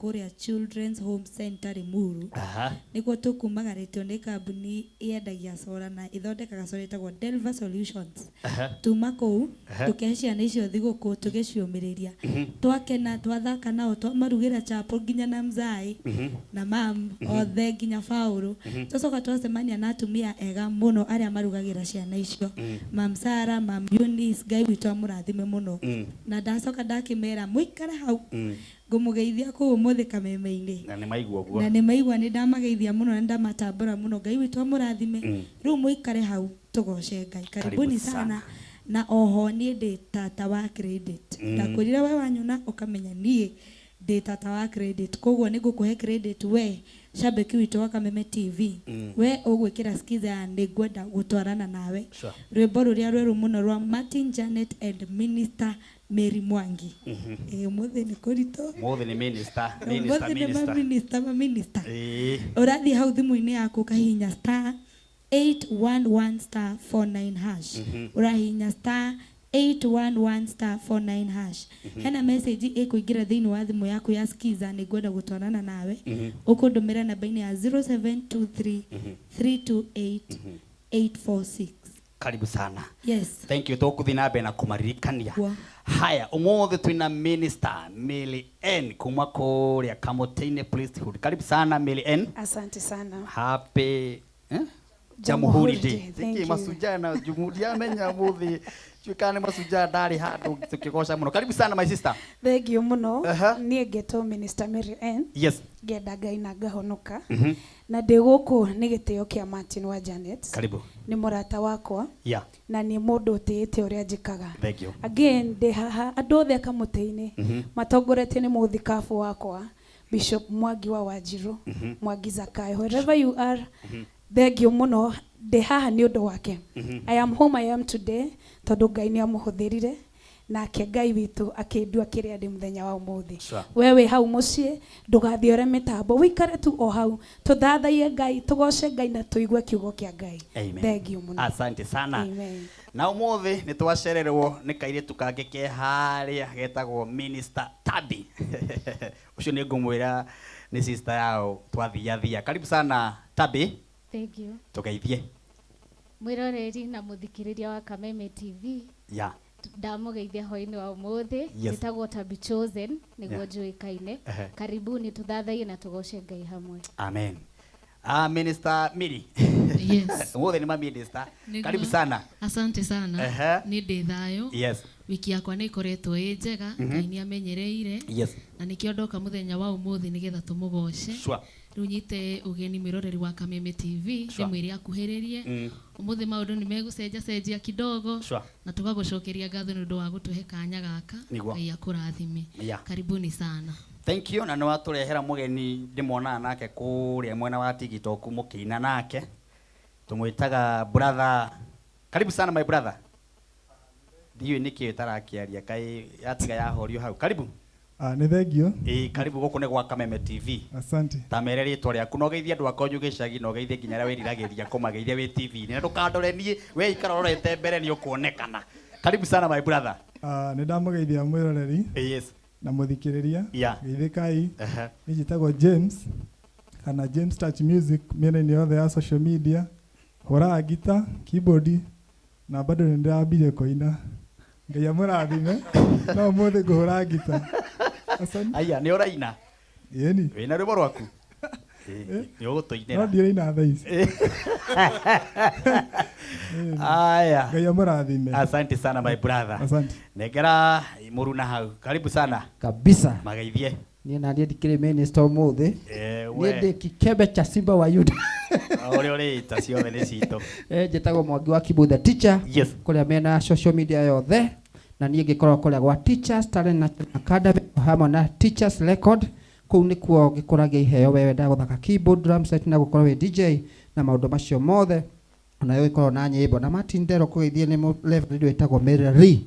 kũrĩa Children's Home Center Limuru. Nĩkuo tũkumagarĩtio nĩ kambuni yendagia solar na ĩthondekaga solar ĩtagwo Delva Solutions. Tuma kũu tũkĩhe ciana icio thigũkũ tũgĩciũmĩrĩria. Twakena, twathaka nao, twamarugĩra chapo nginya na mzai na mam othe nginya Paũlũ. Twacoka twacemania na atumia ega mũno arĩa marugagĩra ciana icio. Mam Sarah, Mam Eunice, Ngai witũ amũrathime mũno. Na ndacoka ndakĩmera mũikare hau ngũmũgeithia kũu ũmũthĩ kameme-inĩ. Na nĩ maigua ũguo. Na nĩ maigua nĩ ndamageithia mũno na ndamatambũra mũno. Ngai witũ amũrathime. Rĩu mũikare hau tũgoce Ngai. Karibuni sana. Na oho niĩ ndĩ tata wa credit. Ndakwĩrire we wanyona ũkamenya niĩ ndĩ tata wa credit. Koguo nĩ ngũkũhe credit we shabiki witũ wa Kameme TV. We ũgwĩkĩra skiza ya nĩ ngwenda gũtwarana nawe. Rwĩmbo rũrĩa rwerũ mũno rwa Martin Janet and Minister Mary Mwangi. Ĩĩ ũmũthĩ nĩ kũritũ. Mũthĩ nĩ minister, minister, Ũmũthĩ nĩ minister. maminista maminista. Ĩĩ. Ũrathiĩ hau thimũ-inĩ yaku ũkahihinya star 811 star 49 hash. Ũrahihinya star 811 star 49 hash. Hena message ĩkũingĩra thĩinĩ wa thimũ yaku ya Skiza nĩ ngwenda gũtwarana nawe. Ũkũndũmĩra namba-inĩ ya 0723 328 846. Karibu sana. Yes. Thank you. Tũkũthiĩ na mbere na kũmaririkania. Guo. Haya, ũmũthĩ twĩna Minister Mary N kuma kũrĩa Kamũtĩ-inĩ Priesthood. Karibu sana Mary N. Asante sana. Happy eh? Jamhuri Jamhuri Day. Day, thank Nĩkĩ you. Mashujaa na Jamhuri ndiamenya mũthĩ tuĩkaga nĩ Mashujaa ndarĩ handũ tũkĩgoca mũno. Karibu sana my sister. Thank you mũno. Aha. Niĩ ngetwo Minister Mary N. Yes. Ngenda Ngai na ngahonoka. Na ndĩ gũkũ nĩ gĩtĩo kĩa Martin wa Janet. Karibu. Nĩ mũrata wakwa. Na nĩ mũndũ ũtĩĩte ũrĩa njĩkaga. Thank you. Again, ndĩ haha andũ othe a Kamũtĩ-inĩ matongoretio nĩ mũthikabu wakwa Bishop Mwangi wa Wanjiru, Mwangi Zakayo. Wherever you are, thank you mũno. Ndĩ haha nĩ ũndũ wake. I am whom I am today tondũ Ngai nĩ amũhũthĩrire nake Ngai witũ akĩndua kĩrĩa ndĩ mũthenya wa ũmũthĩ. Sure. We wĩ hau mũciĩ ndũgathiore mĩtambo, wĩikare tu o hau tũthathaiye Ngai, tũgoce Ngai na tũigue kiugo kĩa Ngai. Amen. Thank you mũno. Asante sana. Amen. Na ũmũthĩ nĩ twacererwo nĩ kairĩtu kangĩ ke harĩa getagwo Minister Tabi. Ũcio nĩ ngũmwĩra nĩ sister yao twathiathia. Karibu sana Tabi. Thank you. Tũgeithie. Mwĩroreri na mũthikĩrĩria wa Kameme TV. Ndamũgeithia hwainĩ wa ũmũthĩ. Yes. Njĩtagwo Tabi Chosen nĩguo njũĩkaine. Ehe. Karibuni tũthathaiye na tũgoce Ngai hamwe. Amen. Ah, Minister Miri. Yes. Ũmũthĩ nĩ ma minister. Nĩguo. Karibu sana. Asante sana. Ehe. Nĩ ndĩ thayũ. Yes. Wiki yakwa nĩ ĩkoretwo ĩ njega. Ngai nĩ amenyereire. Yes. Na nĩkĩo ndoka mũthenya wa ũmũthĩ nĩgetha tũmũgoce. Sure. Rĩu nyite ũgeni mwĩroreri wa Kameme TV. Sure. Ndĩmwĩre akuhĩrĩrie. Ũmũthĩ maũndũ nĩ megũcenjacenjia kidogo. Sure. Na tũgagũcokeria ngatho nĩ ũndũ wa gũtũhe kanya gaka. Nĩguo. Ngai akũrathime. Yeah. Karibuni sana. Thank you na nĩ watũrehera mũgeni ndĩmuonaga nake kũrĩa mwena wa TikTok mũkĩina nake. Tũmwĩtaga brother. Karibu sana my brother. Ndiũĩ nĩkĩ ĩtarakĩaria kaĩ yatiga yahorio hau. Karibu. Ah, nĩ thengio. Ĩĩ karibu gũkũ nĩ gwa Kameme TV. Asante. Ta mere rĩtwa rĩaku na ũgeithie andũ akwanyu gĩcagi na ũgeithie nginya arĩa wĩriragĩria kũmageithia wĩ TV-inĩ. Na ndũkandore niĩ, we ikara ũrorete mbere nĩ ũkuonekana. Karibu sana my brother. Ah, nĩ ndamũgeithia mwĩroreri Yes. na mũthikĩrĩria. Yeah. Geithĩkai. Ehe. Niĩ njĩtagwo James kana James Touch Music mĩena-inĩ yothe ya social media. Hũraga ngita, keyboard na bado nĩ ndĩrambirie kũina. Ngai amũrathime. No ũmũthĩ ngũhũra ngita. Asante. Aya, nĩ ũraina? Ĩni. Wĩna rwĩmbo rwaku? Ĩĩ, nĩ ũgũtũinĩra. No ndiraina thaa ici. Aya. Ngai amũrathime. Asante sana my brother. Asante. Nengera mũruna hau. Karibu sana. Kabisa. Mageithie. Niĩ naniĩ ndikĩrĩ minister ũmũthĩ. Eh, Niĩ we. ndĩ kikembe cha Simba wa Yuda. Ũrĩa ũrĩita ciothe nĩ citũ. Eh, njĩtagwo Mwangi wa Kibu the teacher. Yes. Kũrĩa mena ya social media yothe na niĩ ngĩkorwo kũrĩa gwa Teachers Talent Nurturing Academy hamwe na Teachers Record kũu nĩkuo ngĩkũragia iheo we wendaga gũthaka keyboard, drum set na gũkorwo wĩ DJ na maũndũ macio mothe onayo ĩkorwo na nyĩmbo na Martin Ndero kũgeithie nĩ reverend wĩtagwo Mary Lee.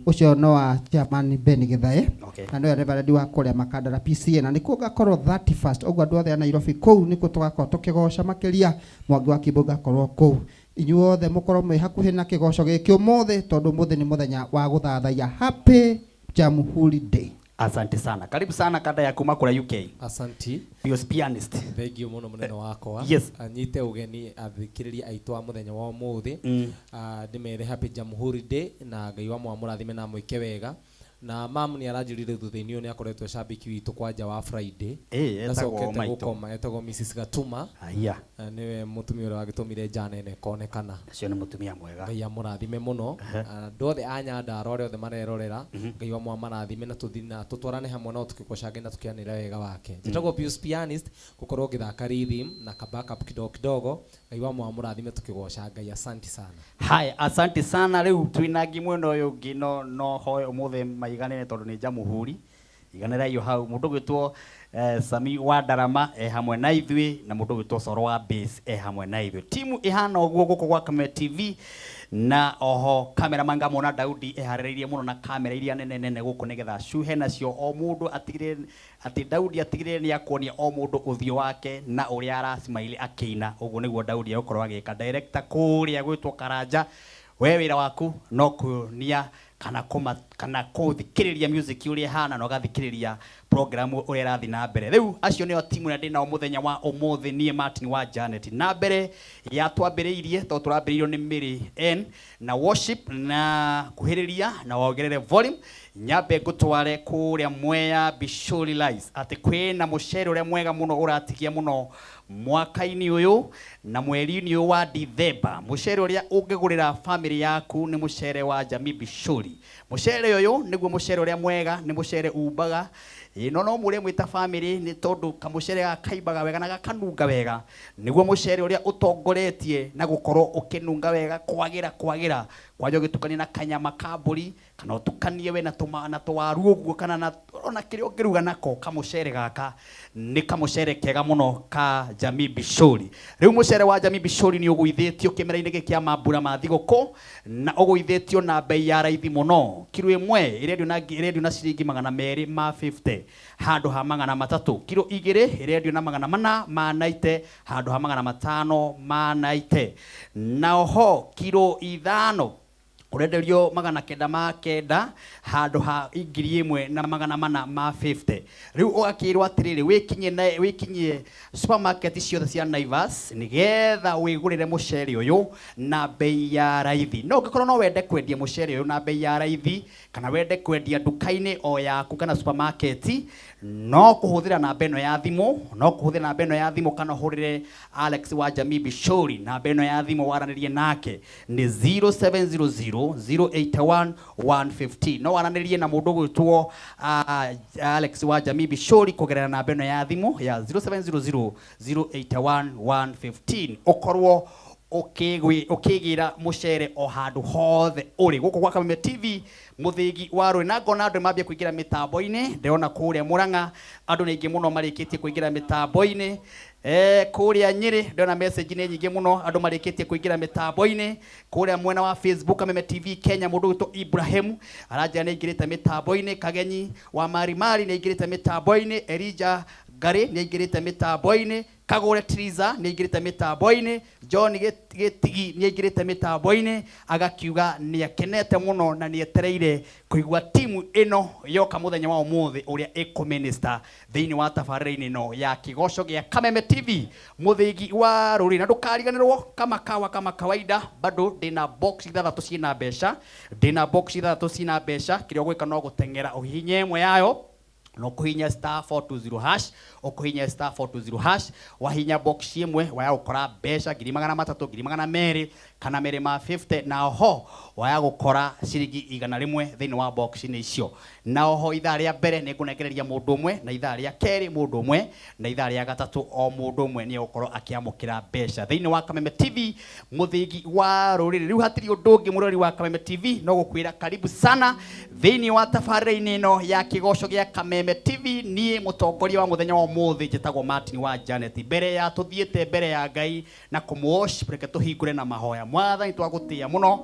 Ũcio no wa chairman Ben Githae. Okay. Na nĩwe reverend wa kũrĩa Makandara PCA na nĩkuo ngakorwo 31st ũguo andũ othe a Nairobi kũu nĩkuo tũgakorwo tũkĩgoca makĩria Mwangi wa Kimbo ngakorwo kũu. Inyuothe mũkorwo mwĩ hakuhĩ na kĩgoco gĩkĩ ũmũthĩ tondũ ũmũthĩ nĩ mũthenya wa gũthathaiya. Happy Jamhuri Day. Asante sana, karibu sana kanda ya kuma kũrĩa UK. Asanti. Pius Pianist. Thengio mũno mũnene wakwa. Yes. Nyite ũgeni athikĩrĩria aitũ a mũthenya wa ũmũthĩ. Ndĩmere happy Jamhuri Day na Ngai wa mwamũrathime na mwĩke wega. Na mamu nĩ aranjĩrire thutha-inĩ ũyũ nĩ akoretwo shabiki witũ kwanja wa Friday. Ĩĩ, etagwo Ndacokete Maitũ. gũkoma, etagwo Mrs Gatuma. Aya. Na nĩwe mũtumia ũrĩa wagĩtũmire njana ĩno ĩkonekana. Ũcio nĩ mũtumia mwega. Ngai amũrathime mũno. Andũ othe a Nyandarua arĩa othe marerorera, Ngai wa mwamarathime na tũthiĩ na tũtwarane hamwe nao tũkĩgoca Ngai na tũkĩanĩrĩra wega wake. Njĩtagwo Pius Pianist, gũkorwo ngĩthaka rhythm na ka backup kidogo kidogo. Ngai wa mwamũrathime tũkĩgoca Ngai. Asante sana. Haya, asante sana. Rĩu twĩna ngi mwena ũyũ ũngĩ, no no hoe ũmũthĩ maiganĩre tondũ nĩ Jamhuri. Iganĩrai o hau. Mũndũ ũgwĩtwo Sami wa Ndarama e hamwe na ithuĩ, na mũndũ ũgwĩtwo Coro wa Bass e hamwe na ithuĩ. Timu ĩhana ũguo gũkũ gwa Kameme TV, na oho cameraman ngamwona Daudi eharĩrĩirie mũno na kamera iria nene nene gũkũ nĩgetha acuhe nacio o mũndũ atigĩrĩre atĩ Daudi atigĩrĩre nĩ akuonia o mũndũ ũthiũ wake na ũrĩa aracmaili akĩina. Ũguo nĩguo Daudi egũkorwo agĩka. Director kũrĩa gwĩtwo Karanja, we wĩra waku no kuonia kana kũma, kana kũthikĩrĩria music ũrĩa ĩhana na ũgathikĩrĩria program ũrĩa ĩrathiĩ na mbere. Rĩu acio nĩo timu ĩrĩa ndĩ nao mũthenya wa ũmũthĩ, niĩ Martin wa Janet. Na mbere ya twambĩrĩirie, tondũ tũrambĩrĩirio nĩ Mary N na worship na kuhĩrĩria na wongerere volume, nyambe ngũtware kũrĩa Mwea Bishori Lies atĩ kwĩna mũcere ũrĩa mwega mũno ũratigia mũno mwaka-inĩ ũyũ na mweri-inĩ ũyũ wa Dithemba. Mũcere ũrĩa ũngĩgũrĩra family yaku nĩ mũcere wa Jamii Bishori. Mũcere ũyũ nĩguo mũcere ũrĩa mwega, nĩ mũcere umbaga. Ĩĩ, no no mũrĩe mwĩta family nĩ tondũ kamũcere gaka kaimbaga wega na gakanunga wega. Nĩguo mũcere ũrĩa ũtongoretie na gũkorwo ũkĩnunga wega, kwagĩra kwagĩra. Kwanja ũgĩtukania na kanyama ka mbũri, kana ũtukanie we na tũma, na tũwaru ũguo, kana na ona kĩrĩa ũngĩruga nako kamũcere gaka nĩ kamũcere kega mũno ka Jamii Bishori. Rĩu mũcere wa Jamii Bishori nĩ ũgũithĩtio kĩmera-inĩ gĩkĩ kĩa mambura ma thigũkũ, na ũgũithĩtio na bei ya raithi mũno. Kiro ĩmwe ĩrendio na ciringi magana merĩ ma 50 handũ ha magana matatũ. Kiro igĩrĩ ĩrendio na magana mana ma naite handũ ha magana matano ma naite. Na oho kiro ithano ũrenderio magana kenda ma kenda handũ ha ngiri ĩmwe na magana mana ma 50. Rĩu ũgakĩrwo atĩrĩrĩ, wĩkinyie na, wĩkinyie supermarket ciothe cia Naivas nĩgetha wĩgũrĩre mũcere ũyũ na bei ya raithi. No ũngĩkorwo no wende kwendia mũcere ũyũ na bei ya raithi, kana wende kwendia nduka-inĩ o yaku kana supermarket, no kũhũthĩra namba ĩno ya thimũ, no kũhũthĩra namba ĩno ya thimũ kana ũhũrĩre Alex wa Jamii Bishori namba ĩno ya thimũ waranĩrie nake nĩ zero seven zero zero zero eight one one fifteen. No waranĩrie na mũndũ ũgwĩtwo, Alex wa Jamii Bishori kũgerera namba ĩno ya thimũ ya zero seven zero zero zero eight one one fifteen. Ũkorwo ũkĩgĩra mũcere o handũ hothe ũrĩ gũkũ gwa Kameme TV mũthĩgi wa rũĩ. Na ngona andũ mambia kũingĩra mĩtambo-inĩ, ndĩrona kũrĩa Mũrang'a andũ nĩ aingĩ mũno marĩkĩtie kũingĩra mĩtambo-inĩ. Kũrĩa Nyĩrĩ ndĩrona message nĩ nyingĩ mũno andũ marĩkĩtie kũingĩra mĩtambo-inĩ. Kũrĩa mwena wa Facebook Kameme TV Kenya mũndũ ũgwĩtwo Ibrahim aranjĩra nĩ aingĩrĩte mĩtambo-inĩ. Kagenyi wa Marimari nĩ aingĩrĩte mĩtambo-inĩ. Elijah Ngarĩ nĩ aingĩrĩte mĩtambo-inĩ. Kagũre Triza nĩ aingĩrĩte mĩtambo-inĩ. John Gĩtigi nĩ aingĩrĩte mĩtambo-inĩ agakiuga nĩ akenete mũno na nĩ etereire kũigua timu ĩno yoka mũthenya wa ũmũthĩ ũrĩa ĩkũminister thĩinĩ wa tabarĩra-inĩ ĩno ya kĩgoco gĩa Kameme TV mũthĩgi wa rũrĩrĩ. Na ndũkariganĩrwo kama kawa kama kawaida, bado ndĩna box ithathatũ ciĩna mbeca, ndĩna box ithathatũ ciĩna mbeca. Kĩrĩa ũgwĩka no gũteng'era ũhihinye ĩmwe yayo, no kũhihinya star four two zero hash, ũkũhihinya star four two zero hash, wahihinya box ĩmwe waya gũkora mbeca ngiri magana matatũ, ngiri magana merĩ kana merĩ ma 50, na oho waya gũkora ciringi igana rĩmwe thĩinĩ wa box-inĩ icio. Na oho ithaa rĩa mbere nĩ ngũnengereria mũndũ ũmwe, na ithaa rĩa kerĩ mũndũ ũmwe, na ithaa rĩa gatatũ o mũndũ ũmwe nĩ egũkorwo akĩamũkĩra mbeca thĩinĩ wa Kameme TV mũthĩgi wa rũrĩrĩ. Rĩu hatirĩ ũndũ ũngĩ mũrori wa Kameme TV no gũkwĩra karibu sana thĩinĩ wa tabarĩra-inĩ ĩno ya kĩgoco gĩa Kameme TV. Niĩ mũtongoria wa mũthenya wa ũmũthĩ njĩtagwo Martin wa Janet. Mbere ya tũthiĩte mbere ya Ngai na kũmũworship, reke tũhingũre na mahoya. Mwathani, twagũtĩĩa mũno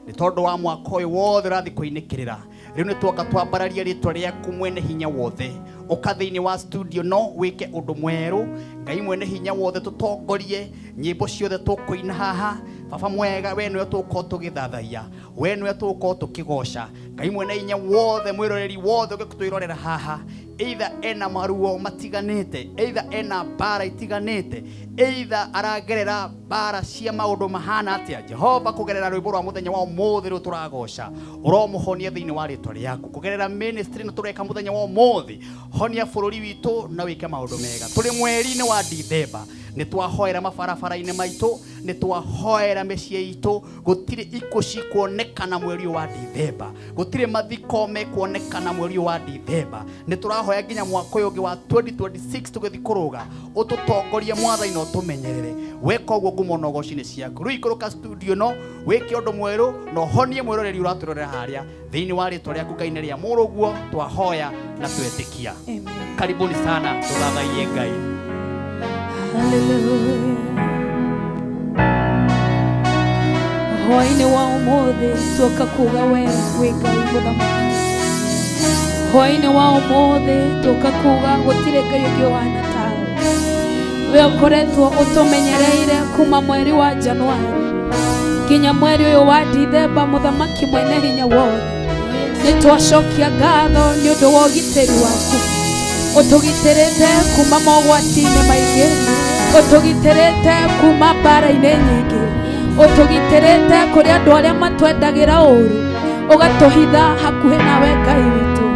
nĩ tondũ wa mwaka ũyũ wothe ũrathiĩ kũinĩkĩrĩra. Rĩu nĩ tuoka twambararia rĩtwa rĩaku mwene hinya wothe. Ũka thĩinĩ wa studio no wĩke ũndũ mwerũ. Ngai mwene hinya wothe tũtongorie nyĩmbo ciothe tũkũina haha. Baba mwega, we nĩwe tũgũkorwo tũgĩthathaiya. We nĩwe tũgũkorwo tũkĩgoca. Ngai mwene hinya wothe, mwĩroreri wothe ũngĩtwĩrorera haha, either ena maruo matiganĩte, either ena mbara itiganĩte, either aragerera mbara cia maũndũ mahana atĩa, Jehova kũgerera rwĩmbo rwa mũthenya wa ũmũthĩ rũu tũragoca, ũromũhonia thĩinĩ wa rĩtwa rĩaku. Kũgerera ministry ĩno tũreka mũthenya wa ũmũthĩ, honia bũrũri witũ na wĩke maũndũ mega. Tũrĩ mweri-inĩ wa Dithemba, nĩ twahoera mabarabara-inĩ maitũ, nĩ twahoera mĩciĩ itũ, gũtirĩ ikuũ cikuonekana mweri ũyũ wa Dithemba, gũtirĩ mathiko mekuonekana mweri ũyũ wa Dithemba. Nĩ tũrahoya nginya mwaka ũyũ ũngĩ wa 2026 tũgĩthiĩ kũrũga, ũtũtongorie Mwathani na ũtũmenyerere. Weka ũguo ngumo na ũgoci nĩ ciaku. Rĩu ikũrũka studio ĩno, wĩke ũndũ mwerũ na ũhonie mwĩroreri ũratwĩrorera harĩa thĩinĩ wa rĩtwa rĩaku Ngai nĩ rĩa mũrũguo twahoya na twetĩkia. Amen. Karibuni sana, tũthathaiye Ngai. Hallelujah. Hwaĩ-inĩ wa ũmũthĩ tuoka kuga we wĩ Ngai mũthamaki. Hwaĩ-inĩ wa ũmũthĩ tuoka kuga gũtirĩ Ngai ũngĩ ũhana tawe. We ũkoretwo ũtũmenyereire kuma mweri wa Januari nginya mweri ũyũ wa Dithemba, mũthamaki mwene hinya wothe. Nĩ twacokia ngatho nĩ ũndũ wa ũgitĩri waku. Ũtũgitĩrĩte kuma mogwati-inĩ maingĩ, ũtũgitĩrĩte kuma mbara-inĩ nyingĩ, ũtũgitĩrĩte kũrĩ andũ arĩa matwendagĩra ũru, ũgatũhitha hakuhĩ nawe Ngai witũ.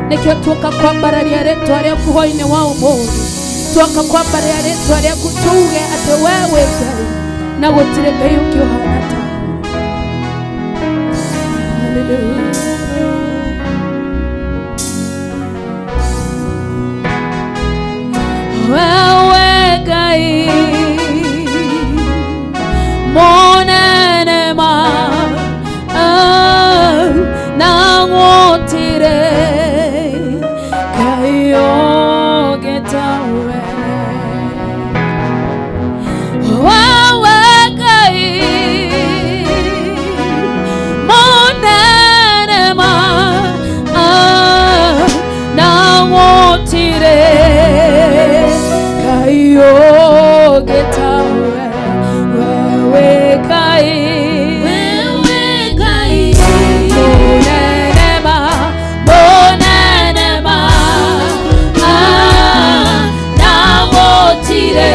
Nĩkĩo tuoka kwambararia rĩtwa rĩaku hwaĩ-inĩ wa ũmũthĩ, tuoka kwambararia rĩtwa rĩaku tuge atĩ we wĩ Ngai na gũtirĩ Ngai ũngĩ ũhana tawe. Hallelujah. Wewe Ngai monene ma na gũtirĩ Ngai ũngĩ tawe. Wewe Ngai monene ma na gũtirĩ Ngai ũngĩ tawe. Wewe Ngai, wewe Ngai monene ma, monene ma na gũtirĩ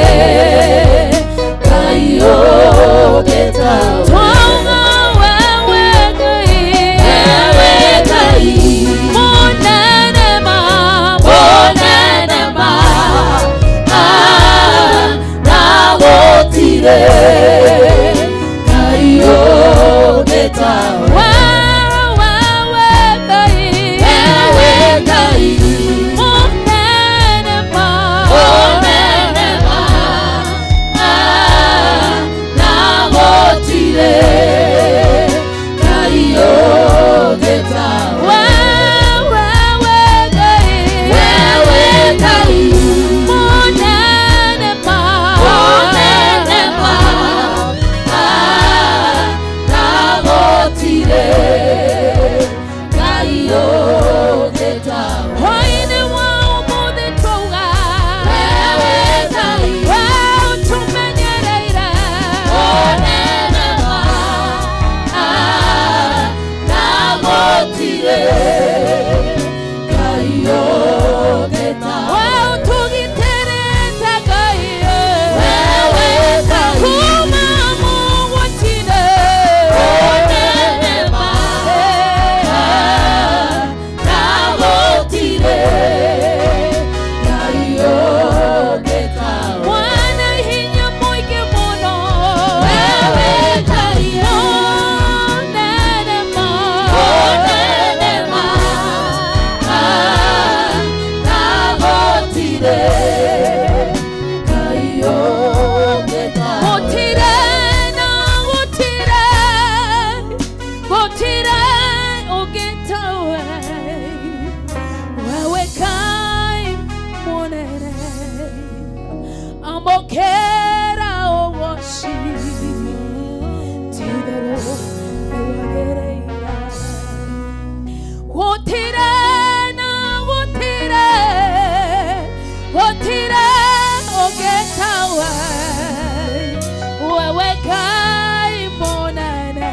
Ngai ũngĩ tawe. Twauga wewe Ngai, wewe Ngai monene ma, monene ma na gũtirĩ Ngai ũngĩ tawe. Wewe Ngai, wewe Ngai monene ma, monene ma na gũtirĩ Ngai ũngĩ tawe. Wewe Ngai, wewe Ngai monene ma, monene ma na gũtirĩ Ngai ũngĩ tawe. Hwaĩ-inĩ wa ũmũthĩ twauga wewe Ngai, we ũtũmenyereire monene ma na gũtirĩ Ngai ũngĩ tawe. We ũtũgitĩrĩte Ngai, wewe Ngai kuma mogwati-inĩ monene ma na gũtirĩ Ngai ũngĩ tawe. Mwana hinya mũingĩ mũno wewe Ngai monene ma, monene ma na gũtirĩ Ngai ũngĩ tawe. Gũtirĩ na gũtirĩ, gũtirĩ ũngĩ tawe. Wewe Ngai mũnene, amũkĩra ũgoci, ti-itherũ nĩwagĩrĩire. Gũtirĩ na gũtirĩ, gũtirĩ ũngĩ tawe. Wewe Ngai mũnene,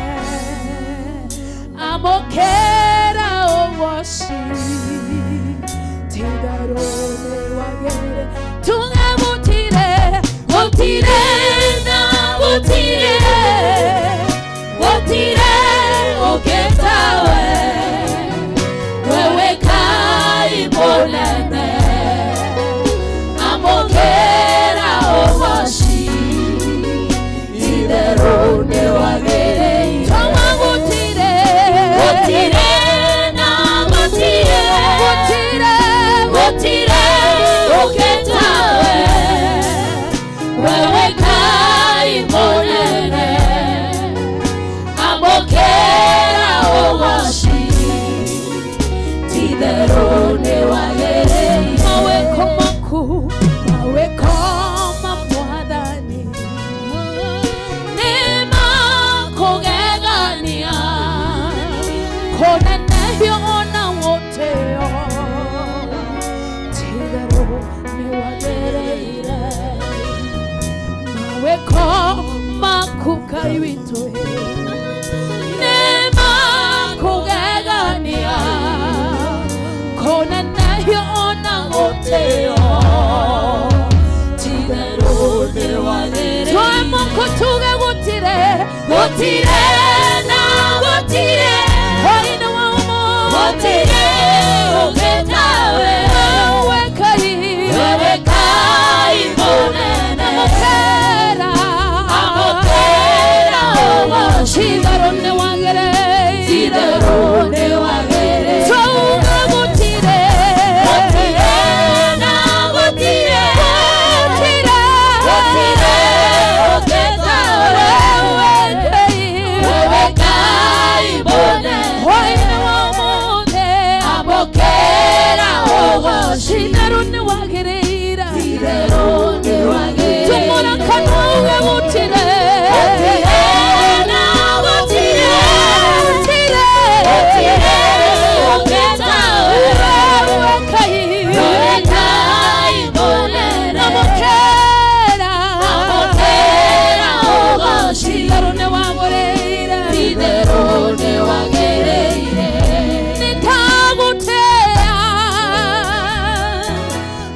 Ngai witũ nĩ makũgegania kũnenehio ona gũtĩo titherũ nĩwagĩrĩire twamũkũ tuge gũtirĩ gũtirĩ na gũtirĩ hwaĩ-inĩ wa ũmũthĩ gũtirĩ ũngĩ tawe wewe Ngai wewe Ngai mũnene amũkĩra amũkĩra ũgoci titherũ nĩwagĩrĩire titherũ nĩwagĩrĩire twauga gũtirĩ gũtirĩ na gũtirĩ gũtirĩ gũtirĩ ũngĩ tawe wewe Ngai wewe Ngai mũnene hwaĩ-inĩ wa ũmũthĩ amũkĩra ũgoci titherũ nĩwagĩrĩire titherũ nĩwagĩrĩire tumũra kanua uge gũtirĩ gũtirĩ na gũtirĩ gũtirĩ gũtirĩ ũngĩ tawe wewe Ngai wewe Ngai mũnene amũkĩra amũkĩra ũgoci titherũ nĩwagĩrĩire titherũ nĩwagĩrĩire nĩndagũtĩĩa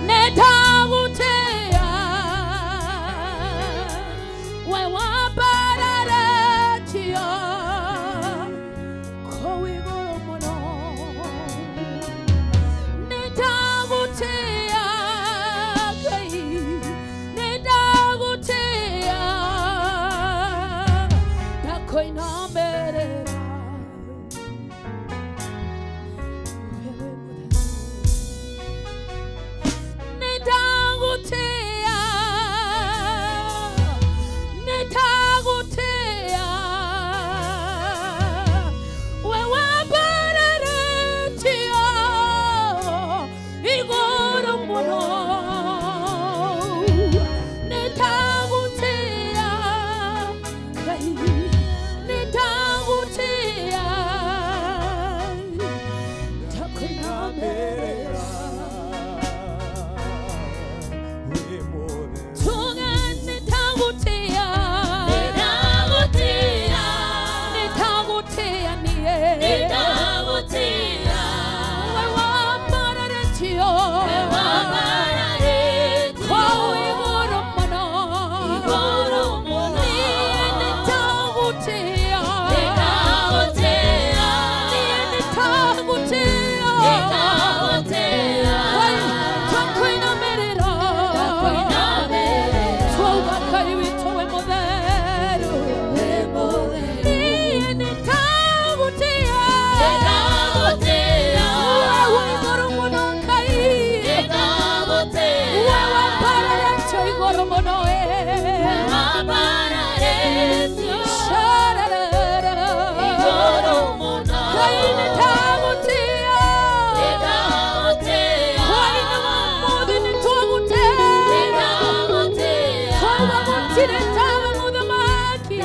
nĩndagũtĩĩa we wambararetio kũu igũrũ mũno nĩndagũtĩĩa Ngai nĩndagũtĩĩa ndakũinamĩrĩra wewe mũtheru nĩndagũtĩĩa nĩndagũtĩĩa we wambararetio igũrũ mũno nĩndagũtĩĩa Ngai nĩndagũtĩĩa ndakũinamĩrĩra tuge nĩndagũtĩĩa nĩndagũtĩĩa nĩndagũtĩĩa niĩ nĩndagũtĩĩa we wambararetio we wambararetio kũu igũrũ mũno igũrũ mũno niĩ nĩndagũtĩĩa nĩndagũtĩĩa niĩ nĩndagũtĩĩa nĩndagũtĩĩa twakũinamĩrĩra twakũinamĩrĩra twauga Ngai witũ wĩ mũtheru wĩ mũtheru niĩ nĩndagũtĩĩa nĩndagũtĩĩa wewe igũrũ mũno Ngai nĩndagũtĩĩa we wambararetio igũrũ mũno ĩ wambararetio shararara igũrũ mũno Ngai nĩndagũtĩĩa nĩndagũtĩĩa hwaĩ-inĩ wa ũmũthĩ nĩtwagũtĩĩa nĩndagũtĩĩa twauga gũtirĩ tawe mũthamaki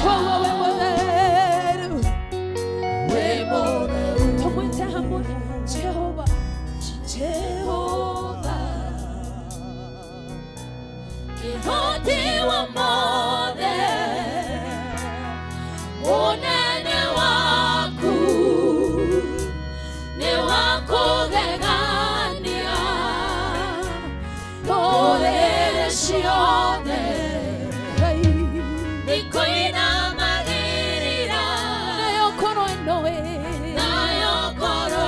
twauga wĩ mũtheru wĩ mũtheru tũmwĩte hamwe Jehova Jehova kĩhoti wa mothe ũnene waku nĩ wa kũgegania ndũrĩrĩ ciothe nĩkũinamagĩrĩra nayo ngoro ĩno ĩ nayo ngoro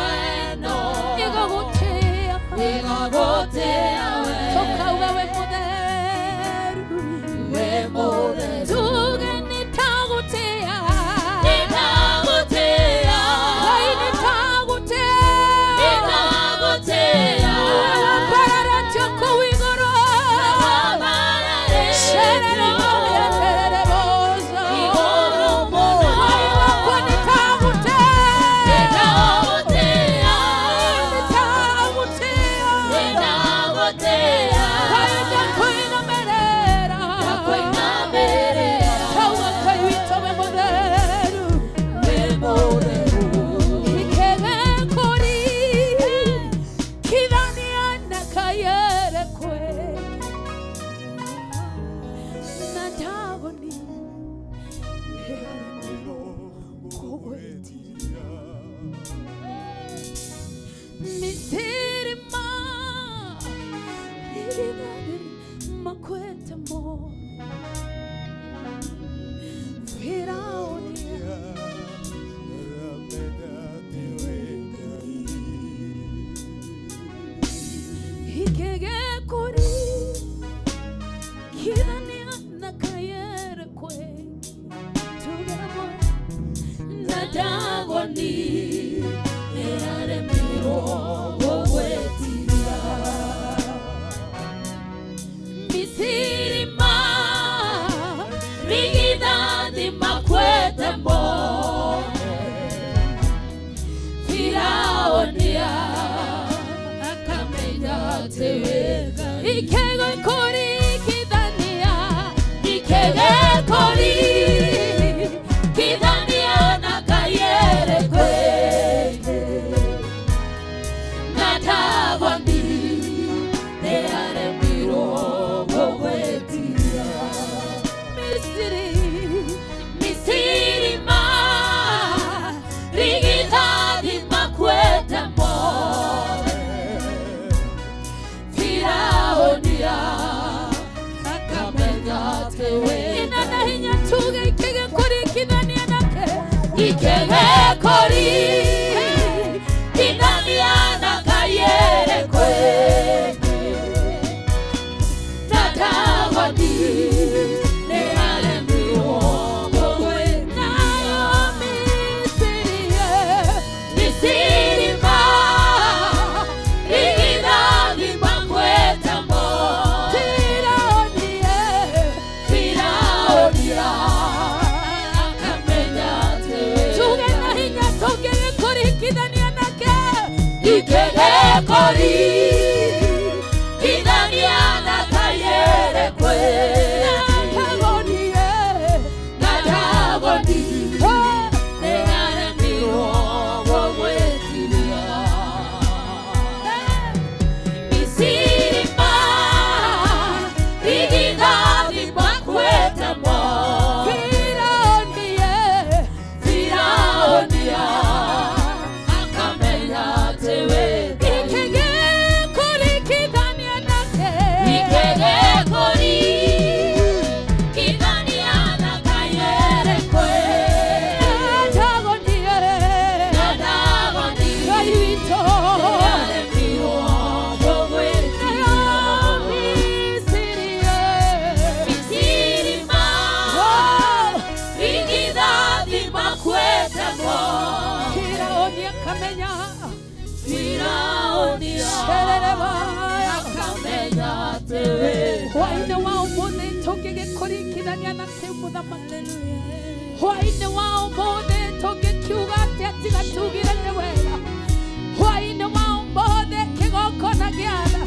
ĩno ĩgagũtĩĩa ĩgagũtĩĩa we tũkauga wĩ mũtheru wĩ mũtheru tuge nĩndagũtĩĩa nĩndagũtĩĩa Ngai nĩndagũtĩĩa nĩndagũtĩĩa we wambararetio kũu igũrũ Sherere boya, boza. Igũrũ mũno. Ngai wakwa nĩndagũtĩĩa nĩndagũtĩĩa nĩndagũtĩĩa Ikegekũringithania na kayere kwe tugamwe na Dagoni nĩaremirwo gũgwĩtiria. Misiri ma rigithathi makwete mothe, Firaũni akamenya atĩ wĩ Ngai. Ikegekũringithania, ikegekũringithania na kayere kweke na Dagoni nĩaremirwo gũgwĩtiria. Misiri, Misiri ma rigithathi makwete mothe, Firaũni akamenya atĩ wĩ Ina na hinya tuge ikegekũringithania nake, ikegekũringithania na kayere kweke na Dagoni nĩaremirwo gũgwĩ- Nayo Misiri, Misiri ma rigithathi makwete mothe, Firaũni, Firaũni akamenya atĩ wĩ Tuge na hinya tũngĩgĩkũringithania nake, ikegekũringithania na kayere kwe na Dagoni, na Dagoni nĩaremirwo gũgwĩtiria. Misiri ma rigithathi makwete mothe, Firaũni, Firaũni akamenya atĩ wĩ Ngai. Ikegekũringithania nake, ikegekũringithania na kayere kwe na Dagoni, na Dagoni Ngai witũ nĩaremirwo gũgwĩtiria. Misiri, Misiri ma rigithathi makwete mothe, Firaũni akamenya, Firaũni akamenya atĩ wĩ Hwaĩ-inĩ wa ũmũthĩ tũngĩgĩkũringithania na kĩ mũthamaki? Hwaĩ-inĩ wa ũmũthĩ tũngĩkiuga atĩa tiga tugire nĩ wega? Hwaĩ-inĩ wa ũmũthĩ kĩgongona gĩa tha,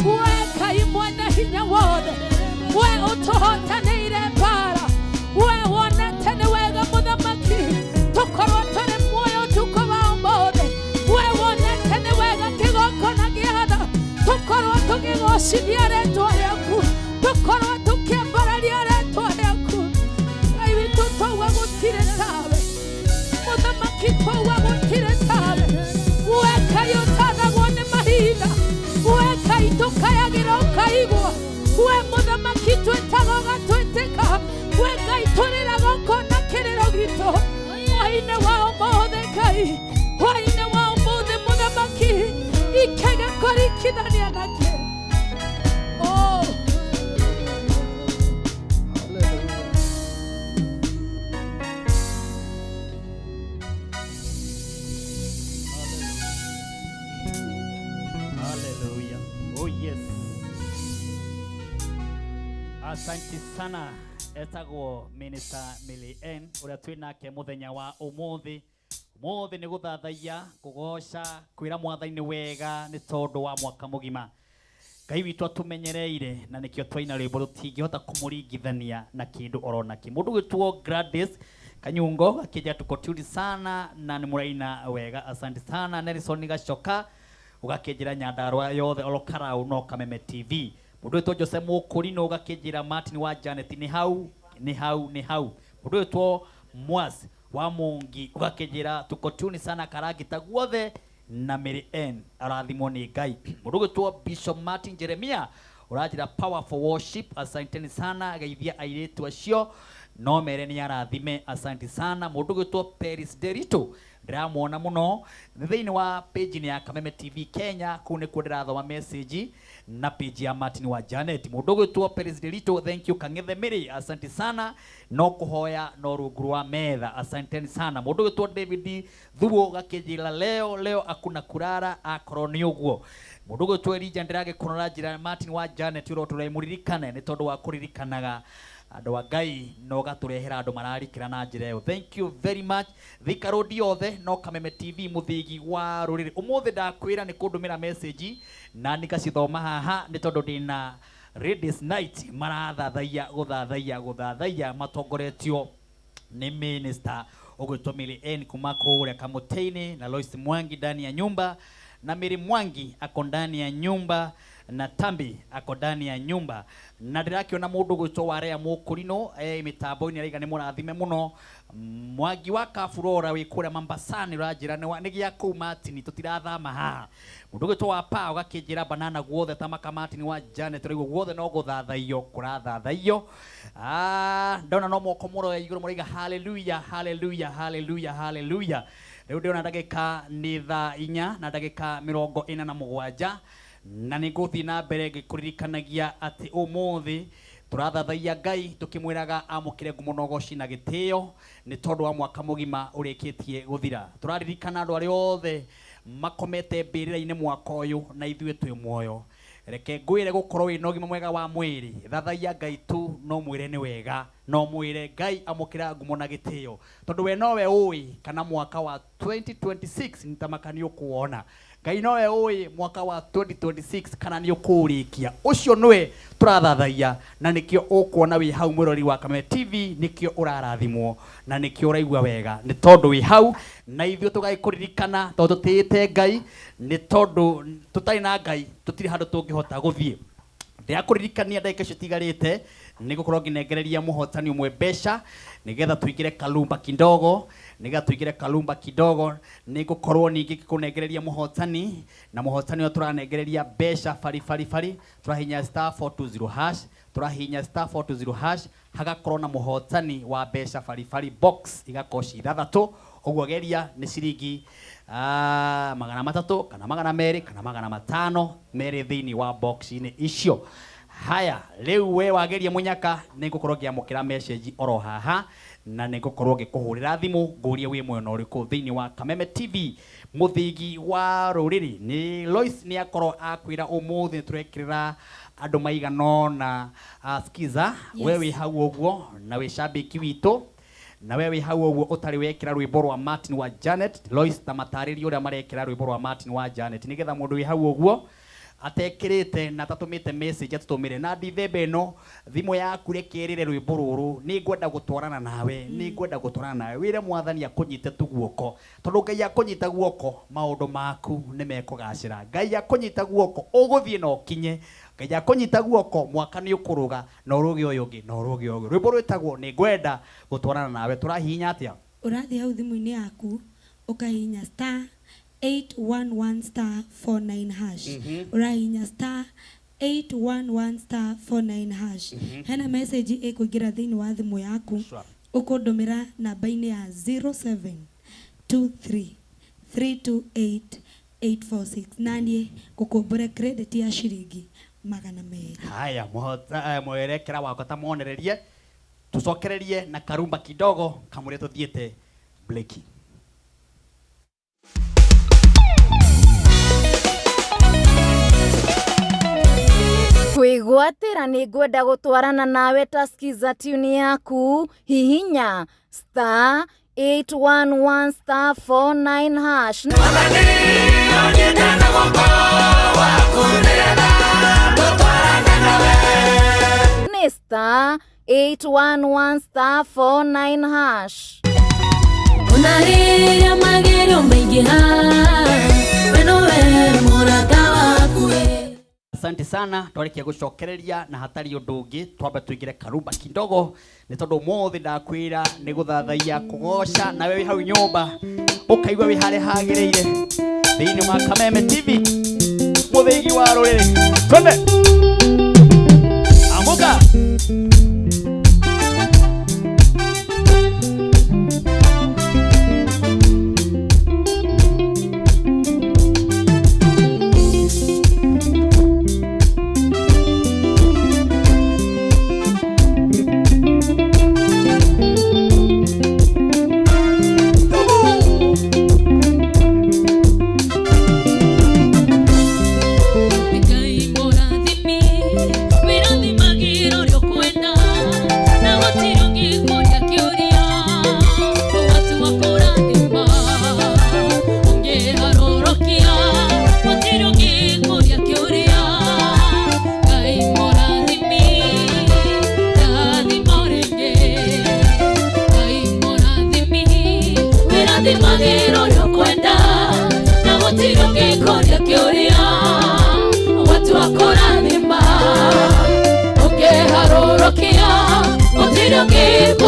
we Ngai mwene hinya wothe, we ũtũhotanĩire mbara, we wonete nĩ wega mũthamaki tũkorwo tũrĩ muoyo ũtukũ wa ũmũthĩ, we wonete nĩ wega kĩgongona gĩa tha tũkorwo tũkĩgocithia rĩtwa rĩaku, tũkorwo tũkĩambararia rĩtwa rĩaku. Ngai witũ, twauga gũtirĩ tawe mũthamaki, twauga gũtirĩ tawe. We Ngai ũtathagwo nĩ mahinda, we Ngai tũkayagĩra ũkaigua, we mũthamaki twĩtaga ũgatwĩtĩka, we Ngai tũrĩraga ũkona kĩrĩro gitũ. Hwaĩ-inĩ wa ũmũthĩ Ngai, hwaĩ-inĩ wa ũmũthĩ mũthamaki, ikegekũringithania nake. Oh. Hallelujah. Oh yes. Asante sana, etagwo Minister Millie N ũrĩa twĩ nake mũthenya wa ũmũthĩ. Ũmũthĩ nĩ gũthathaiya, kũgoca, kwĩra mwathani wega nĩ tondũ wa mwaka mũgima Ngai witũ atũmenyereire, na nĩkĩo twaina rwĩmbo rũtingĩhota kũmũringithania na kĩndũ oro nakĩ. Mũndũ gwĩtwo Gladys Kanyungo akĩnja tuko tuli sana na nĩ mũraina wega, asante sana. Nelson Gacoka ũgakĩnjĩra Nyandarua yothe oro Karau no Kameme TV. Mũndũ wĩtwo Jose Mũkũrinũ ũgakĩnjĩra Martin wa Janet nĩ hau nĩ hau nĩ hau. Mũndũ wĩtwo Mwas wa Mungi ũgakĩnjĩra tuko tuni sana Karangita guothe na Mary N arathimwo nĩ Ngai. Mũndũ ũgwĩtwo Bishop Martin Jeremia ũranjĩra powerful worship, asanteni sana, geithia airĩtu acio no mere nĩ arathime, asante sana. Mũndũ ũgwĩtwo Peris Derito. Ndĩramuona mũno thĩinĩ wa page ya Kameme TV Kenya, kũu nĩkuo ndĩrathoma message na page ya Martin wa Janet. Mũndũ ũgwĩtwo Perez Delito, thank you. Kang'ethe Mary, asante sana. No kũhoya no rungu rwa metha, asanteni sana. Mũndũ ũgwĩtwo David Thuo gakĩnjĩra leo leo akuna kurara, akorwo nĩ ũguo. Mũndũ ũgwĩtwo Elijah ndĩragĩkũnora njĩra Martin wa Janet ũrotũra mũririkane nĩ tondũ wa kũririkanaga andũ a Ngai na ũgatũrehera andũ mararikĩra na njĩra ĩyo. Thank you very much. Thika Road yothe no Kameme TV mũthĩgi wa rũrĩrĩ. Ũmũthĩ ndakwĩra nĩ kũndũmĩra message na nĩngacithoma haha nĩ tondũ ndĩna Ladies Night marathathaiya gũthathaiya gũthathaiya matongoretio nĩ minister ũgwĩtwo Mary N kuma kũrĩa Kamũtĩ-inĩ na Lois Mwangi ndani ya nyumba na Mary Mwangi ako ndani ya nyumba na Tambi ako ndani ya nyumba na ndĩrakĩona mũndũ ũgwĩtwo Warea Mũkũrinũ mĩtambo-inĩ araiga nĩ mũrathime mũno. Mwangi wa Kaburora wĩ kũrĩa Mambasani ũranjĩra nĩ gĩa kũu Martin tũtirathama haha. Mũndũ ũgwĩtwo wa Pao gakĩnjĩra banana guothe ta maka Martin wa Janet ũraigua guothe no gũthathaiyo kũrathathaiyo. Ndona no moko mũroya igũrũ mũraiga hallelujah hallelujah hallelujah hallelujah. Rĩu ndĩrona ndagĩka nĩ thaa 4 na ndagĩka 47 na nĩ ngũthiĩ na mbere ngĩkũririkanagia atĩ ũmũthĩ tũrathathaiya Ngai tũkĩmwĩraga amũkĩre ngumo na ũgoci na gĩtĩo nĩ tondũ wa mwaka mũgima ũrĩkĩtie gũthira. Tũraririkana andũ arĩa othe makomete mbĩrĩra-inĩ mwaka ũyũ na ithuĩ twĩ muoyo. Reke ngwĩre gũkorwo wĩna ũgima mwega wa mwĩrĩ, thathaiya Ngai tu no mwĩre nĩ wega, no mwĩre Ngai amũkĩra ngumo na gĩtĩo tondũ we nowe ũĩ kana mwaka wa 2026 nĩtamaka nĩ ũkũwona. Ngai nowe ũĩ mwaka wa 2026 kana nĩ ũkũũrĩkia. Ũcio nĩwe tũrathathaiya na nĩkĩo ũkuona wĩ hau mwĩrori wa Kameme TV, nĩkĩo ũrarathimwo na nĩkĩo ũraigua wega nĩ tondũ wĩ hau na ithuĩ tũgagĩkũririkana tondũ tũtĩĩte Ngai, nĩ tondũ tũtarĩ na Ngai tũtirĩ handũ tũngĩhota gũthiĩ. Ndĩrakũririkania ndagĩka icio itigarĩte nĩ gũkorwo ngĩnengereria mũhotani ũmwe mbeca nĩgetha tũingĩre kalumba kidogo, nĩgetha tũingĩre kalumba kidogo. Nĩ ngũkorwo ningĩ ngĩkũnengereria mũhotani na mũhotani ũrĩa tũranengereria mbeca bari bari bari, tũrahihinya star 420 hash, tũrahihinya star 420 hash hagakorwo na mũhotani wa mbeca bari bari, box igakorwo ci ithathatũ. Ũguo geria nĩ ciringi 300 kana 200 kana 500 merĩ thĩinĩ wa box-inĩ icio. Haya, rĩu we wageria mũnyaka nĩ ngũkorwo ngĩamũkĩra message oro haha na nĩ ngũkorwo ngĩkũhũrĩra thimũ ngũrie wĩ mwena ũrĩkũ thĩinĩ wa Kameme TV mũthĩgi wa rũrĩrĩ. Nĩ Lois nĩ akorwo akwĩra ũmũthĩ tũrekĩrĩra andũ maigana ũna skiza. Yes. We wĩ hau ũguo na wĩ shabiki witũ na we wĩ hau ũguo ũtarĩ wekĩra rwĩmbo rwa Martin wa Janet. Lois ta matarĩrie ũrĩa marekĩra rwĩmbo rwa Martin wa Janet nĩgetha mũndũ wĩ hau ũguo atekĩrĩte na atatũmĩte message atũtũmĩre na ndithemba ĩno thimũ yaku reke ĩrĩre rwĩmbo rũrũ, nĩ ngwenda gũtwarana nawe, nĩ ngwenda gũtwarana nawe. Wĩre mwathani akũnyite tu guoko tondũ Ngai akũnyita guoko maũndũ maku nĩ mekũgacĩra. Ngai akũnyita guoko ũgũthiĩ na ũkinye. Ngai akũnyita guoko mwaka nĩ ũkũrũga na ũrũge ũyũ ũngĩ na ũrũge ũyũ ũngĩ. Rwĩmbo rwĩtagwo nĩ ngwenda gũtwarana nawe. Tũrahihinya atĩa? Ũrathiĩ hau thimũ-inĩ yaku ũkahihinya star 811 star 49 hash. Ũrahihinya star 811 star 49 hash. Hena message ĩkũingĩra thĩinĩ wa thimũ yaku. Sure. Ũkũndũmĩra namba-inĩ ya 0723 328 846 naniĩ ngũkũmbũre credit ya ciringi 200. Haya, mwerekera wakwa ta mwonererie tucokererie na karumba kidogo kamũrĩa tũthiĩte bleki. Kwĩgwatĩra nĩ ngwenda gũtwarana nawe ta skiza tune yaku hihinya star 811 star 49 hash. Nĩ star 811 star 49 hash. Ona rĩrĩa magerio maingĩha, we nowe mũrata waku. Asante sana, twarikia gucokereria na hatari undu ungi twambe tuingire karumba kidogo ni tondu umuthi ndakwira ni guthathaiya kugoca nawe wi hau nyumba ukaigua wi haria hagiriire thiini wa Kameme TV muthigi wa ruriri. Twende amuka.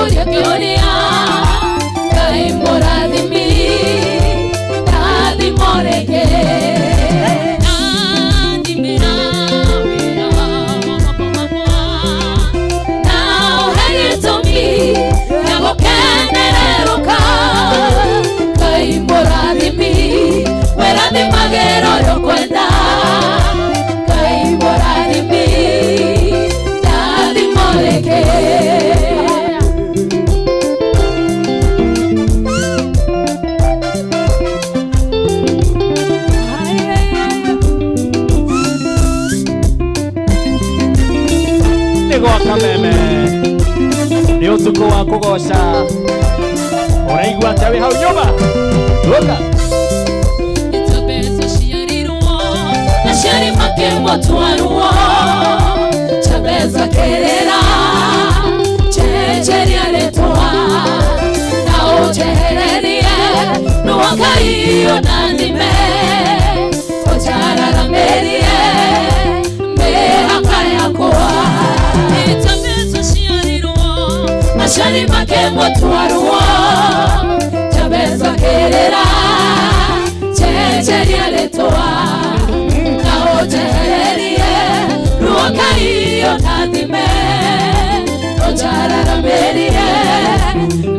Ndĩkũria kĩũria Ngai mũrathimi ndathimo rĩngĩ Ndathimĩra wĩra wa moko makwa na ũhe gĩtũmi gĩa gũkenererũka Ngai mũrathimi wĩrathimagĩra ũrĩa ũkwenda Ngai mũrathimi ndathimo rĩngĩ Nĩ gwa kameme nĩ ũtukũ wa kũgoca ũraigua atĩa wĩ hau nyũmba rũka Jabez aciarirwo aciari makĩmũtwarwo Jabez akĩrĩra njenjeria rĩtwa na ũnjehererie nũa Ngai ũndathime ũnjararamĩrie mĩhaka yakwa Jabez aciarirwo aciari makĩmũtwarwo Jabez akĩrĩra njenjeria rĩtwa na ũnjehererie ruo Ngai ũndathime ũnjararamĩrie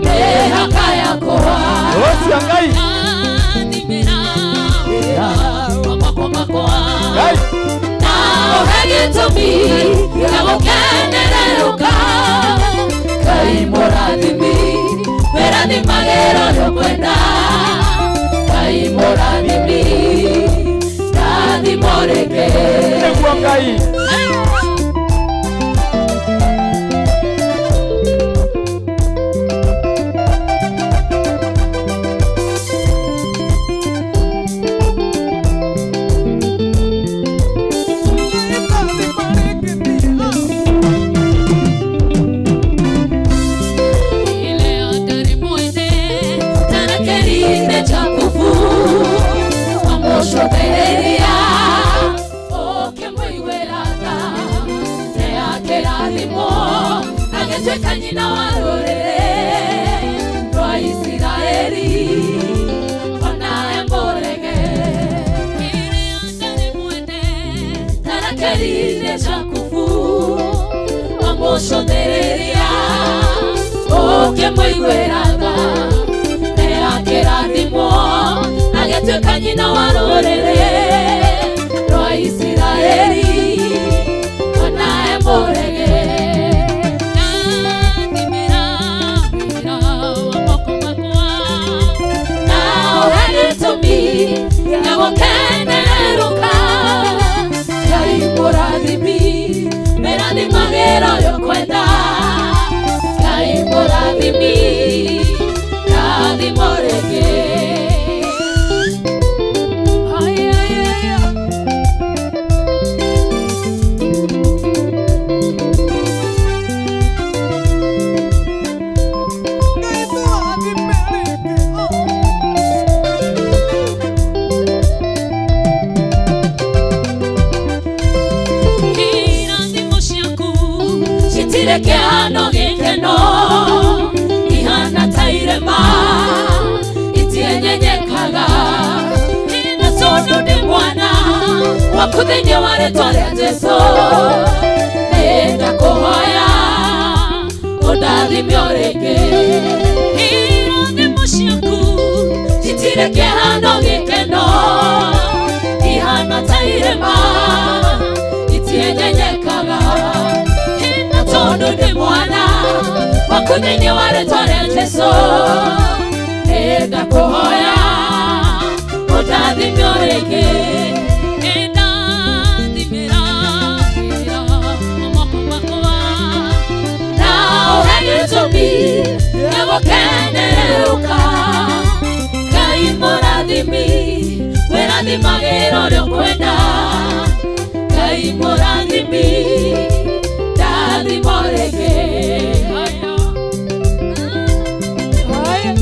mĩhaka yakwa ũcio Ngai Ndathimĩra wĩra wa moko makwa Ngai na ũhe gĩtũmi gĩa gũkenererũka Ngai mũrathimi wĩrathimagĩra ũrĩa ũkwenda Ngai mũrathimi ndathimo rĩngĩ nĩguo Ngai Ile Jakubu amũcokereria ũkĩmũiguĩra tha nĩakĩrathimwo agĩtuĩka nyina wa rũrĩrĩ rwa Isiraeli ona emũrege Ĩrĩa ndarĩ mwende tarakerire Jakubu amũcokereria ũkĩmũiguĩra tha nĩakĩrathimwo agĩtuĩka nyina wa rũrĩrĩ rwa Isiraeli ona emũrege Ndathimĩra wĩra wa moko makwa na ũhe gĩtũmi gĩa gũkenerũka Ngai mũrathimi wĩrathimagĩra ũrĩa ũkwenda Ngai mũrathimi ndathimo rĩngĩ Ai, ai, ai, ai. Irathimo ciaku citirĩ kĩhano gĩkeno ihana ta irĩma itienyenyekaga na tondũ ndĩ mwana waku thĩinĩ wa rĩtwa rĩa Jesũ nĩndakũhoya ũndathime o rĩngĩ Irathimo ciaku citirĩ kĩhano gĩkeno ihana ta irĩma itienyenyekaga na tondũ ndĩ mwana waku thĩinĩ wa rĩtwa rĩa Jesũ nĩndakũhoya ũndathime o rĩngĩ Nĩndathimĩra wĩra wa moko makwa na ũhe gĩtũmi gĩa gũkenerũka Ngai mũrathimi wĩrathimagĩra ũrĩa ũkwenda Ngai mũrathimi ndathimo rĩngĩ Haya. Haya.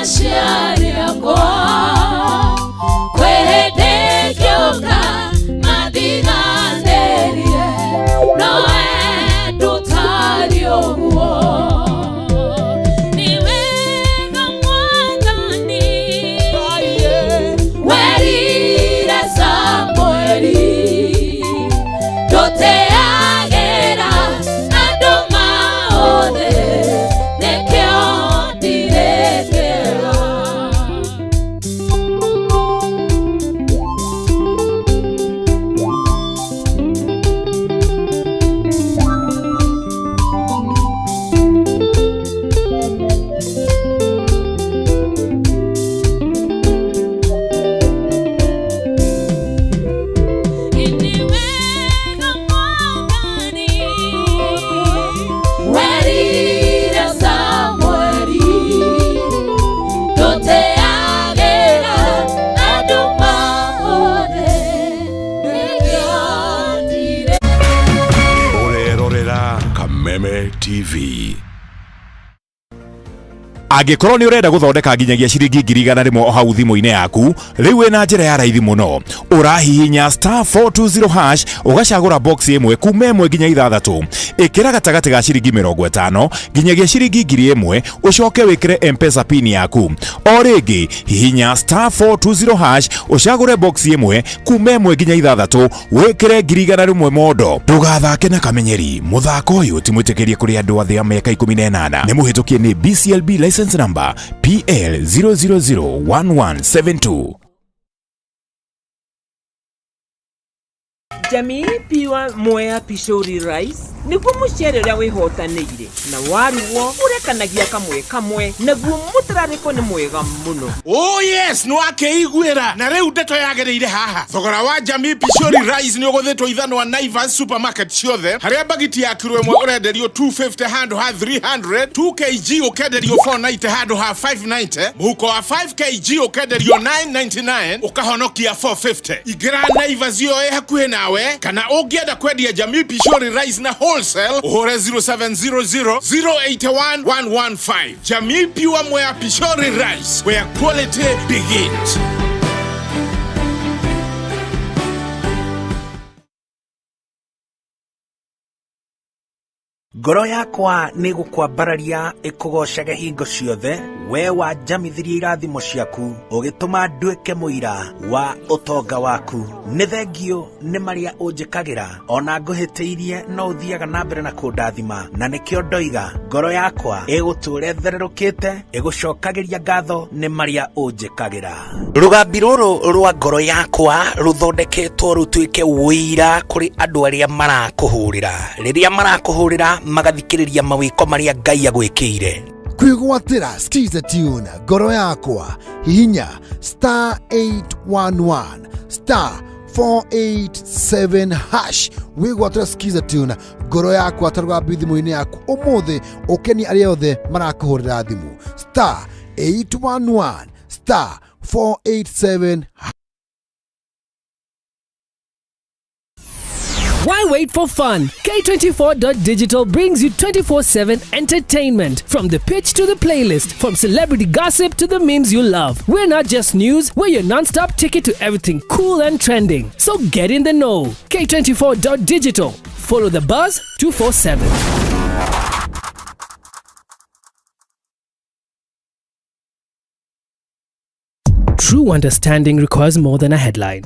Aciari akwa kwĩ hĩndĩ ngĩũka mathiganĩrie, nowe ndũtariĩ ũguo. Nĩ wega Mwathani werire Samueli, ndũteagĩra andũ maũthĩ, nĩkĩo ndirĩkĩra. Nĩ wega Mwathani werire Samueli, ndũteagĩra andũ maũthĩ, nĩkĩo ndirĩ. Ũrerorera Kameme TV. Angĩkorwo nĩ ũrenda gũthondeka nginyagia ciringi 100,000 o hau thimũ-inĩ yaku, rĩu wĩna njĩra ya raithi mũno. Ũrahihinya *420# ũgacagũra box ĩmwe kuma 1 nginya 6, ĩkĩra gatagatĩ ga ciringi 50 nginyagia ciringi 1,000, ũcoke wĩkĩre M-Pesa PIN yaku. O rĩngĩ hihinya *420# ũcagũre box ĩmwe kuma 1 nginya 6, wĩkĩre 100,000 mondo. Ndũgathake na kamenyeri, mũthako ũyũ ti mwĩtĩkĩrie kũrĩ andũ athĩ a mĩaka 18. Nĩ mũhĩtũkie nĩ BCLB license number PL 0001172. Jamii Pure Mwea Pishori Rice nĩguo mũcere ũrĩa wĩhotanĩire na warugwo ũrekanagia kamwe kamwe, naguo mũtararĩko nĩ mwega mũno. Oh yes, nĩ wakĩiguĩra na rĩu ndeto yagĩrĩire haha. Thogora wa Jamii Pishori Rice nĩ ũgũthĩtwo ithanwa Naivas supermarket ciothe, harĩa bagiti ya kiro 1 ũrenderio 250 handũ ha 300, 2 kg ũkenderio 490 handũ ha 590, mũhuko wa 5 kg ũkenderio 999 ũkahonokia 450. Ingĩra Naivas ĩyo ĩ hakuhĩ nawe, kana ũngĩenda kwendia Jamii Pishori Rice na wholesale ũhũre 0700 081 115. Jamii Pure Mwea Pishori Rice, where quality begins. Ngoro yakwa nĩ gũkwambararia ĩkũgocage hingo ciothe, we wanjamithirie irathimo ciaku, ũgĩtũma nduĩke mũira wa ũtonga waku. Nĩ thengio nĩ marĩa ũnjĩkagĩra, ona ngũhĩtĩirie no ũthiaga na mbere na kũndathima, na nĩkĩo ndoiga ngoro yakwa ĩgũtũũra ĩthererũkĩte, ĩgũcokagĩria ngatho nĩ marĩa ũnjĩkagĩra. Rũgambi rũrũ rwa ngoro yakwa rũthondeketwo rũtuĩke ũira kũrĩ andũ arĩa marakũhũrĩra, rĩrĩa marakũhũrĩra magathikĩrĩria mawĩko marĩa Ngai agwĩkĩire. Kwĩgwatĩra Skiza tune ngoro yakwa, hihinya *811 *487# wĩgwatĩra Skiza tune ngoro yakwa ta rũgambi thimũ-inĩ yaku ũmũthĩ, ũkenie arĩa othe marakũhũrĩra thimũ. *811 *487. Why wait for fun? K24.digital brings you 24/7 entertainment. From the pitch to the playlist, from celebrity gossip to the memes you love. We're not just news, we're your non-stop ticket to everything cool and trending. So get in the know. K24.digital. Follow the buzz 247. True understanding requires more than a headline.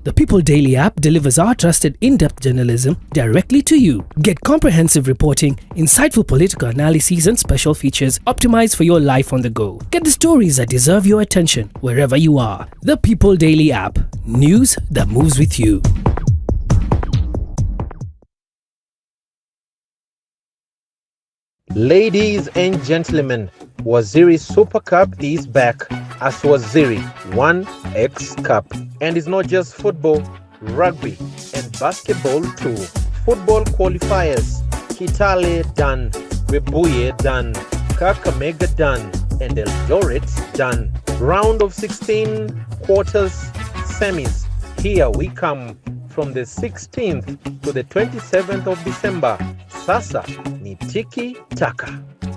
The People Daily app delivers our trusted in-depth journalism directly to you. Get comprehensive reporting, insightful political analyses and special features optimized for your life on the go. Get the stories that deserve your attention wherever you are. The People Daily app. News that moves with you. Ladies and gentlemen, Waziri Super Cup is back as Waziri 1X Cup. And it's not just football, rugby, and basketball too. Football qualifiers, Kitale done, Webuye done, Kakamega done, and Eldoret done. Round of 16, quarters, semis. Here we come from the 16th to the 27th of December. Sasa ni tiki taka.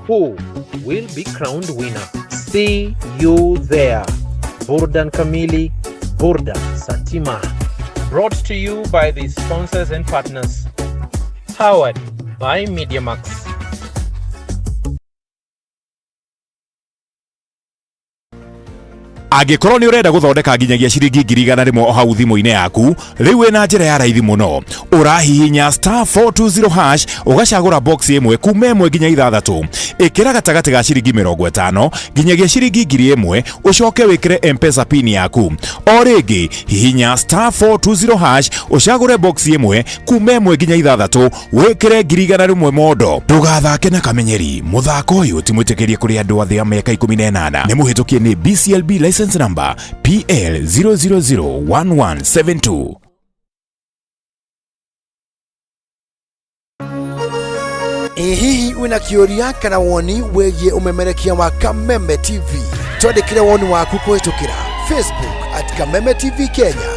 Who will be crowned winner? See you there. Burdan Kamili, Burdan Satima. Brought to you by the sponsors and partners. Powered by MediaMax. Angĩkorwo nĩ ũrenda gũthondeka nginyagia ciringi 100,000 o hau thimũ-inĩ yaku, rĩu wĩna njĩra ya raithi mũno. Ũrahihinya star 420 hash, ũgacagũra box ĩmwe kuma ĩmwe nginya ithathatũ. Ĩkĩra gatagatĩ ga ciringi 50 nginyagia ciringi 1000, ũcoke wĩkĩre M-Pesa pin yaku. O rĩngĩ hihinya star 420 hash, ũcagũre box ĩmwe kuma ĩmwe nginya ithathatũ, wĩkĩre 100,000 mondo. Ndũgathake na kamenyeri, mũthako ũyũ ti mwĩtĩkĩrie kũrĩ andũ athĩ a mĩaka 18. Nĩ mũhĩtũkie nĩ BCLB license number PL 0001172. Ĩ hihi wĩna kĩũria kana woni wĩgiĩ ũmemerekia wa Kameme TV? Twandĩkĩre woni waku kũhĩtũkĩra Facebook at Kameme TV Kenya,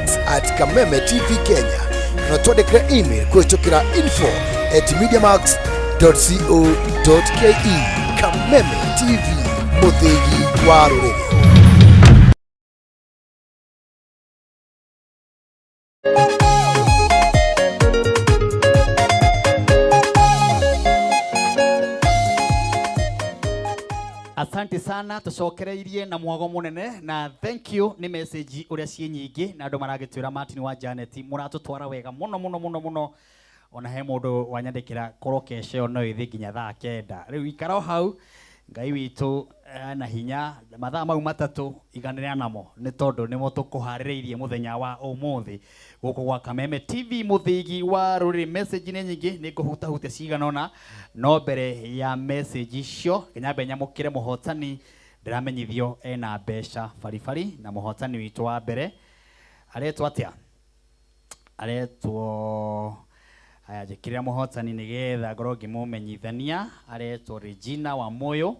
X at Kameme TV Kenya, kana twandĩkĩre email kũhĩtũkĩra info@mediamax.co.ke. Kameme TV, mũthĩgi wa rũrĩrĩ. Asante sana, tucokereirie na mwago munene na thank you ni message uria ciĩ nyingĩ na andũ maragĩtwĩra Martin wa Janet mũratũtwara wega mũno mũno mũno mũno. Ona he mũndũ wanyandĩkĩra korwo kesho no ĩthĩ nginya thaa 9. Rĩu ikara o hau, Ngai witũ na hinya mathaa mau matatũ iganĩra namo nĩ tondũ nĩmo tũkũharĩrĩirie mũthenya wa ũmũthĩ gũkũ gwa Kameme TV, mũthĩgi wa rũrĩrĩ. Message nĩ nyingĩ, nĩ ngũhutahutia cigana ũna, no mbere ya message icio nyambe nyamũkĩre mũhotani. Ndĩramenyithio ena mbeca baribari, na mũhotani witũ wa mbere aretwo atĩa? Aretwo aya, njĩkĩrĩra mũhotani nĩgetha ngorwo ngĩmũmenyithania. Aretwo Regina wa Moyo.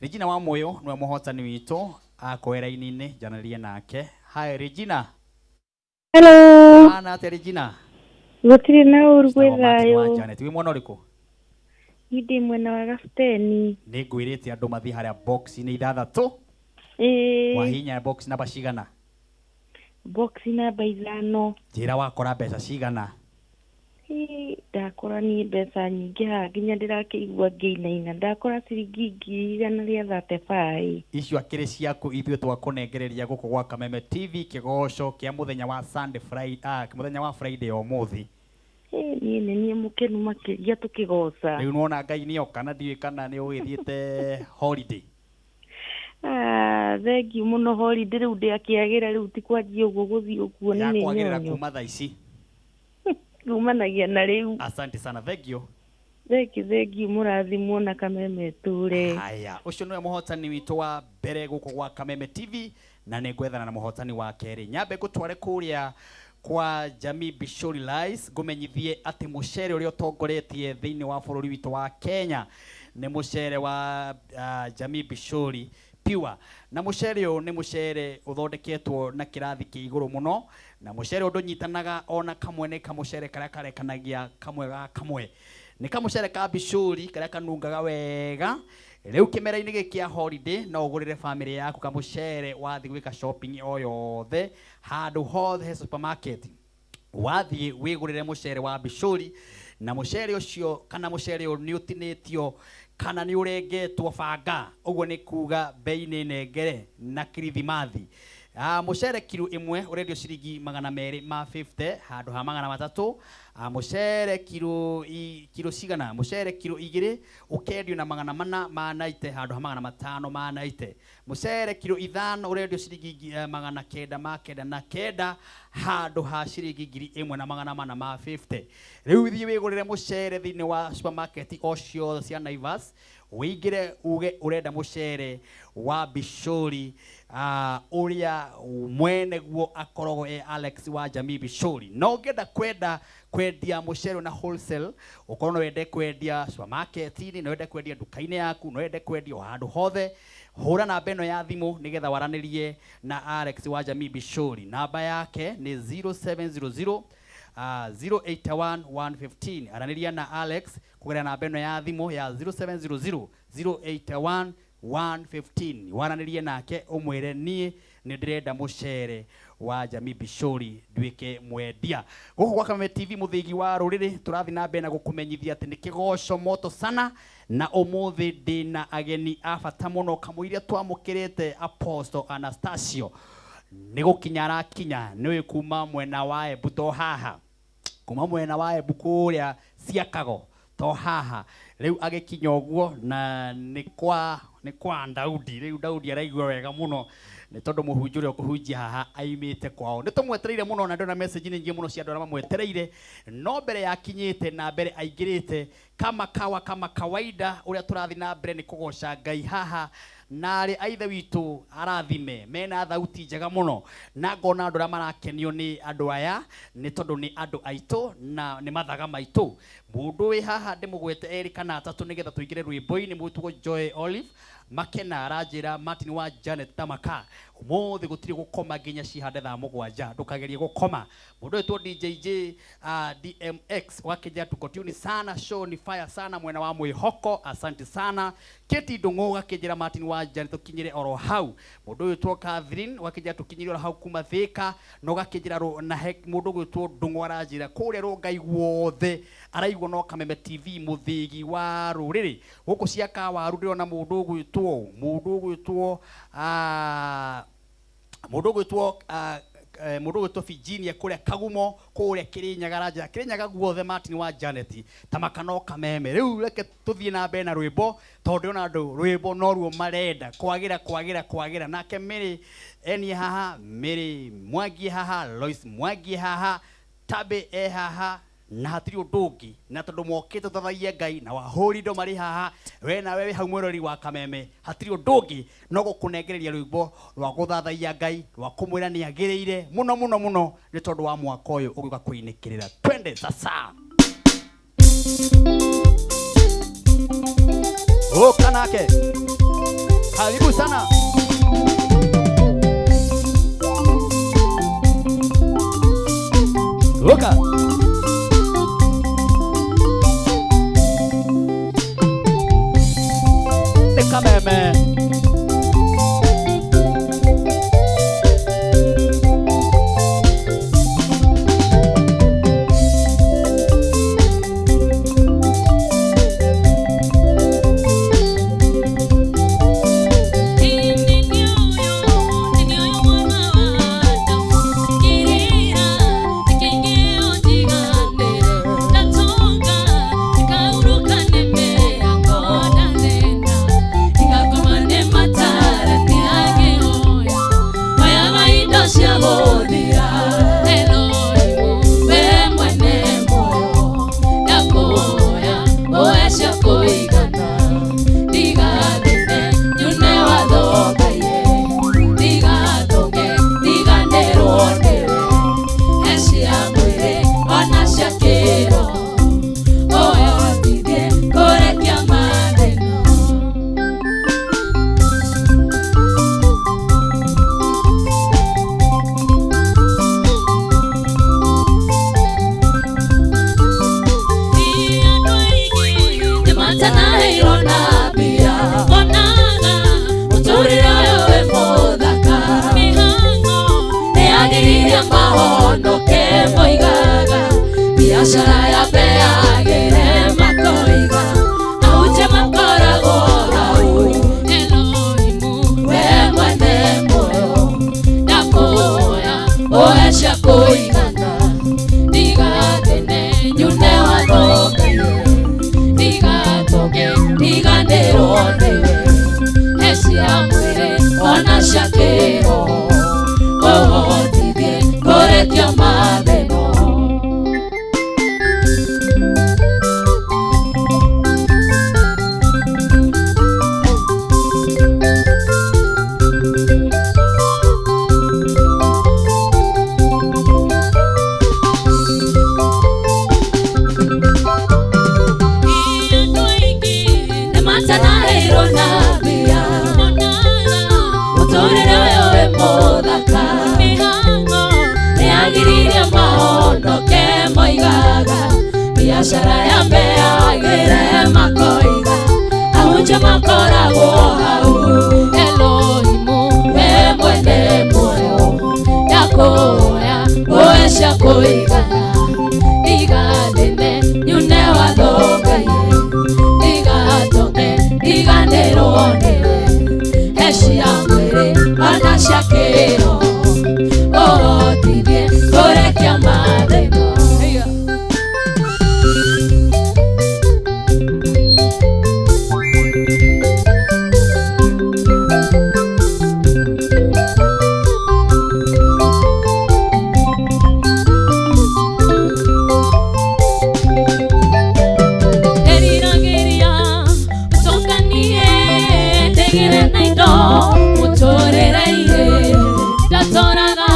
Regina wa Moyo nĩwe mũhotani witũ, akoe raini-inĩ njanĩrie nake. Hi Regina. Hello. Ana atĩa Regina? Gũtirĩ na ũru, gwĩ Martin wa thayũ. Janet, wĩ mwena ũrĩkũ? Niĩ ndĩ mwena wa Gabuteni. Nĩ ngwĩrĩte andũ mathiĩ harĩa box-inĩ ithathatũ. Ĩĩ. Wahinya box namba cigana? Box namba 5. Njĩra wakora mbeca cigana? Ĩĩ, ndakora niĩ mbeca nyingĩ haha nginya ndĩrakĩigua ngĩinaina. Ndakora ciringi 135,000. Icio akĩrĩ ciaku, ithuĩ twakũnengereria gũkũ gwa Kameme TV kĩgoco kĩa mũthenya wa Sunday Friday, mũthenya wa Friday ũmũthĩ. Ĩĩ, niĩ nĩ niĩ mũkenu makĩria tũkĩgoca. Rĩu nĩwona Ngai nĩoka na ndiũĩ kana nĩ ũgĩthiĩte holiday. Thank you mũno. Holiday rĩu ndĩakĩagĩra, rĩu ti kwanjia ũguo gũthiĩ ũguo nĩ Yakwagĩrĩra mĩnyonyo. kuma thaa ici. Kumanagia na rĩu. Asante sana, thank you. Thank you, thank you, mũrathimwo na Kameme tũre. Haya, ũcio nĩwe mũhotani witũ wa mbere gũkũ gwa Kameme TV, na nĩ ngwethana na mũhotani wa kerĩ. Nyambe ngũtware kũrĩa kwa Jamii Bishori Rice, ngũmenyithie atĩ mũcere ũrĩa ũtongoretie thĩinĩ wa bũrũri witũ wa Kenya nĩ mũcere wa Jamii Bishori Pure, na mũcere ũyũ nĩ mũcere ũthondeketwo na kĩrathi kĩa igũrũ mũno, na mũcere ũyũ ndũnyitanaga ona kamwe, nĩ kamũcere karĩa karekanagia kamwe ga kamwe, nĩ kamũcere ka bicũri karĩa kanungaga wega. Rĩu kĩmera-inĩ gĩkĩ kĩa holiday no ũgũrĩre family yaku kamũcere, wathiĩ gwĩka shopping o yothe, handũ hothe he supermarket wathiĩ wĩgũrĩre mũcere wa bicũri. Na mũcere ũcio kana mũcere ũyũ nĩ ũtinĩtio kana nĩ ũrengetwo banga, ũguo nĩ kuga bei nĩ nengere na kirithimathi. Mũcere kiro ĩmwe ũrendio ciringi 250 handũ ha 300. Mũcere kiro cigana? Mũcere kiro 2 ũkendio na 490 handũ ha 590. Mũcere kiro 5 ũrendio ciringi 999 handũ ha ciringi 1450. Rĩu thiĩ wĩgũrĩre mũcere thĩinĩ wa supermarket o ciothe cia Naivas, wĩingĩre uge ũrenda mũcere wa bicũri, ũrĩa mwene guo akoragwo e Alex wa Jamii Bicũri. No ũngĩenda kwenda kwendia mũcere na wholesale, ũkorwo no wende kwendia supermarket-inĩ, no wende kwendia nduka-inĩ yaku, no wende kwendia o handũ hothe, hũra namba ĩno ya thimũ nĩgetha waranĩrie na Alex wa Jamii Bicũri. Namba yake nĩ 0700 081 115. Aranĩria na Alex kũgerera namba ĩno ya thimũ ya 0700 081. 115 waranĩrie nake ũmwĩre niĩ nĩ ndĩrenda mũcere wa Jamii Bishori nduĩke mwendia. Gũkũ gwa Kameme TV mũthĩgi wa rũrĩrĩ tũrathiĩ na mbere na gũkũmenyithia atĩ nĩ kĩgoco moto sana, na ũmũthĩ ndĩna ageni a bata mũno kamũiria twamũkĩrĩte Apostle Anastasio nĩ gũkinya arakinya, nĩũĩ kuma mwena wa Embu to haha, kuma mwena wa Embu kũrĩa Ciakago to haha, rĩu agĩkinya ũguo na nĩ kwa Daudi. Rĩu Daudi araigua wega mũno nĩ tondũ mũhunjia ũrĩa ũkũhunjia haha aimĩte kwao. Nĩ tũmwetereire mũno na ndona message nyingĩ mũno cia andũ arĩa mamwetereire, no mbere yakinyĩte na mbere aingĩrĩte kama kawa kama kawaida ũrĩa tũrathiĩ na mbere nĩ kũgoca Ngai haha, na arĩ a ithe witũ arathime mena thauti njega mũno, na ngona andũ arĩa marakenio nĩ andũ aya nĩ tondũ nĩ andũ aitũ na nĩ mathaga maitũ. Mũndũ wĩ haha ndĩmũgwete erĩ kana atatũ nĩgetha tũingĩre rwĩmbo-inĩ, mũtwo Joy Olive Makena aranjĩra Martin wa Janet Tamaka ũmũthĩ gũtirĩ gũkoma nginya cihande thaa 7, ndũkagerie gũkoma. Mũndũ wĩtwo DJJ DMX wakĩnjĩra tuko tune sana, show ni fire sana mwena wa mwĩhoko, asante sana. Keti Ndung'u gakĩnjĩra Martin wa Janet tũkinyĩre oro hau. Mũndũ wĩtwo Catherine wakĩnjĩra tũkinyĩre oro hau kuma Thĩka, no gakĩnjĩra na he mũndũ gwĩtwo Ndung'u aranjĩra kũrĩa Rongai guothe araigua no Kameme TV mũthĩgi wa rũrĩrĩ. Gũkũ cia Kawaru ndĩrona mũndũ ũgwĩtwo mũndũ ũgwĩtwo Virginia kũrĩa Kagumo kũrĩa Kĩrĩnyaga aranjĩra Kĩrĩnyaga guothe Martin wa Janet Tamaka no Kameme. Rĩu reke tũthiĩ na mbere na rwĩmbo tondũ ndĩrona andũ rwĩmbo noruo marenda kwagĩra kwagĩra kwagĩra. Nake Mary enie haha, Mary Mwangi haha, Lois Mwangi haha, Tabe e haha, na hatirĩ ũndũ ũngĩ, na tondũ mokĩte tũthathaiye Ngai na wahũri indo marĩ haha, we nawe wĩ hau mwĩrori wa Kameme, hatirĩ ũndũ ũngĩ no gũkũnengereria rwĩmbo rwa gũthathaiya Ngai rwa kũmwĩra nĩ agĩrĩire mũno mũno mũno nĩ tondũ wa mwaka ũyũ ũgĩũka kũinĩkĩrĩra. Twende sasa. Ũka nake, karibu sana. Ũka. Kameme. Biashara ya mbeagĩre makoiga ahunjia makoragwo hau. cia mwĩrĩ ona cia kĩroho ũhotithie kũrekia mathĩna. Eriragĩria ũcokanie ndĩgĩre na indo mũtũrĩre-inĩ ndatũraga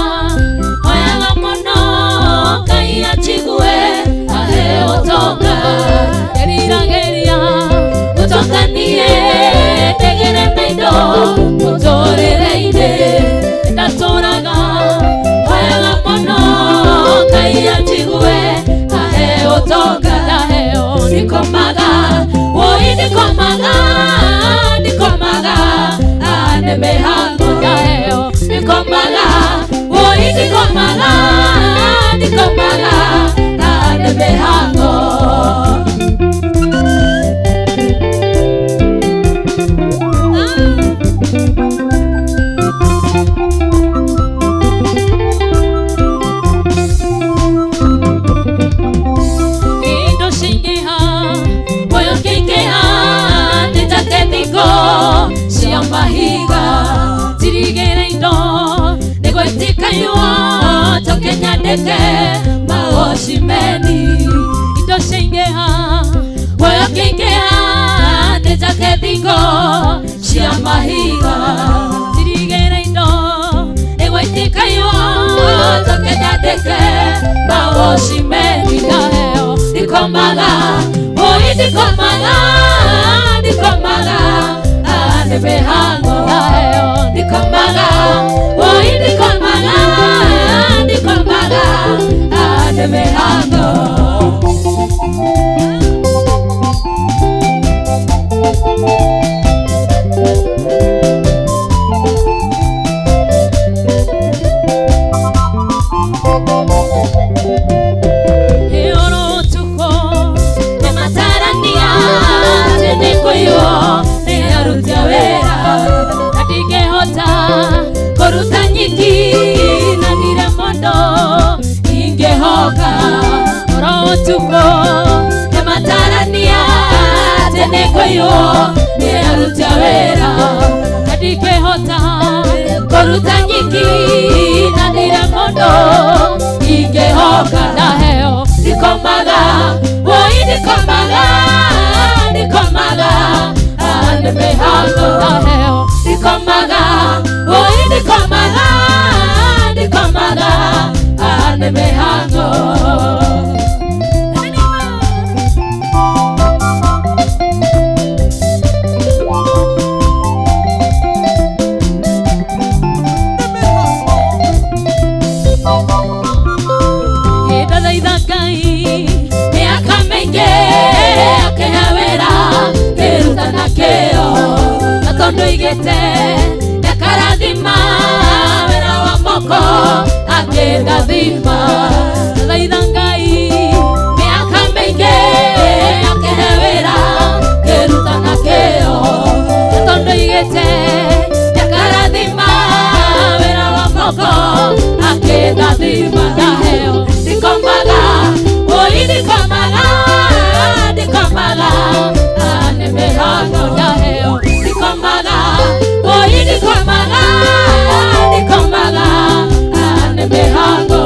hoyaga mũno Ngai anjigue ahe ũtonga. Eriragĩria ũcokanie ndĩgĩre na indo mũtũrĩre-inĩ ndatũraga hoyaga mũno Ngai anjigue ahe ũtonga. Ndaheo ndikomaga woi ndikomaga ndikomaga nĩ mĩhango. Ndaheo ndikomaga woi ndikomaga ndikomaga nĩ mĩhango. Indo cingĩha muoyo kĩingĩha nĩnjake thingo cia mahiga njirigĩre indo nĩgwĩtĩkanyua njoke nyandĩke maũcimeni. Indo cingĩha muoyo kĩingĩha nĩnjake thingo cia mahiga njirigĩre indo nĩgwĩtĩkanyua njoke nyandĩke maũcimeni. Ndaheo ndikomaga woi ndikomaga ndikomaga nĩ mĩhango. Ndaheo ndikomaga woi ndikomaga ndikomaga nĩ mĩhango. Ĩũrũtukũ nĩmatarania atĩ nĩngũiywo nĩ aruti a wĩra na ndingĩhota kũruta nyiki na ndirĩ mũndũ ingĩhoka. Oro ũtukũ nĩmatarania atĩ nĩngũiywo nĩ aruti a wĩra na ndingĩhota kũruta nyiki na ndirĩ mũndũ ingĩhoka. Ndaheo ndikomaga woi ndikomaga ndikomaga nĩ mĩhango. Ndaheo ndikomaga woi ndikomaga ndikomaga nĩ mĩhango. Ndathaitha Ngai mĩaka mĩingĩ akĩhe wĩra ngĩruta na kĩyo na tondũ aigĩte nĩakarathima wĩra wa moko akĩndathima. Ndathaitha Ngai mĩaka mĩingĩ akĩhe wĩra ngĩruta na kĩyo na tondũ aigĩte nĩakarathima wĩra wa moko akĩndathima. Ndaheo ndikomaga woi ndikomaga ndikomaga nĩ mĩhango. Ndaheo ndikomaga woi ndikomaga ndikomaga nĩ mĩhango.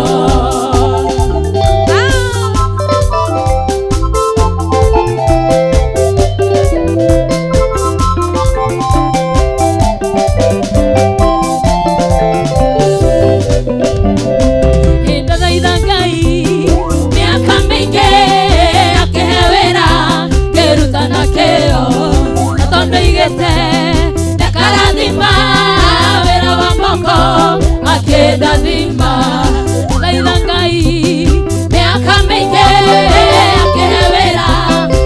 Ndathaitha Ngai mĩaka mĩingĩ akĩhe wĩra ngĩruta na kĩyo na tondũ aigĩte nĩakarathima wĩra wa moko akĩndathima. Ndathaitha Ngai mĩaka mĩingĩ akĩhe wĩra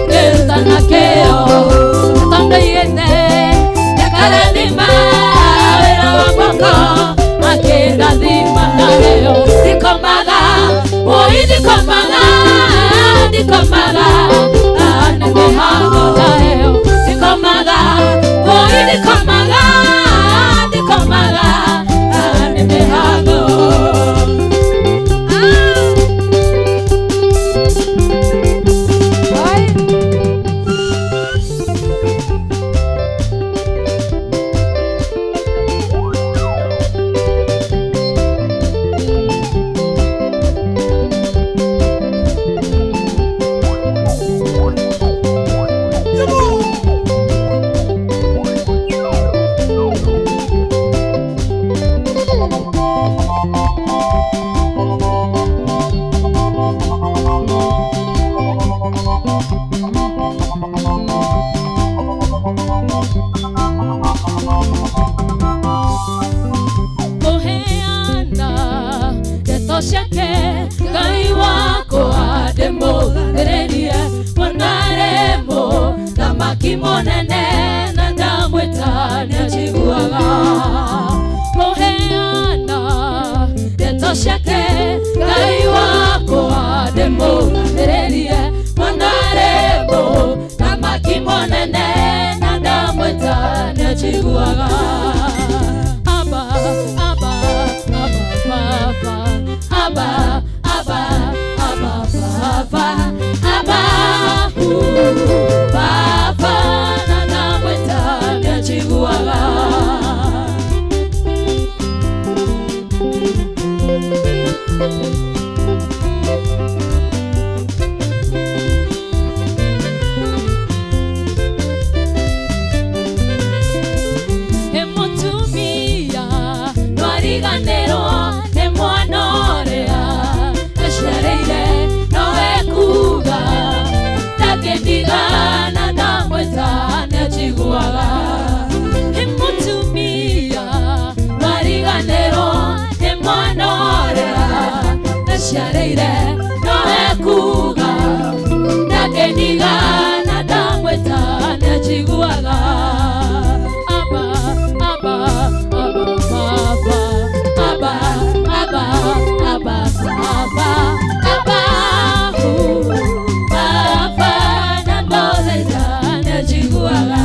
ngĩruta na kĩyo na tondũ aigĩte nĩakarathima wĩra wa moko akĩndathima. Ndaheo ndikomaga woi ndikomaga ndikomaga nĩ mĩhango. Ndaheo ndikomaga woi ndikomaga. Mũnene na ndamwĩta nĩanjiguaga. Kũheana ndeto ciake Ngai wakwa ndĩmũgathĩrĩrie. Mwanarĩmũ thamaki mũnene na ndamwĩta nĩanjiguaga. Abba, Abba, Abba, Baba, Abba, Abba, Abba, Baba, Abba, Baba, na ndamwĩta nĩanjiguaga. Mũtumia ndwariganĩrwo nĩ mwana ũrĩa aciarĩire, nowe kuga ndangĩndiga na ndamwĩta nĩanjiguaga. Mũtumia ndwariganĩrwo nĩ mwana ũrĩa aciarĩire, nowe kuga ndangĩndiga na ndamwĩta nĩanjiguaga. Abba, Abba, Abba, Baba, Abba, Abba, Abba, Baba, Abba, Baba, na ndamwĩta nĩanjiguaga.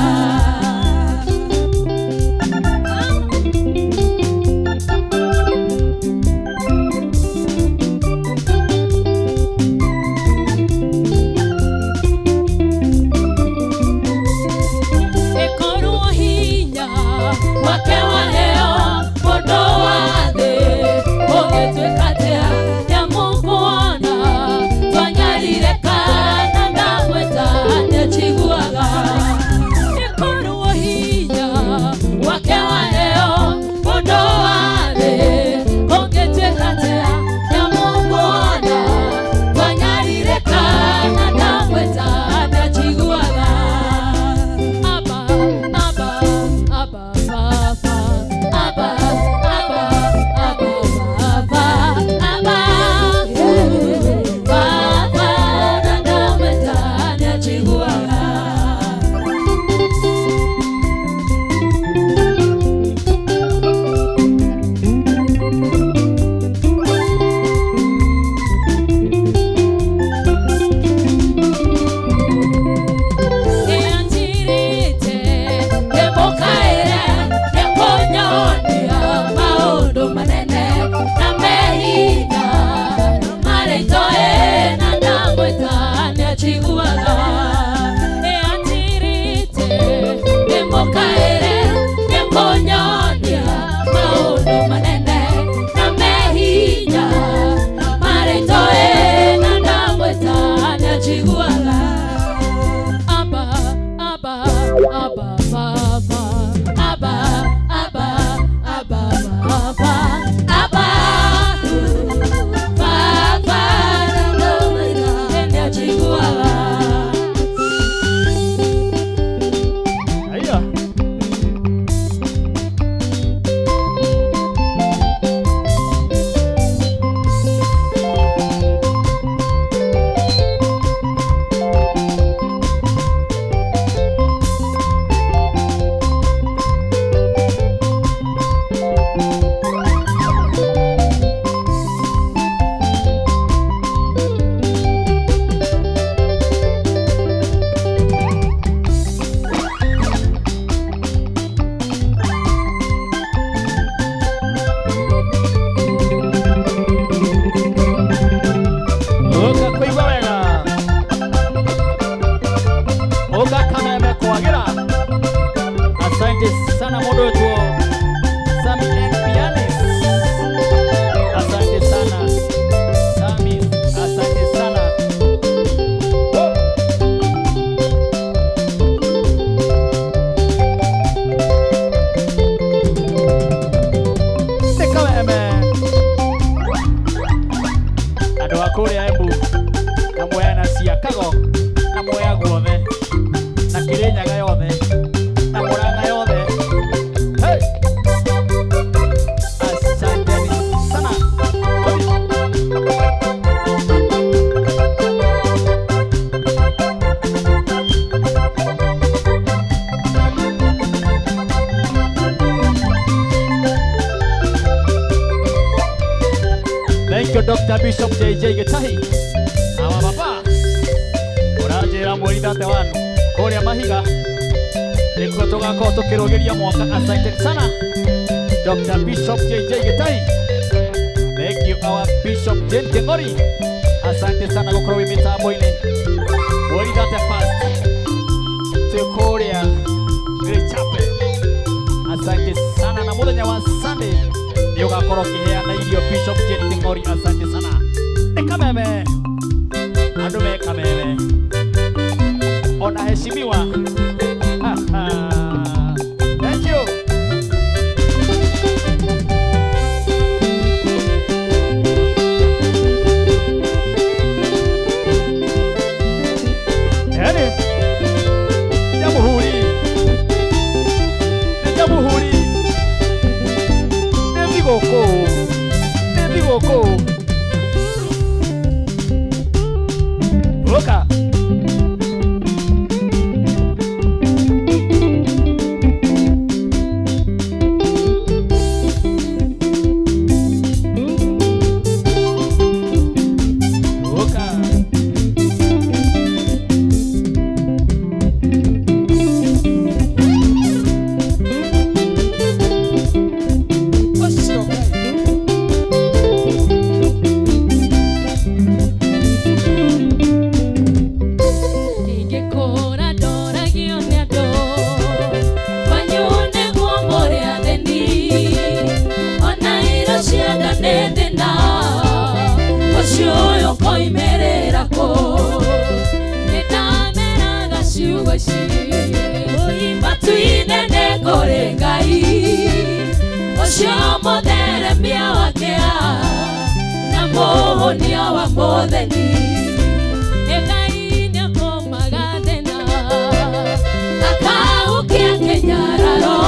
Thank you Dr. Bishop JJ Gitahi. Awa baba. Ũranjĩra mweri 31 kũrĩa mahiga nĩkuo tũgakorwo tũkĩrũgĩria mwaka. Asante sana Dr. Bishop JJ Gitahi. Thank you our Bishop Jane Kengori. Asante sana gũkorwo wĩ mĩtambo-inĩ. Mweri 31 twĩ kũrĩa Great Chapel. Asante sana na mũthenya wa Sunday nĩ ũgakorwo ũkĩheana irio Bishop Jane Kengori. Asante sana. Nĩ kameme. Andũ me kameme. Ona heshimiwa. Thank you. Yani, Jamhuri. Nĩ Jamhuri. Nĩ thigũkũ. Nĩ thigũkũ. Ũka. Ũka. Ũcio Ngai. Ingĩkũra ndoragio nĩ andũ kwanyu nĩguo mũrĩ athĩni ona irio cia nda nĩ thĩna ũcio ũyũ ũkoimĩrĩra kũ nĩndameraga ciugo ici matu-inĩ nĩ kũrĩ Ngai ũcio mũtheremia wa kĩa na mũhũnia wa mũthĩni. Ngai nĩakũmaga thĩna akahukia kĩnyararo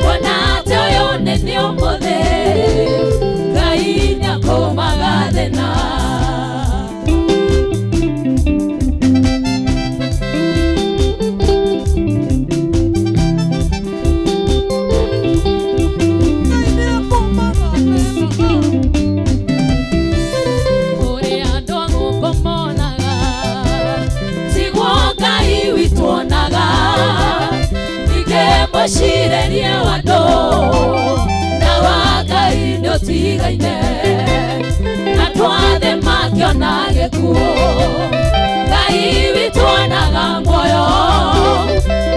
kuona atĩ ũyũ nĩ niĩ ũmũthĩ. Ngai nĩakũmaga thĩna. Kũrĩ andũ a gũkũ monaga tiguo Ngai witũ onaga ningĩ mũcirĩrie wa andũ na wa Ngai nĩũtigaine andũ othe makĩona gĩkuũ Ngai witũ onaga muoyo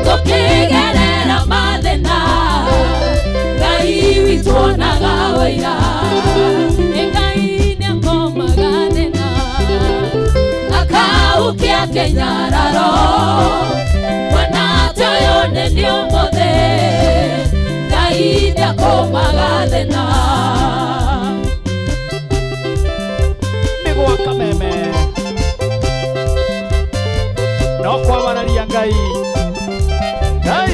tũkĩgerera mathĩna Ngai witũ onaga wĩira. Ngai nĩakomaga thĩna akahukia kĩnyararo kuona atĩ ũyũ nĩ niĩ ũmũthĩ. Ngai nĩakũmaga thĩna. Nĩ gwa kameme. No kwabararia Ngai. Ngai.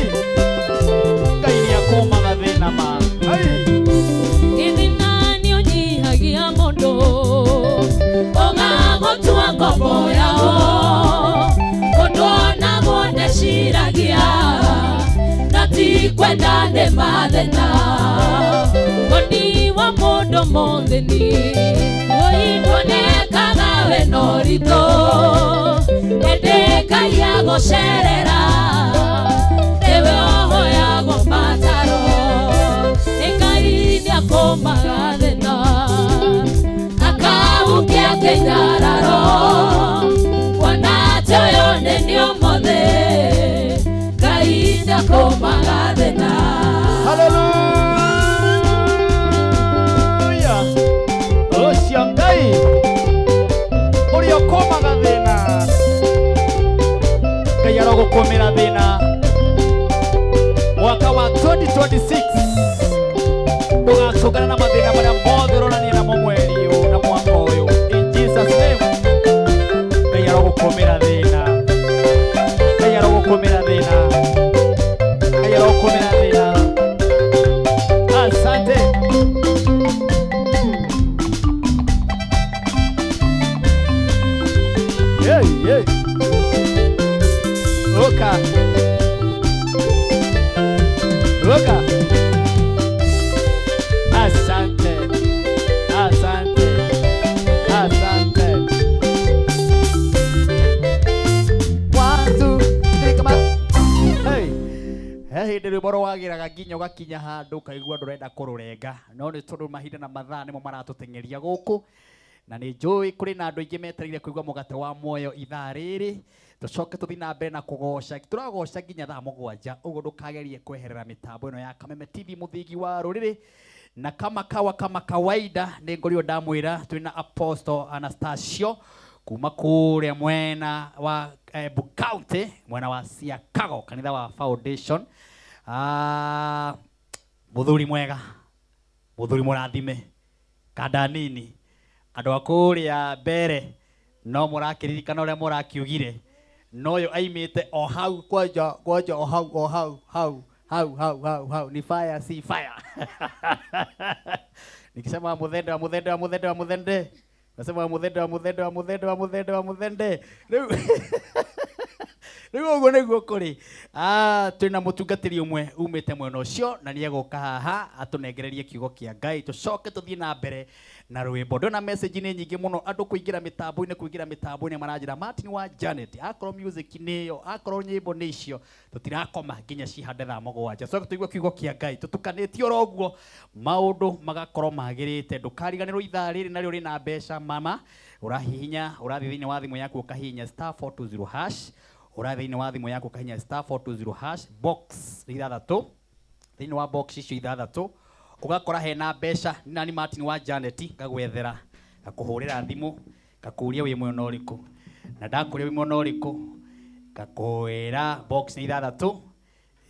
Ngai nĩakũmaga thĩna ma. Ngai. Ithina nĩũnyihagia mũndũ ũgagũtua ngombo yao ũndũ onaguo ndeciragia na ti kwenda nĩ mathĩna ũni wa mũndũ mũthĩni ndwonekaga wĩna ũritũ ĩndĩ Ngai agũcerera nĩwe ũhoyagwo mataro. Ngai nĩakũmaga thĩna akahukia kĩnyararo kuona atĩ ũyũ nĩ niĩ ũmũthĩ. Ngai nĩakũmaga thĩna. Hallelujah. Ũcio Ngai ũrĩa ũkũmaga thĩna. Ngai arogũkũmĩra thĩna mwaka wa 2026 ndũgatũngana na mathĩna marĩa mothe ũronania namo mweri ũyũ na mwaka ũyũ. In Jesus name. Ngai arogũkũmĩra thĩna. Ngai arogũkũmĩra thĩna. Ngai arogũkũmĩra thĩna. Ũramenya ũgakinya handũ ũkaigua ndũrenda kũrũrenga, no nĩ tondũ mahinda na mathaa nĩmo maratũteng'eria gũkũ, na nĩ njũĩ kũrĩ na andũ aingĩ metereire kũigua mũgate wa muoyo ithaa rĩrĩ. Tũcoke tũthiĩ na mbere na kũgoca, tũragoca nginya thaa 7, ũguo ndũkagerie kweherera mĩtambo ĩno ya Kameme TV mũthingi wa rũrĩrĩ. Na kama kawa kama kawaida nĩ ngorirwo ndamwĩra twĩna Apostle Anastasio kuma kũrĩa mwena wa Embu County, mwena wa Siakago, kanitha wa Foundation. Mũthuri mwega, mũthuri mũrathime, kanda nini, andũ a kũrĩa mbere no mũrakĩririkana ũrĩa mũrakiugire, no ũyũ aimĩte o hau kwanja, kwanja o hau, o hau, hau, hau, hau, hau, hau, ni fire si fire. Nikisema muthende wa muthende wa muthende wa muthende, nasema wa muthende wa muthende wa muthende wa muthende wa muthende. Rĩu rĩu ũguo nĩguo kũrĩ. Twĩna mũtungatĩri ũmwe umĩte mwena ũcio na nĩegũka haha atũnengererie kiugo kĩa Ngai, tũcoke tũthiĩ na mbere na rwĩmbo. Ndona message nĩ nyingĩ mũno, andũ kũingĩra mĩtambo-inĩ, kũingĩra mĩtambo-inĩ maranjĩra Martin wa Janet, akorwo music nĩyo, akorwo nyĩmbo nĩ icio, tũtirakoma nginya cihande thaa 7. Coke tũigue kiugo kĩa Ngai tũtukanĩtie oro ũguo, maũndũ magakorwo magĩrĩte. Ndũkariganĩrwo ithaa rĩrĩ narĩo rĩna mbeca mama, ũrahihinya, ũrathiĩ thĩinĩ wa thimũ yaku ũkahihinya star 420 hash, ũrathiĩ thĩinĩ wa thimũ yaku ũkahihinya star 420 hash, box ithathatũ, thĩinĩ wa box icio ithathatũ ũgakora hena mbeca. Nani Martin wa Janet ngagwethera, ngakũhũrĩra thimũ, ngakũria wĩ mwena ũrĩkũ, na ndakũria wĩ mwena ũrĩkũ ngakũĩra box nĩ ithathatũ,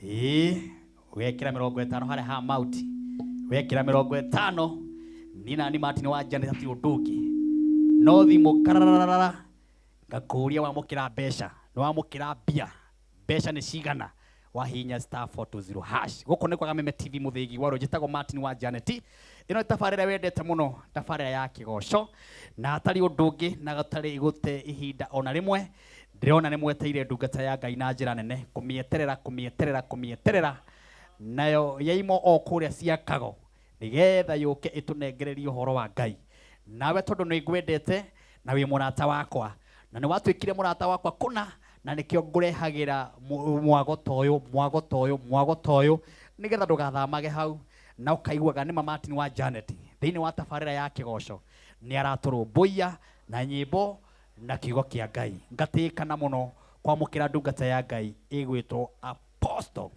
ĩĩ ũgekĩra 50 harĩa ha mauti, wekĩra 50 niĩ nani Martin wa Janet hatirĩ ũndũ ũngĩ, no thimũ karararara ngakũria wamũkĩra mbeca, nĩ wamũkĩra mbia, mbeca nĩ cigana, wahihinya star 420 hash. Gũkũ nĩ kwa Kameme TV mũthĩgi wa rũĩ, njĩtagwo Martin wa Janet. Ĩno nĩ tabarĩra wendete mũno, tabarĩra ya kĩgoco, na hatarĩ ũndũ ũngĩ na hatarĩ gũte ihinda ona rĩmwe, ndĩrona nĩ mweteire ndungata ya Ngai na njĩra nene, kũmĩeterera, kũmĩeterera, kũmĩeterera, nayo yaimo o kũrĩa Siakago nĩgetha yũke ĩtũnengererie ũhoro wa Ngai. Nawe tondũ nĩ ngwendete na wĩ mũrata wakwa, na nĩ watuĩkire mũrata wakwa kũna, na nĩkĩo ngũrehagĩra mwago ta ũyũ, mwago ta ũyũ, mwago ta ũyũ, nĩgetha ndũgathamage hau na ũkaiguaga nĩ ma Martin wa Janet thĩinĩ wa tabarĩra ya kĩgoco nĩ aratũrũmbũiya na nyĩmbo na kiugo kĩa Ngai. Ngatĩkana mũno kwamũkĩra ndungata ya Ngai ĩgwĩtwo Apostle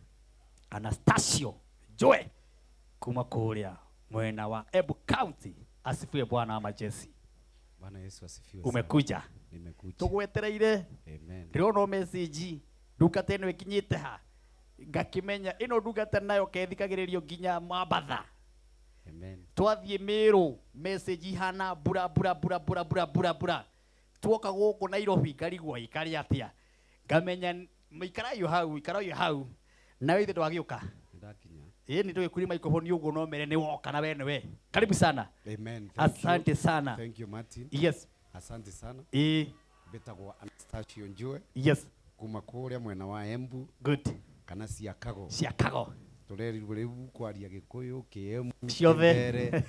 Anastasio Joe kuma kũrĩa mwena wa Embu County. Asifiwe Bwana wa majeshi. Bwana Yesu asifiwe sana. Umekuja. Nimekuja. Tũgwetereire. Amen. Ndĩrona message ndungata ĩno ĩkinyĩte ha, ngakĩmenya ĩno ndungata nayo kethikagĩrĩrio nginya Mambatha. Amen. Twathiĩ Meru message ihana bura bura bura bura bura bura bura, tuoka gũkũ Nairobi ngarigwo ikari atĩa, ngamenya ikarayo hau, ikarayo hau, nawe ithe ndwagĩũka. Ndakinya. Ĩĩ nĩ ndũgĩkuire microphone ũguo no mere nĩ woka na we nĩwe. Karibu sana. Amen. Thank you. Asante sana. Thank you Martin. Yes. Asante sana. Ĩĩ. Mbĩtagwo Anastasio Njue. Yes. Kuma kũrĩa mwena wa Embu. Good. Kana Siakago. Siakago. Tũrerirwo rĩu kwaria Gĩkũyũ, Kĩembu, Ciothe. Kĩmbere.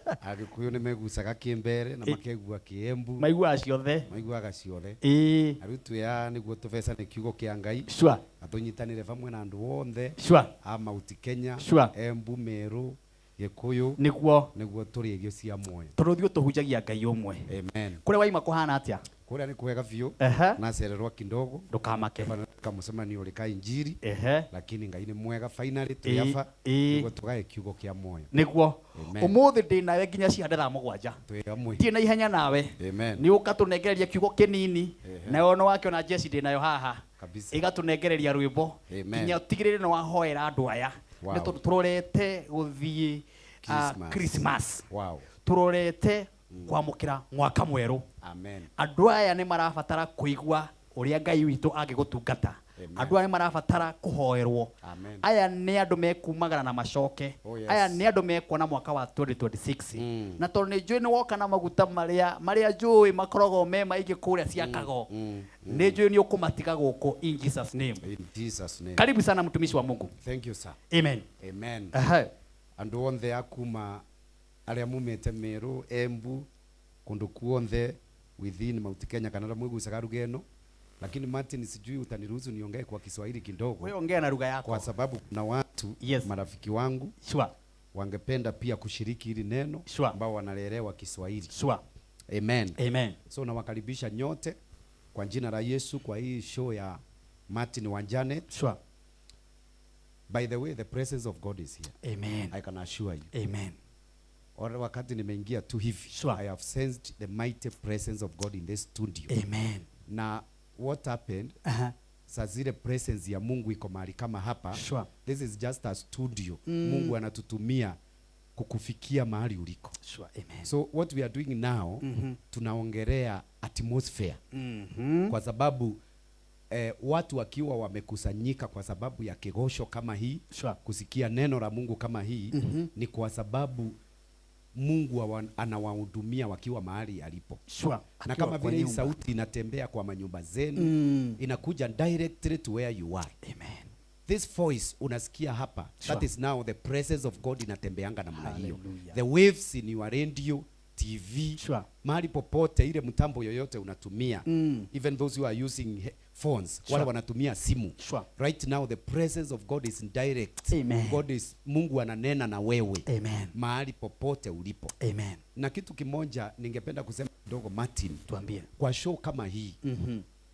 Agĩkũyũ nĩ megucaga Kĩmbere na makegua Kĩembu. Maiguaga ciothe. Maiguaga ciothe. Ĩĩ. Na rĩu twĩ haha nĩguo tũbecane kiugo kĩa Ngai. Sure. Na tũnyitanĩre hamwe na andũ othe. Sure. A Mount Kenya, Sure. Embu, Meru, Gĩkũyũ. Nĩguo. Nĩguo tũrĩe irio cia muoyo. Tondũ ithuĩ tũhunjagia Ngai ũmwe. Amen. Kũrĩa waima kũhana atĩa? Kũrĩa nĩ kwega biũ. Nacererwo kidogo. Ndũkamake. Kamũcemanio ũrĩ ka injiri. Lakini Ngai nĩ mwega finally twĩ aba. Nĩguo tũgae kiugo kĩa muoyo. Nĩguo. Amen. Ũmũthĩ ndĩ nawe nginya cihande thaa 7. Twĩ hamwe. Ndirĩ na ihenya nawe. Amen. Nĩ ũkatũnengereria kiugo kĩnini. Nawe ona wakĩona Jesse ndĩ nayo haha. Kabisa. Ĩgatũnengereria rwĩmbo. Amen. Nginya ũtigĩrĩre nĩ wahoera andũ aya. Wow. Nĩ tondũ tũrorete gũthiĩ, Christmas. Christmas. Wow. Tũrorete kwamũkĩra mwaka mwerũ. Amen. Andũ aya nĩ marabatara kũigua ũrĩa Ngai witũ angĩgũtungata. Amen. Andũ aya nĩ marabatara kũhoerwo. Amen. Aya nĩ andũ mekumagara na macoke. Oh, yes. Aya nĩ andũ mekuona mwaka wa 2026. Na tondũ nĩ njũĩ nĩ woka na maguta marĩa njũĩ makoragwo me maingĩ kũrĩa Siakago. Nĩ njũĩ nĩ ũkũmatiga gũkũ in Jesus name. In Jesus name. Karibu sana mtumishi wa Mungu. Thank you sir. Amen. Amen. Aha. Andũ othe a kuma arĩa mumĩte Meru, Embu, kũndũ kuothe within Mount Kenya kana arĩa mwĩgucaga lugha ĩno. Lakini Martin, sijui utaniruhusu niongee kwa Kiswahili kidogo. Wewe ongea na lugha yako. Kwa sababu kuna watu watu marafiki wangu wangependa pia kushiriki hili neno ambao wanalielewa Kiswahili. Amen. Amen. So nawakaribisha nyote kwa jina la Yesu kwa hii show ya Martin Wanjanet. By the way, the presence of God is here. Amen. I can assure you. Amen. Or wakati nimeingia tu hivi, I have sensed the mighty presence of God in this studio. Amen. Na what happened? Saa zile presence ya Mungu iko mahali kama hapa. This is just a studio. Mungu anatutumia kukufikia mahali uliko. Amen. So what we are doing now, tunaongelea atmosphere. Kwa sababu watu wakiwa wamekusanyika kwa sababu ya kigosho kama hii, kusikia neno la Mungu kama hii, ni kwa sababu Mungu anawahudumia wakiwa mahali alipo. Na Akiwa kama kwa vile hii nyumba. sauti inatembea kwa manyumba zenu, inakuja directly to where you are. Amen. This voice unasikia hapa, that is now the presence of God inatembeanga namna hiyo. Hallelujah. The waves in your radio, TV, mahali popote ile mtambo yoyote unatumia, even those who are using phones, wale wanatumia simu. Right now the presence of God is direct. Amen. God is, Mungu ananena na wewe. Amen. Mahali popote ulipo. Amen. Na kitu kimoja ningependa kusema kidogo Martin. Tuambie. Kwa show kama hii,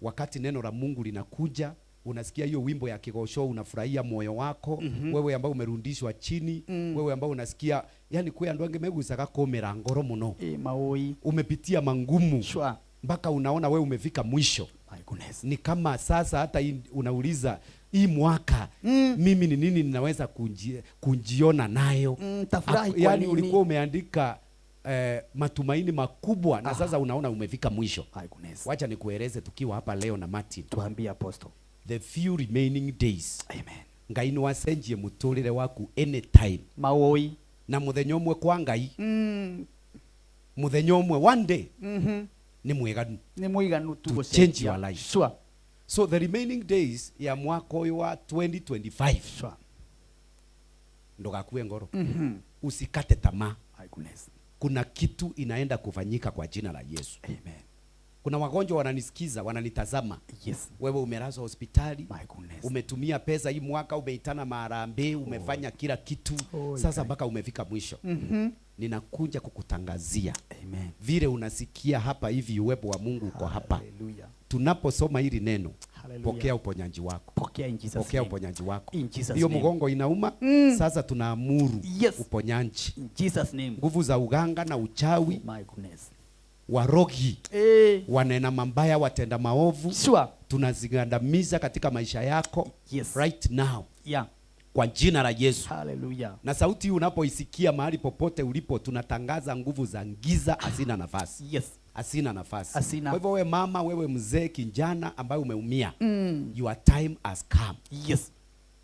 wakati neno la Mungu linakuja, unasikia hiyo wimbo ya kigosho, unafurahia moyo wako, wewe ambao umerundishwa chini, wewe ambao unasikia, yani kwe andu angi megucaga kumira ngoro muno. Maoi. Umepitia mangumu. Mpaka unaona wewe umefika mwisho. My goodness. Ni kama sasa hata unauliza hii mwaka mimi ni nini ninaweza kunjiona nayo? Tafurahi kwa Yani nini? ulikuwa umeandika matumaini makubwa na sasa unaona umefika mwisho. My goodness. Wacha nikueleze tukiwa hapa leo na Martin. Tuambie Apostle. The few remaining days. Amen. Ngai no acenjie muturire waku anytime. Maoi. Na muthenya umwe kwa Ngai. Muthenya umwe one day. Ni mwiganu. Ni mwiganu tu To gũcenjia. change your life. So the remaining days ya mwaka ũyũ wa 2025. Ndũgakue ngoro. Usikate tamaa. My goodness. Kuna kitu inaenda kufanyika kwa jina la Yesu. Amen. Kuna wagonjwa wananisikiza, wananitazama. Wewe umelazwa hospitali. My goodness. Umetumia pesa hii mwaka, umeitana maharambee, umefanya kila kitu. Sasa mpaka umefika mwisho. Ninakuja kukutangazia. Amen. Vile unasikia hapa hivi uwepo wa Mungu uko hapa. Hallelujah. Tunaposoma hili neno, Hallelujah. pokea uponyaji wako. Pokea in Jesus Pokea name. uponyaji wako. In Jesus Hiyo name. mgongo inauma, sasa tunaamuru uponyaji. In Jesus name. Nguvu za uganga na uchawi. Oh my goodness. Warogi, wanena mabaya, watenda maovu, tunazigandamiza katika maisha yako right now. Kwa jina la Yesu. Hallelujah. Na sauti hii unapoisikia mahali popote ulipo, tunatangaza nguvu za giza hazina nafasi. Hazina nafasi. Hazina. Kwa hivyo wewe mama, wewe mzee, kijana ambaye umeumia, your time has come.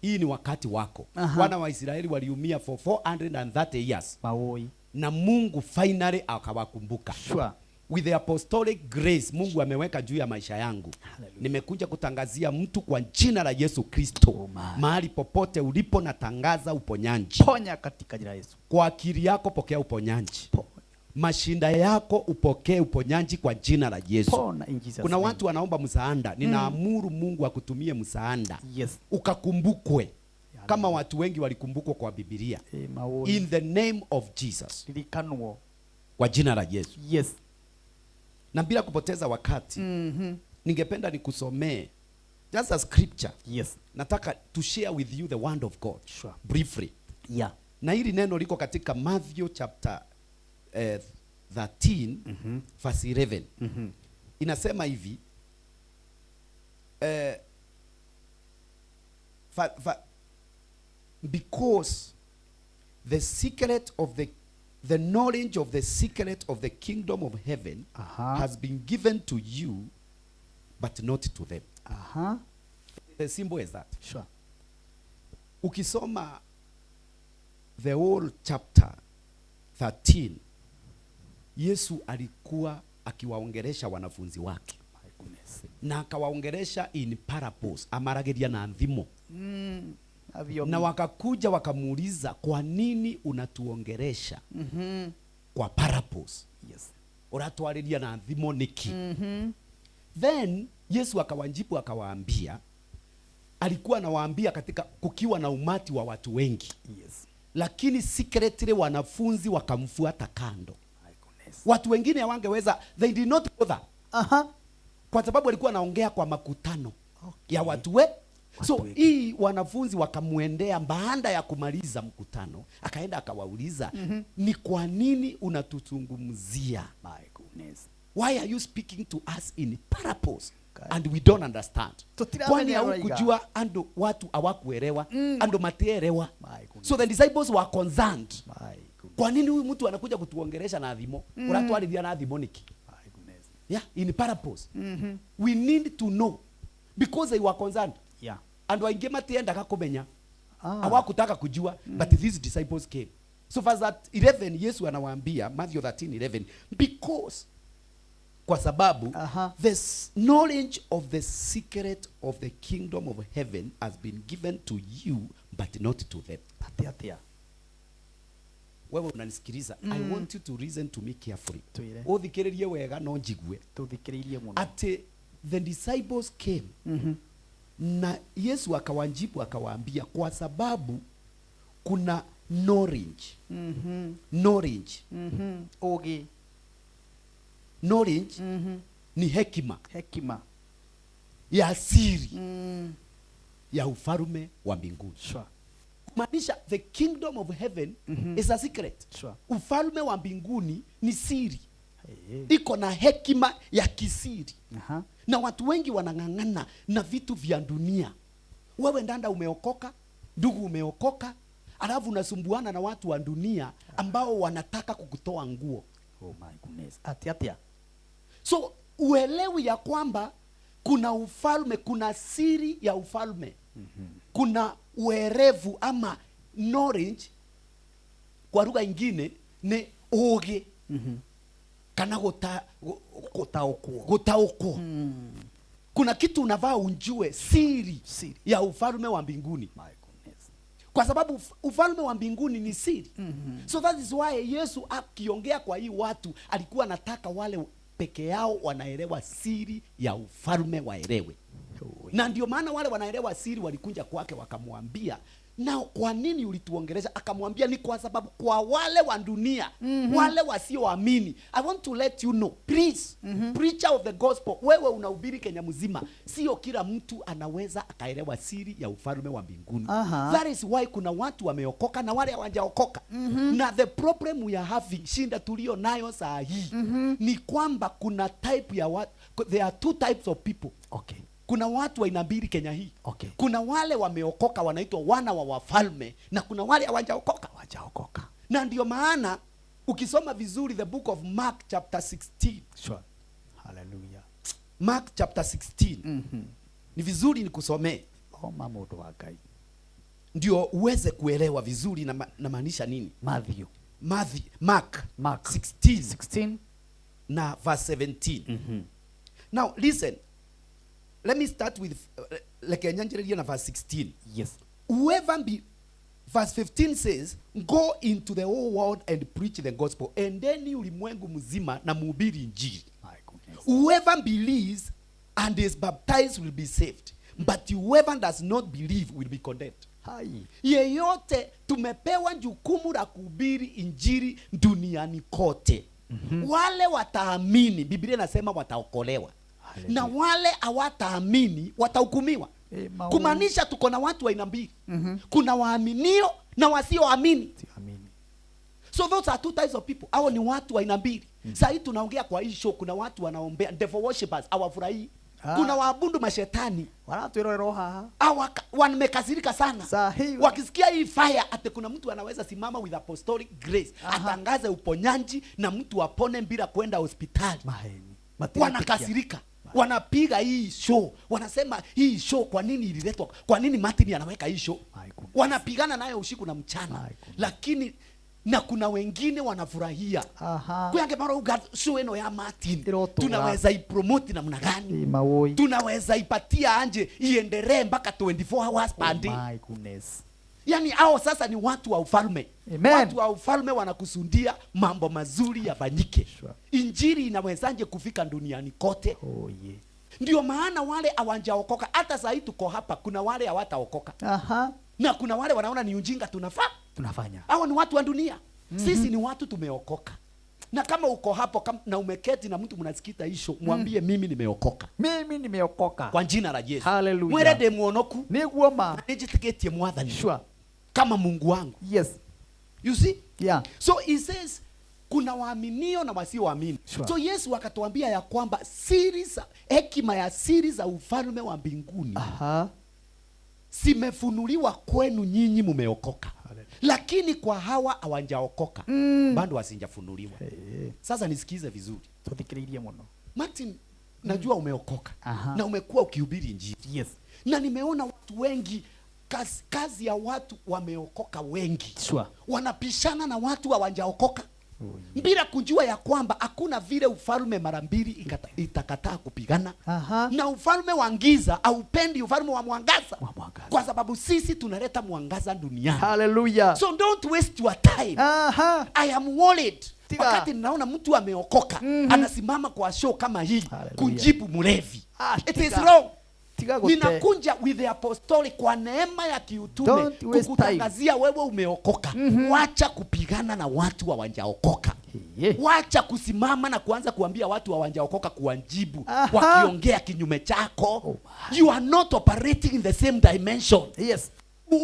Hii ni wakati wako. Wana wa Israeli waliumia for 430 years. Maoi. Na Mungu finally akawakumbuka. With the apostolic grace Mungu ameweka juu ya maisha yangu. Hallelujah. Nimekuja kutangazia mtu kwa jina la Yesu Kristo. Mahali popote ulipo natangaza uponyaji. Ponya katika jina la Yesu. Kwa akili yako pokea uponyaji. Ponya. Mashinda yako upokee uponyaji kwa jina la Yesu. Pona in Jesus Kuna name. watu wanaomba msaada. Ninaamuru Mungu akutumie msaada. Ukakumbukwe. Kama watu wengi walikumbukwa kwa Biblia. Maoni. In the name of Jesus. Lilikanwo. Kwa jina la Yesu. Na bila kupoteza wakati, ningependa nikusomee just a scripture. Nataka to share with you the word of God. Briefly. Na hili neno liko katika Matthew chapter 13, verse 11. Inasema hivi, because the secret of the knowledge of the secret of the kingdom of heaven has been given to you, but not to them. The simple as that. Ukisoma the whole chapter 13, Yesu alikuwa akiwaongelesha wanafunzi wake. My goodness. Na akawaongelesha in parables, amarageria na ndhimo. Na wakakuja wakamuuliza, kwa nini unatuongelesha kwa parables? Uratwariria na thimo niki? Then Yesu akawajibu akawaambia, Alikuwa anawaambia katika kukiwa na umati wa watu wengi. Yes. Lakini secretly wanafunzi wakamfuata kando. Watu wengine hawangeweza, they did not bother. Kwa sababu alikuwa anaongea kwa makutano ya watu we. So hii wanafunzi wakamwendea baada ya kumaliza mkutano, akaenda akawauliza, ni kwa nini unatuzungumzia? My goodness. Why are you speaking to us in parables and we don't understand? Tutiramenya Kwani ũroiga. haukujua andu watu hawakuelewa, andu matielewa. So the disciples were concerned. Kwa nini huyu mtu anakuja kutuongelesha na thimo? Uratwarithia na thimo niki? Yeah, in parables. We need to know because they were concerned. Andu aingi matiendaga kumenya. Hawakutaka kujua, but these disciples came. So verse 11 Yesu anawaambia Matthew 13:11, because kwa sababu the knowledge of the secret of the kingdom of heaven has been given to you but not to them. Atia atia. Wewe unanisikiliza. I want you to listen to me carefully. Twire. Uthikiririe wega no njigue. Tuthikiririe muno. Ati the disciples came na Yesu akawajibu akawaambia, kwa sababu kuna knowledge. Knowledge. Ugi. Knowledge ni hekima. Hekima. Ya siri. Ya ufalme wa mbinguni. Kumaanisha the kingdom of heaven is a secret. Ufalme wa mbinguni ni siri. Iko na hekima ya kisiri. Na watu wengi wanang'ang'ana na vitu vya dunia. Wewe ndanda umeokoka, ndugu umeokoka, alafu unasumbuana na watu wa dunia ambao wanataka kukutoa nguo. Oh my goodness. Atia atia. So uelewi ya kwamba kuna ufalme, kuna siri ya ufalme. Kuna uerevu ama knowledge, kwa lugha ingine ni ugi. Kana gutaukwo. Gutaukwo. Kuna kitu unavaa unjue siri, ya ufalme wa mbinguni. My goodness. Kwa sababu ufalme wa mbinguni ni siri. So that is why Yesu akiongea kwa hii watu alikuwa anataka wale peke yao wanaelewa siri ya ufalme waelewe. Na ndio maana wale wanaelewa siri walikuja kwake wakamwambia, na kwa nini ulituongelesha? Akamwambia ni kwa sababu kwa wale wa dunia, wale wasioamini. I want to let you know, please, preacher of the gospel, wewe unahubiri Kenya mzima, sio kila mtu anaweza akaelewa siri ya ufalme wa mbinguni. That is why kuna watu wameokoka na wale hawajaokoka. Na the problem we are having, shinda tulio nayo saa hii, ni kwamba kuna type ya watu, there are two types of people. Kuna watu wa aina mbili Kenya hii. Kuna wale wameokoka wanaitwa wana wa wafalme na kuna wale hawajaokoka. Hawajaokoka. Na ndio maana ukisoma vizuri the book of Mark chapter 16. Hallelujah. Mark chapter 16. Ni vizuri nikusomee. Soma mundu wa Ngai. Ndio uweze kuelewa vizuri na maanisha nini. Matthew. Matthew, Mark. Mark. 16. 16. Na verse 17. Now listen. Let me start with like nyanjiririe na verse 16. Yes. Whoever be verse 15 says, go into the whole world and preach the gospel. Endeni ulimwengu mzima na muhubiri injili. Whoever believes and is baptized will be saved, but whoever does not believe will be condemned. Hai. Yeyote tumepewa jukumu la kuhubiri injili duniani kote. Wale wataamini, Biblia inasema wataokolewa. Na wale hawataamini watahukumiwa. Kumaanisha tuko na watu wa aina mbili. Kuna waaminio na wasioamini. So those are two types of people. Hao ni watu wa aina mbili. Sasa hii tunaongea kwa hii show, kuna watu wanaombea devil worshippers hawafurahii. Kuna waabudu mashetani. Waratwirorera haha. Wamekasirika sana. Sahi. Wakisikia hii fire ate kuna mtu anaweza simama with apostolic grace, atangaze uponyaji na mtu apone bila kwenda hospitali. Maheni. Wanakasirika. Wanapiga hii show. Wanasema hii show kwa nini ililetwa? Kwa nini Martin anaweka hii show? Wanapigana nayo usiku na mchana. Lakini na kuna wengine wanafurahia. Kwa yange mara uga show eno ya Martin. Irotura. Tunaweza ipromote namna gani? Maoi. Tunaweza ipatia anje iendelee mpaka 24 hours per day. My goodness. Yaani hao sasa ni watu wa ufalme. Amen. Watu wa ufalme wanakusudia mambo mazuri yafanyike. Injili inawezaje kufika duniani kote? Oh, yeah. Ndio maana wale hawajaokoka, hata saa hii tuko hapa, kuna wale hawataokoka. Aha. Na kuna wale wanaona ni ujinga tunafaa Tunafanya. Hawa ni watu wa dunia. Sisi ni watu tumeokoka. Na kama uko hapo na umeketi na mtu mnasikita hisho, mwambie mimi nimeokoka. Mimi nimeokoka. Kwa jina la Yesu. Hallelujah. Mwere de muonoku. Niguo ma. Nijitikitie mwathani. Sure. Kama Mungu wangu. Yes. You see? Yeah. So he says kuna waaminio na wasioamini. Sure. So Yesu akatuambia ya kwamba siri za hekima ya siri za ufalme wa mbinguni Aha. zimefunuliwa kwenu nyinyi mumeokoka. Lakini kwa hawa hawajaokoka. Bado hazijafunuliwa. Hey. Sasa nisikize vizuri. Tuthikiririe muno. Martin, najua umeokoka. Aha. Na umekuwa ukihubiri injili. Yes. Na nimeona watu wengi kazi ya watu wameokoka wengi. Sure. Wanapishana na watu hawajaokoka. Bila kujua ya kwamba hakuna vile ufalme mara mbili itakataa kupigana. Aha. Na ufalme wa giza haupendi ufalme wa mwangaza. Kwa sababu sisi tunaleta mwangaza duniani. Hallelujah. So don't waste your time. Aha. I am worried. Tiga. Wakati ninaona mtu ameokoka, anasimama kwa show kama hii kujibu mlevi. It is tiga. wrong. Tiga gute. Ninakunja with the apostolic kwa neema ya kiutume Don't waste kukutangazia wewe umeokoka. Wacha kupigana na watu hawajaokoka. Wacha kusimama na kuanza kuambia watu hawajaokoka kuwajibu wakiongea kinyume chako. You are not operating in the same dimension. Yes.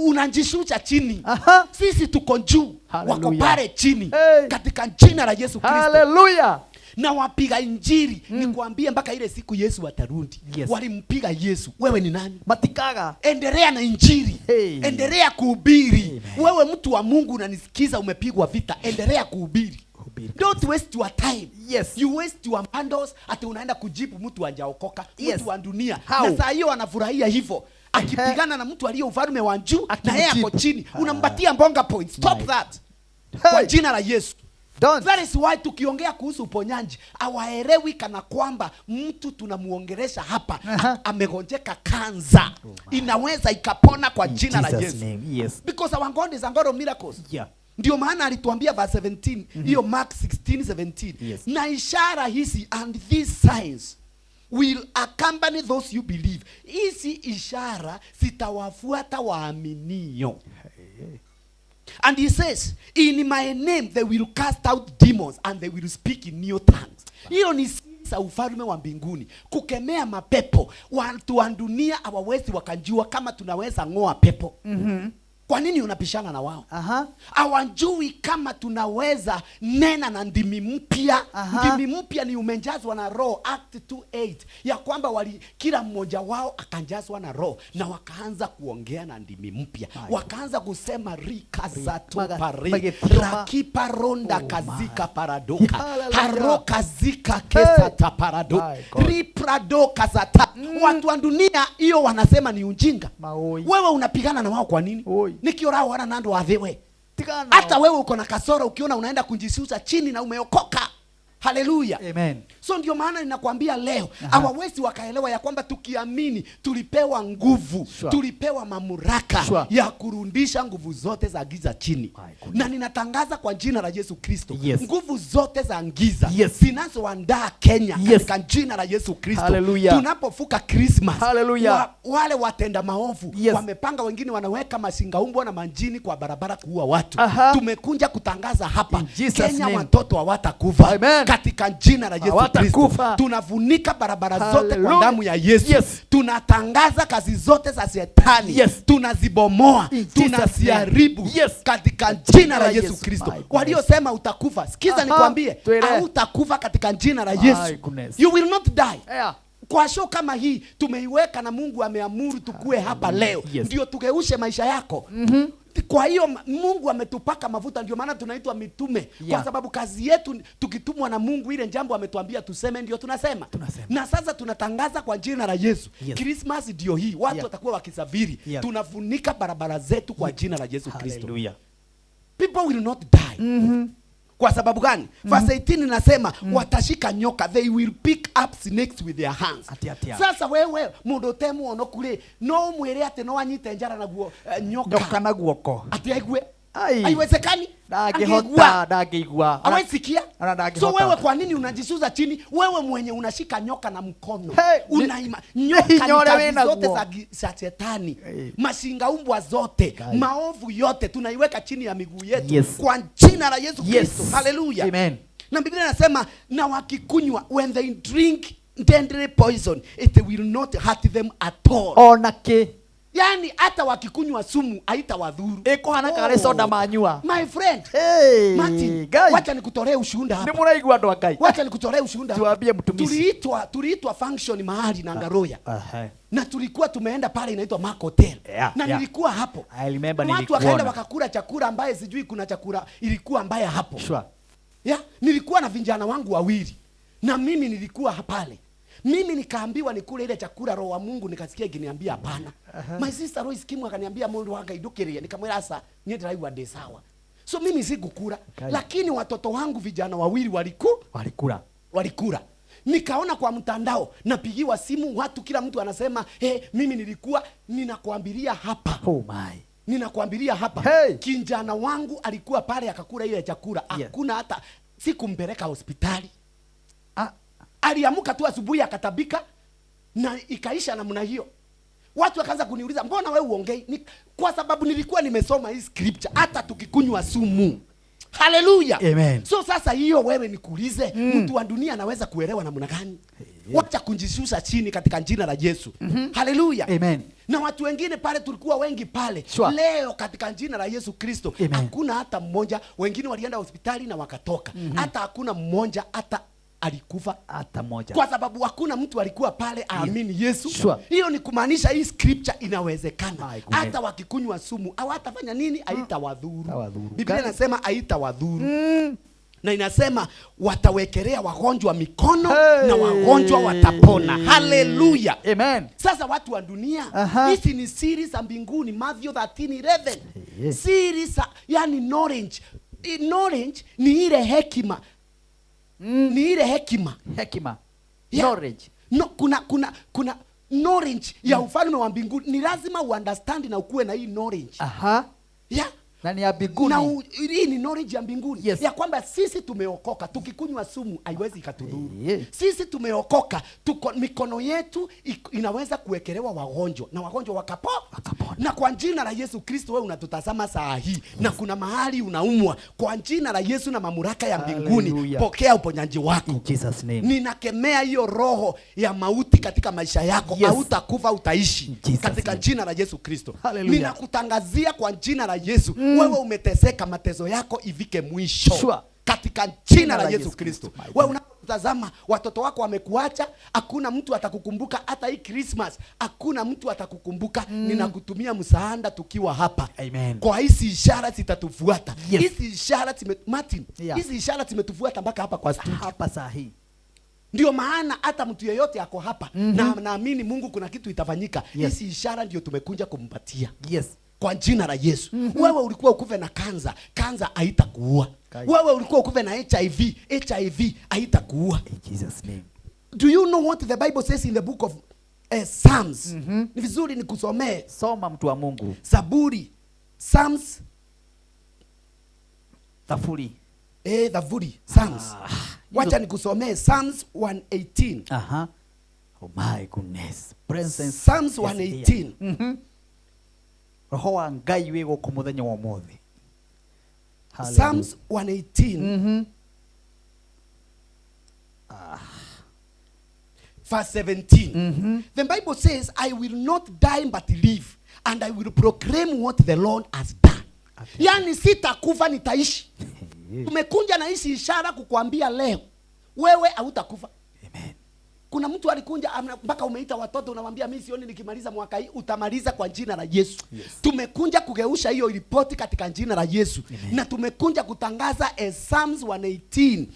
Unajishusha chini. Sisi tuko juu, wako Hallelujah. pale chini. Hey. Katika jina la Yesu Kristo. Hallelujah. Na wapiga injili nikwambie mpaka ile siku Yesu atarudi. Yes. Walimpiga Yesu. Wewe ni nani? Matikaga. Endelea na injili. Hey. Endelea kuhubiri. Wewe mtu wa Mungu unanisikiza, umepigwa vita, endelea kuhubiri. Don't waste your time. Yes. You waste your bundles ati unaenda kujibu mtu hajaokoka, Yes. mtu wa dunia. How? Na saa hiyo anafurahia hivyo. Akipigana na mtu aliye ufalme wa juu na yeye ako chini, unampatia mbonga point. Stop that. Kwa jina la Yesu. Don't. That is why tukiongea kuhusu uponyaji hawaelewi kana kwamba mtu tunamuongelesha hapa amegonjeka kansa, inaweza ikapona kwa jina la Jesus Yesu. name. Yes. Because our God is a God of miracles. Yeah. Ndio maana alituambia verse 17, hiyo Mark 16:17. Yes. Na ishara hizi and these signs will accompany those you believe. Hizi ishara zitawafuata waaminio. And he says, in my name they will cast out demons and they will speak in new tongues. Hiyo ni siri za ufalme wa mbinguni, kukemea mapepo. Watu wa dunia hawawezi wakajua kama tunaweza ng'oa pepo. Kwa nini unapishana na wao? Aha. Hawajui kama tunaweza nena na ndimi mpya. Ndimi mpya ni umejazwa na Roho, Act 2:8, ya kwamba kila mmoja wao akanjazwa na Roho na wakaanza kuongea na ndimi mpya, wakaanza kusema rika za tupare rakipa ronda kazika paradoka haroka zika kesa taparado riprado kazata. Watu wa dunia hiyo wanasema ni ujinga. Wewe unapigana na wao kwa nini? Nikiora wana nando wathiwe. Hata wewe uko na kasoro, ukiona unaenda kujisusa chini na umeokoka. Haleluya. Amen. So ndio maana ninakwambia leo hawawezi wakaelewa ya kwamba tukiamini tulipewa nguvu, Sure. tulipewa mamlaka Sure. ya kurundisha nguvu zote za giza chini. Na ninatangaza kwa jina la Yesu Kristo, Yes. nguvu zote za giza Yes. zinazoandaa Kenya Yes. katika jina la Yesu Kristo. Hallelujah. Tunapofuka Christmas, Hallelujah. wale watenda maovu Yes. wamepanga, wengine wanaweka masinga umbwa na manjini kwa barabara kuua watu. Aha. Tumekunja kutangaza hapa In Jesus Kenya name. watoto hawatakufa Amen. katika jina la Yesu Kristo. Hawatakufa. Tunafunika barabara zote kwa Hallelujah. damu ya Yesu. Yes. Tunatangaza kazi zote za shetani. Yes. Tunazibomoa, In Jesus tunaziharibu name. Yes. katika jina la la Yesu Yesu. Kristo. My goodness. Waliosema utakufa, sikiza Aha. nikwambie, Tuelewe. hautakufa katika jina la My Yesu. goodness. You will not die. Yeah. Kwa show kama hii tumeiweka na Mungu ameamuru tukue hapa leo, Yes. ndio tugeushe maisha yako. Kwa hiyo Mungu ametupaka mafuta, ndio maana tunaitwa mitume. Yeah. Kwa sababu kazi yetu tukitumwa na Mungu, ile jambo ametuambia tuseme, ndio tunasema. Tunasema. Na sasa tunatangaza kwa jina la Yesu. Yes. Christmas ndio hii, watu Yeah. watakuwa wakisafiri. Yeah. Tunafunika barabara zetu kwa jina la Yesu Kristo. Hallelujah. People will not die. Kwa sababu gani? Verse 18 inasema watashika nyoka, they will pick up snakes with their hands. Atia, atia. Sasa wewe mundu utemuono kuri no mwire ati no anyite njara naguo nyoka Nyoka na guoko. ati aigue. Ai. Haiwezekani. Ndangĩhota, ndangĩigua. Hawezi sikia. Ona So ndangĩhota. wewe kwa nini unajisuza chini? Wewe mwenye unashika nyoka na mkono Hey, unaima nyoka hinya ni ũrĩa kazi wĩnaguo. zote za shetani, mashinga umbwa zote, maovu yote tunaiweka chini ya miguu yetu kwa jina la Yesu Kristo. Haleluya. Amen. Na Biblia inasema na wakikunywa, when they drink deadly poison it will not hurt them at all. Ona kĩ. Yani hata wakikunywa sumu haitawadhuru. Ĩkũhana karĩ soda manyua. My friend. Hey, Martin, Ngai. wacha nikutolee ushuhuda hapa. Nĩ mũraigua andũ a Ngai. Wacha nikutolee ushuhuda hapa. Tuambie mtumishi. Tuliitwa function mahali na Ngaroya. Aha. Na tulikuwa tumeenda pale inaitwa Mark Hotel. Na nilikuwa hapo. I remember Watu nilikuona. wakaenda wakakula chakula ambaye sijui kuna chakula ilikuwa mbaya hapo. Sure. Yeah, nilikuwa na vijana wangu wawili na mimi nilikuwa pale. Mimi nikaambiwa nikule ile chakula, roho wa Mungu nikasikia ikiniambia hapana. My sister Royce Kim akaniambia mundu wanga idukirie, nikamwira asa nie ndiraigua ndi sawa. So mimi sikukula, lakini watoto wangu vijana wawili walikula. Walikula. Nikaona kwa mtandao napigiwa simu watu, kila mtu anasema hey, mimi nilikuwa ninakuambilia hapa. Oh my. Ninakuambilia hapa. Hey. Kijana wangu alikuwa pale akakula ile chakula. Hakuna hata sikumpeleka hospitali. Aliamka tu asubuhi akatabika na ikaisha namna hiyo. Watu wakaanza kuniuliza mbona wewe uongei? Ni, kwa sababu nilikuwa nimesoma hii scripture hata tukikunywa sumu. Haleluya. Amen. So sasa hiyo wewe nikuulize, mtu wa dunia anaweza kuelewa namna gani? Wacha kunjishusha chini katika jina la Yesu. Haleluya. Amen. Na watu wengine pale tulikuwa wengi pale. Sure. Leo katika jina la Yesu Kristo Amen. hakuna hata mmoja. Wengine walienda hospitali na wakatoka. Hata hakuna mmoja hata alikufa hata mmoja. Kwa sababu hakuna mtu alikuwa pale aamini Yesu. Sure. Hiyo ni kumaanisha hii scripture inawezekana. goodness. Hata wakikunywa sumu hawatafanya nini? Haitawadhuru. Haitawadhuru. Biblia inasema haitawadhuru. Na inasema watawekelea wagonjwa mikono na wagonjwa watapona. Haleluya. Amen. Sasa watu wa dunia, hizi ni siri za mbinguni, Matthew 13:11. Siri za, yani knowledge. Knowledge ni ile hekima. Ni ile hekima. Hekima. Yeah. Knowledge. No, kuna knowledge ya ufalme wa mbinguni. Ni lazima uunderstand na ukuwe na hii knowledge. Aha. Yeah. Na ni ya mbinguni. Na hii ni knowledge ya mbinguni. Ya kwamba sisi tumeokoka, tukikunywa sumu haiwezi ikatudhuru. Sisi tumeokoka, tuko, mikono yetu inaweza kuwekelewa wagonjwa na wagonjwa wakapona. Na kwa jina la Yesu Kristo wewe unatutazama saa hii na kuna mahali unaumwa, kwa jina la Yesu na mamlaka ya mbinguni Hallelujah. pokea uponyaji wako. In Jesus name. Ninakemea hiyo roho ya mauti katika maisha yako. Yes. Hautakufa, utaishi Jesus katika name. jina la Yesu Kristo. Hallelujah. Ninakutangazia kwa jina la Yesu, wewe umeteseka, mateso yako ifike mwisho. Sure. Katika jina la Yesu Kristo. Wewe unapotazama watoto wako wamekuacha, hakuna mtu atakukumbuka hata hii Christmas, hakuna mtu atakukumbuka. Ninakutumia msaada tukiwa hapa. Amen. Kwa hizi ishara zitatufuata. Yes. Hizi ishara Martin, Yeah. hizi ishara zimetufuata mpaka hapa kwa studio. Hapa saa hii. Ndio maana hata mtu yeyote ako hapa na naamini Mungu kuna kitu itafanyika. Yes. Hizi ishara ndio tumekuja kumpatia. Yes. Kwa jina la Yesu. Wewe ulikuwa ukufe na kansa, kansa haitakuua. Kai. Wewe ulikuwa ukufe na HIV, HIV haitakuua. In Jesus name. Do you know what the Bible says in the book of Psalms? Ni vizuri nikusomee. Soma mtu wa Mungu. Zaburi, Psalms. Zaburi. Zaburi, Psalms. Wacha nikusomee Psalms 118. Aha. Oh my goodness. Presence Psalms is here. 118. Roho wa Ngai wĩ gũkũ mũthenya wa ũmũthĩ. Hallelujah. Psalms 118. Verse 17. The Bible says, I will not die but live, and I will proclaim what the Lord has done. Yani sitakufa, nitaishi. Tumekunja na hizi ishara kukuambia leo, wewe hautakufa. Kuna mtu alikunja mpaka umeita watoto unamwambia mimi sioni nikimaliza mwaka hii, utamaliza kwa jina la Yesu. Yes. Tumekunja kugeusha hiyo ripoti katika jina la Yesu. Na tumekunja kutangaza as Psalms 118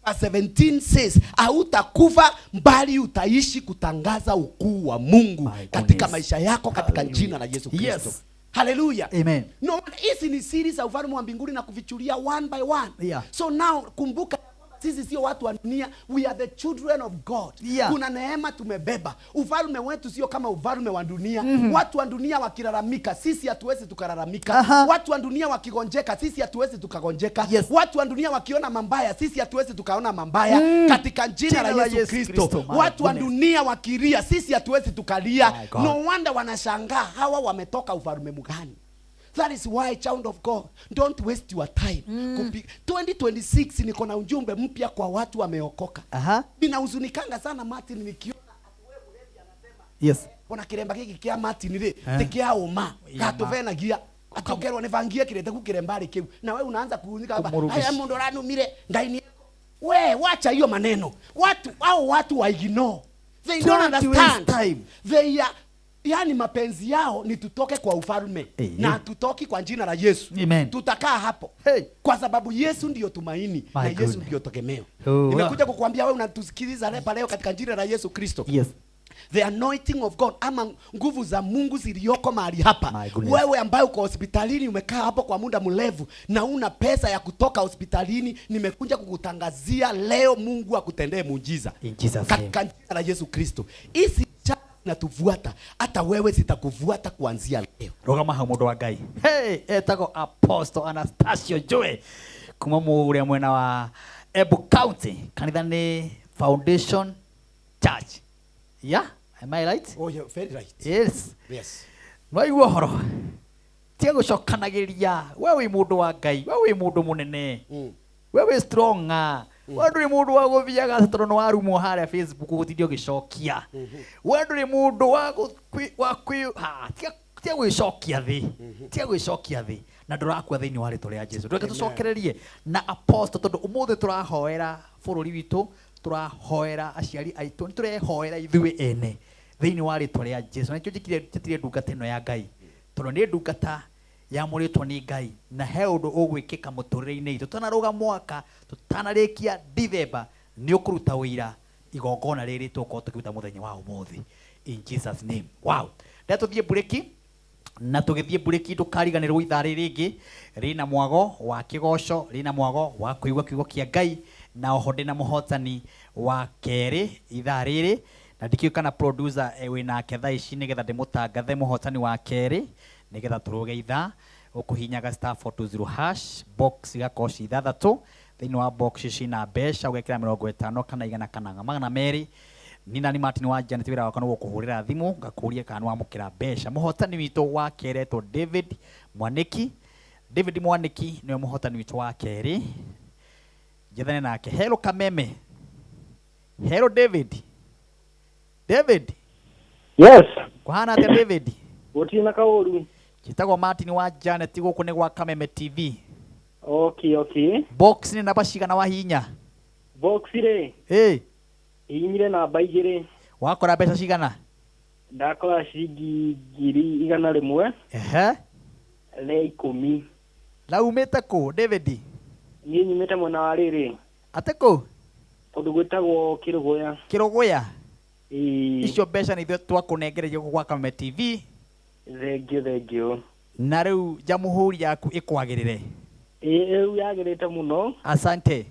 verse 17 says, hautakufa bali utaishi kutangaza ukuu wa Mungu katika maisha yako katika jina la Yesu Kristo. Yes. Hallelujah. Amen. No, hizi ni siri za ufalme wa mbinguni na kuvichulia one by one. Yeah. So now kumbuka Sisi sio watu wa dunia, we are the children of God. Yeah. Kuna neema tumebeba. Ufalme wetu sio kama ufalme wa dunia. Watu wa dunia wakilalamika, sisi hatuwezi tukalalamika. Watu wa dunia wakigonjeka, sisi hatuwezi tukagonjeka. Watu wa dunia wakiona mambaya, sisi hatuwezi tukaona mambaya. Katika jina la Yesu Kristo. My Watu wa goodness. dunia wakilia, sisi hatuwezi tukalia. My God. No wonder wanashangaa hawa wametoka ufalme mgani. That is why, child of God, don't waste your time. 2026 niko na ujumbe mpya kwa watu wameokoka. Ninahuzunikanga sana Martin nikiona ona kiremba giki kia Martin ri ti kia uma gatuvenagia atokerwo ni bangie kirete ku kiremba kiu na we unaanza kuhuzunika hapa, Kumurudisha. haya mundu ranumire ngai ni we, wacha hiyo maneno. Watu au watu wa ignore, they don't Don't waste understand time. They are, yani mapenzi yao ni tutoke kwa ufalme na tutoki kwa jina la Yesu. Amen. Tutakaa hapo kwa sababu Yesu ndiyo tumaini My na Yesu goodness. ndiyo tegemeo. Oh, Nimekuja kukuambia wewe unatusikiliza hapa leo katika jina la Yesu Kristo. The anointing of God ama nguvu za Mungu ziliyoko mahali hapa. My goodness. Wewe ambaye uko hospitalini umekaa hapo kwa muda mrefu na una pesa ya kutoka hospitalini, nimekuja kukutangazia leo Mungu akutendee muujiza. In Jesus name. Katika jina la Yesu Kristo. Hizi njaa zinatufuata, hata wewe zitakufuata kuanzia leo. Rugama hau mundu wa Ngai. Hey, etagwo Apostle Anastasio Joe kuma muria mwena wa Embu County, kanitha ni Foundation Church. Yeah, am I right? Oh, yeah, very right. Yes. Yes. Nwaigua ũhoro tiga gũcokanagĩria, we wĩ mũndũ wa Ngai, we wĩ mũndũ mũnene, we wĩ strong, we ndũrĩ mũndũ wa gũthiaga atĩ tondũ nĩ warumwo harĩa Facebook gũtinda ũgĩcokia, we ndũrĩ mũndũ wa wa kwĩ ha, tiga gwĩcokia thĩ, tiga gwĩcokia thĩ, na ndũrakua thĩinĩ wa rĩtwa rĩa Jesu. Ndũreke Amen. tũcokererie na apostle tondũ ũmũthĩ tũrahoera bũrũri witũ, tũrahoera aciari aitũ, nĩ tũrehoera ithuĩ ene thĩinĩ wa rĩtwa rĩa Jesu. Na nĩkĩo njĩtire ndungata ĩno ya Ngai tondũ nĩ ndungata yamũrĩtwo nĩ Ngai na he ũndũ ũgwĩkĩka mũtũrĩre-inĩ itũ. Tũtanarũga mwaka, tũtanarĩkia Dithemba, nĩ ũkũruta ũira igongona rĩrĩ tũgũkorwo tũkĩruta mũthenya wa ũmũthĩ, in Jesus name. Wow, rĩrĩa tũthiĩ mburĩki na tũgĩthiĩ mburĩki, ndũkariganĩrwo ithaa rĩrĩ rĩngĩ rĩna mwago wa kĩgoco, rĩna mwago wa kũigua kiugo kĩa Ngai, na oho ndĩna mũhotani wa kerĩ ithaa rĩrĩ, na ndikĩũĩ kana producer wĩnake thaa ici nĩgetha ndĩmũtangathe mũhotani wa kerĩ nĩgetha tũrũge ithaa. Ũkũhinyaga star 420 hash, box igakorwo ci ithathatũ, thĩinĩ wa box cina mbeca ũgekĩra 50 kana 100 kana 200. Nina ni Martin wa Janet, wĩra wakwa nĩ gũkũhũrĩra thimũ ngakũria kana nĩwamũkĩra mbeca. Mũhotani witũ wa kerĩ etwo David Mwaniki. David Mwaniki nĩwe mũhotani witũ wa kerĩ, njethane nake. Hello Kameme. Hello David. David. Yes. Kũhana atĩa David? Gũtirĩ na kaũru. Njĩtagwo Martin wa Janet, gũkũ nĩ gwa Kameme TV. Okay, okay. Box nĩ namba cigana wahihinya? Box rĩ. Ĩ. Hihinyire namba 2. Wakora mbeca cigana? Ndakora ciringi 110,000. Rĩa 10. Na umĩte kũ David? Niĩ nyumĩte mwena wa rĩrĩ. Atĩ kũ? Kũndũ gwĩtagwo Kĩrũgũya. Kĩrũgũya? Ĩĩ. Icio mbeca nĩ ithuĩ twakũnengereria gũkũ gwa Kameme TV. Thengio, thengio. Na rĩu jamhuri yaku ĩkwagĩrĩre. Ĩĩ, rĩu yagĩrĩte mũno. Asante.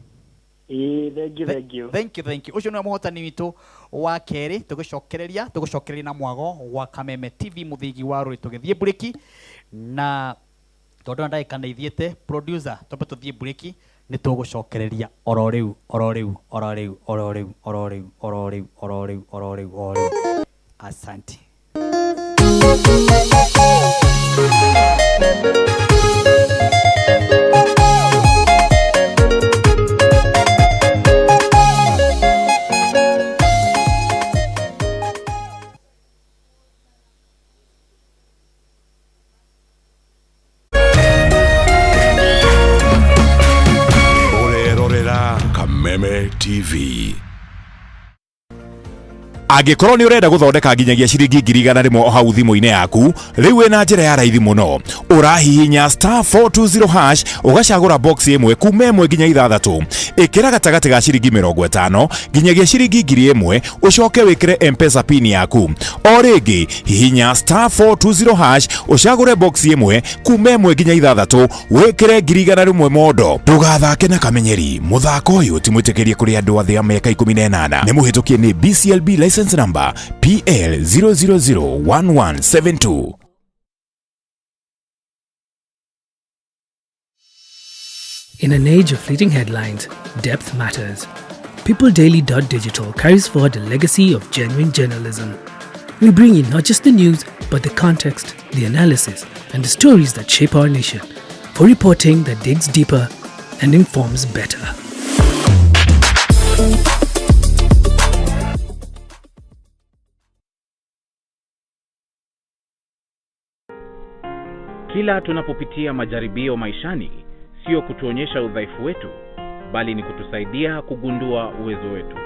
Ĩĩ, thengio, thengio. Thank you, thank you. Ũcio nĩwe mũhotani witũ wa kerĩ, tũgũcokereria na mwago wa Kameme TV mũthingi wa rũrĩ tũgĩthiĩ mburĩki, na tondũ ndagĩka nĩ ithiĩte, producer twambe tũthiĩ mburĩki, nĩ tũgũcokereria oro rĩu, oro rĩu, oro rĩu, oro rĩu, oro rĩu, oro rĩu, oro rĩu, oro rĩu, oro rĩu. Asante. Ũrerorera Kameme TV. Angĩkorwo nĩ ũrenda gũthondeka nginyagia ciringi 100,000 o hau thimũ-inĩ yaku, rĩu wĩna njĩra ya raithi mũno. Ũrahihinya star 420 hash ũgacagũra box ĩmwe kuma 1 nginya 6. Ĩkĩra gatagatĩ ga ciringi 50 nginyagia ciringi 1000 ũcoke wĩkĩre M-Pesa pin yaku. O rĩngĩ hihinya star 420 hash ũcagũre box ĩmwe kuma 1 nginya 6 wĩkĩre 100,000 mondo. Ndũgathake na kamenyeri, mũthako ũyũ ti mwĩtĩkĩrie kũrĩ andũ athĩ a mĩaka 18. Nĩ mũhĩtũkie nĩ BCLB license number PL 0001172. In an age of fleeting headlines, depth matters. PeopleDaily.digital carries forward a legacy of genuine journalism. We bring you not just the news, but the context, the analysis, and the stories that shape our nation, for reporting that digs deeper and informs better. Kila tunapopitia majaribio maishani, sio kutuonyesha udhaifu wetu, bali ni kutusaidia kugundua uwezo wetu.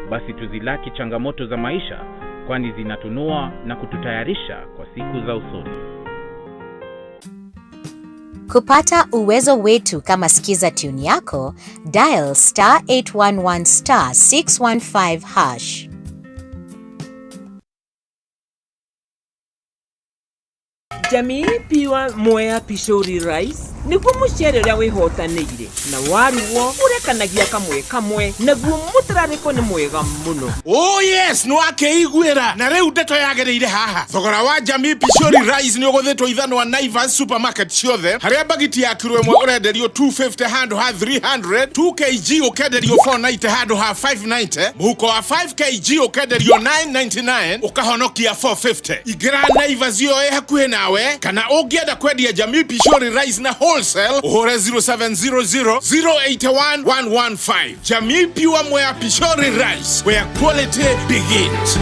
Basi tuzilaki changamoto za maisha, kwani zinatunua na kututayarisha kwa siku za usoni. Kupata uwezo wetu kama Skiza tune yako, dial star 811 star 615 hash. Jamii Pure Mwea Pishori Rice nĩguo mũcere ũrĩa wĩhotanĩire na warugwo ũrekanagia kamwe kamwe naguo mũtararĩko nĩ mwega mũno. Oh yes, nĩ wakĩiguĩra na rĩu ndeto yagĩrĩire haha. Thogora wa Jamii Pishori Rice nĩ ũgũthĩtwo ithanwa Naivas supermarket ciothe, harĩa bagiti ya kiro ĩmwe ũrenderio 250 handũ ha 300, 2 kg ũkenderio 490 handũ ha 590, mũhuko wa 5 kg ũkenderio 999 ũkahonokia 450. Ingĩra Naivas yo ĩ hakuhĩ nawe, kana ũngĩenda kwendia Jamii Pishori Rice na wholesale ũhũre 0700 081 115. Jamii Pure Mwea Pishori Rice, where quality begins.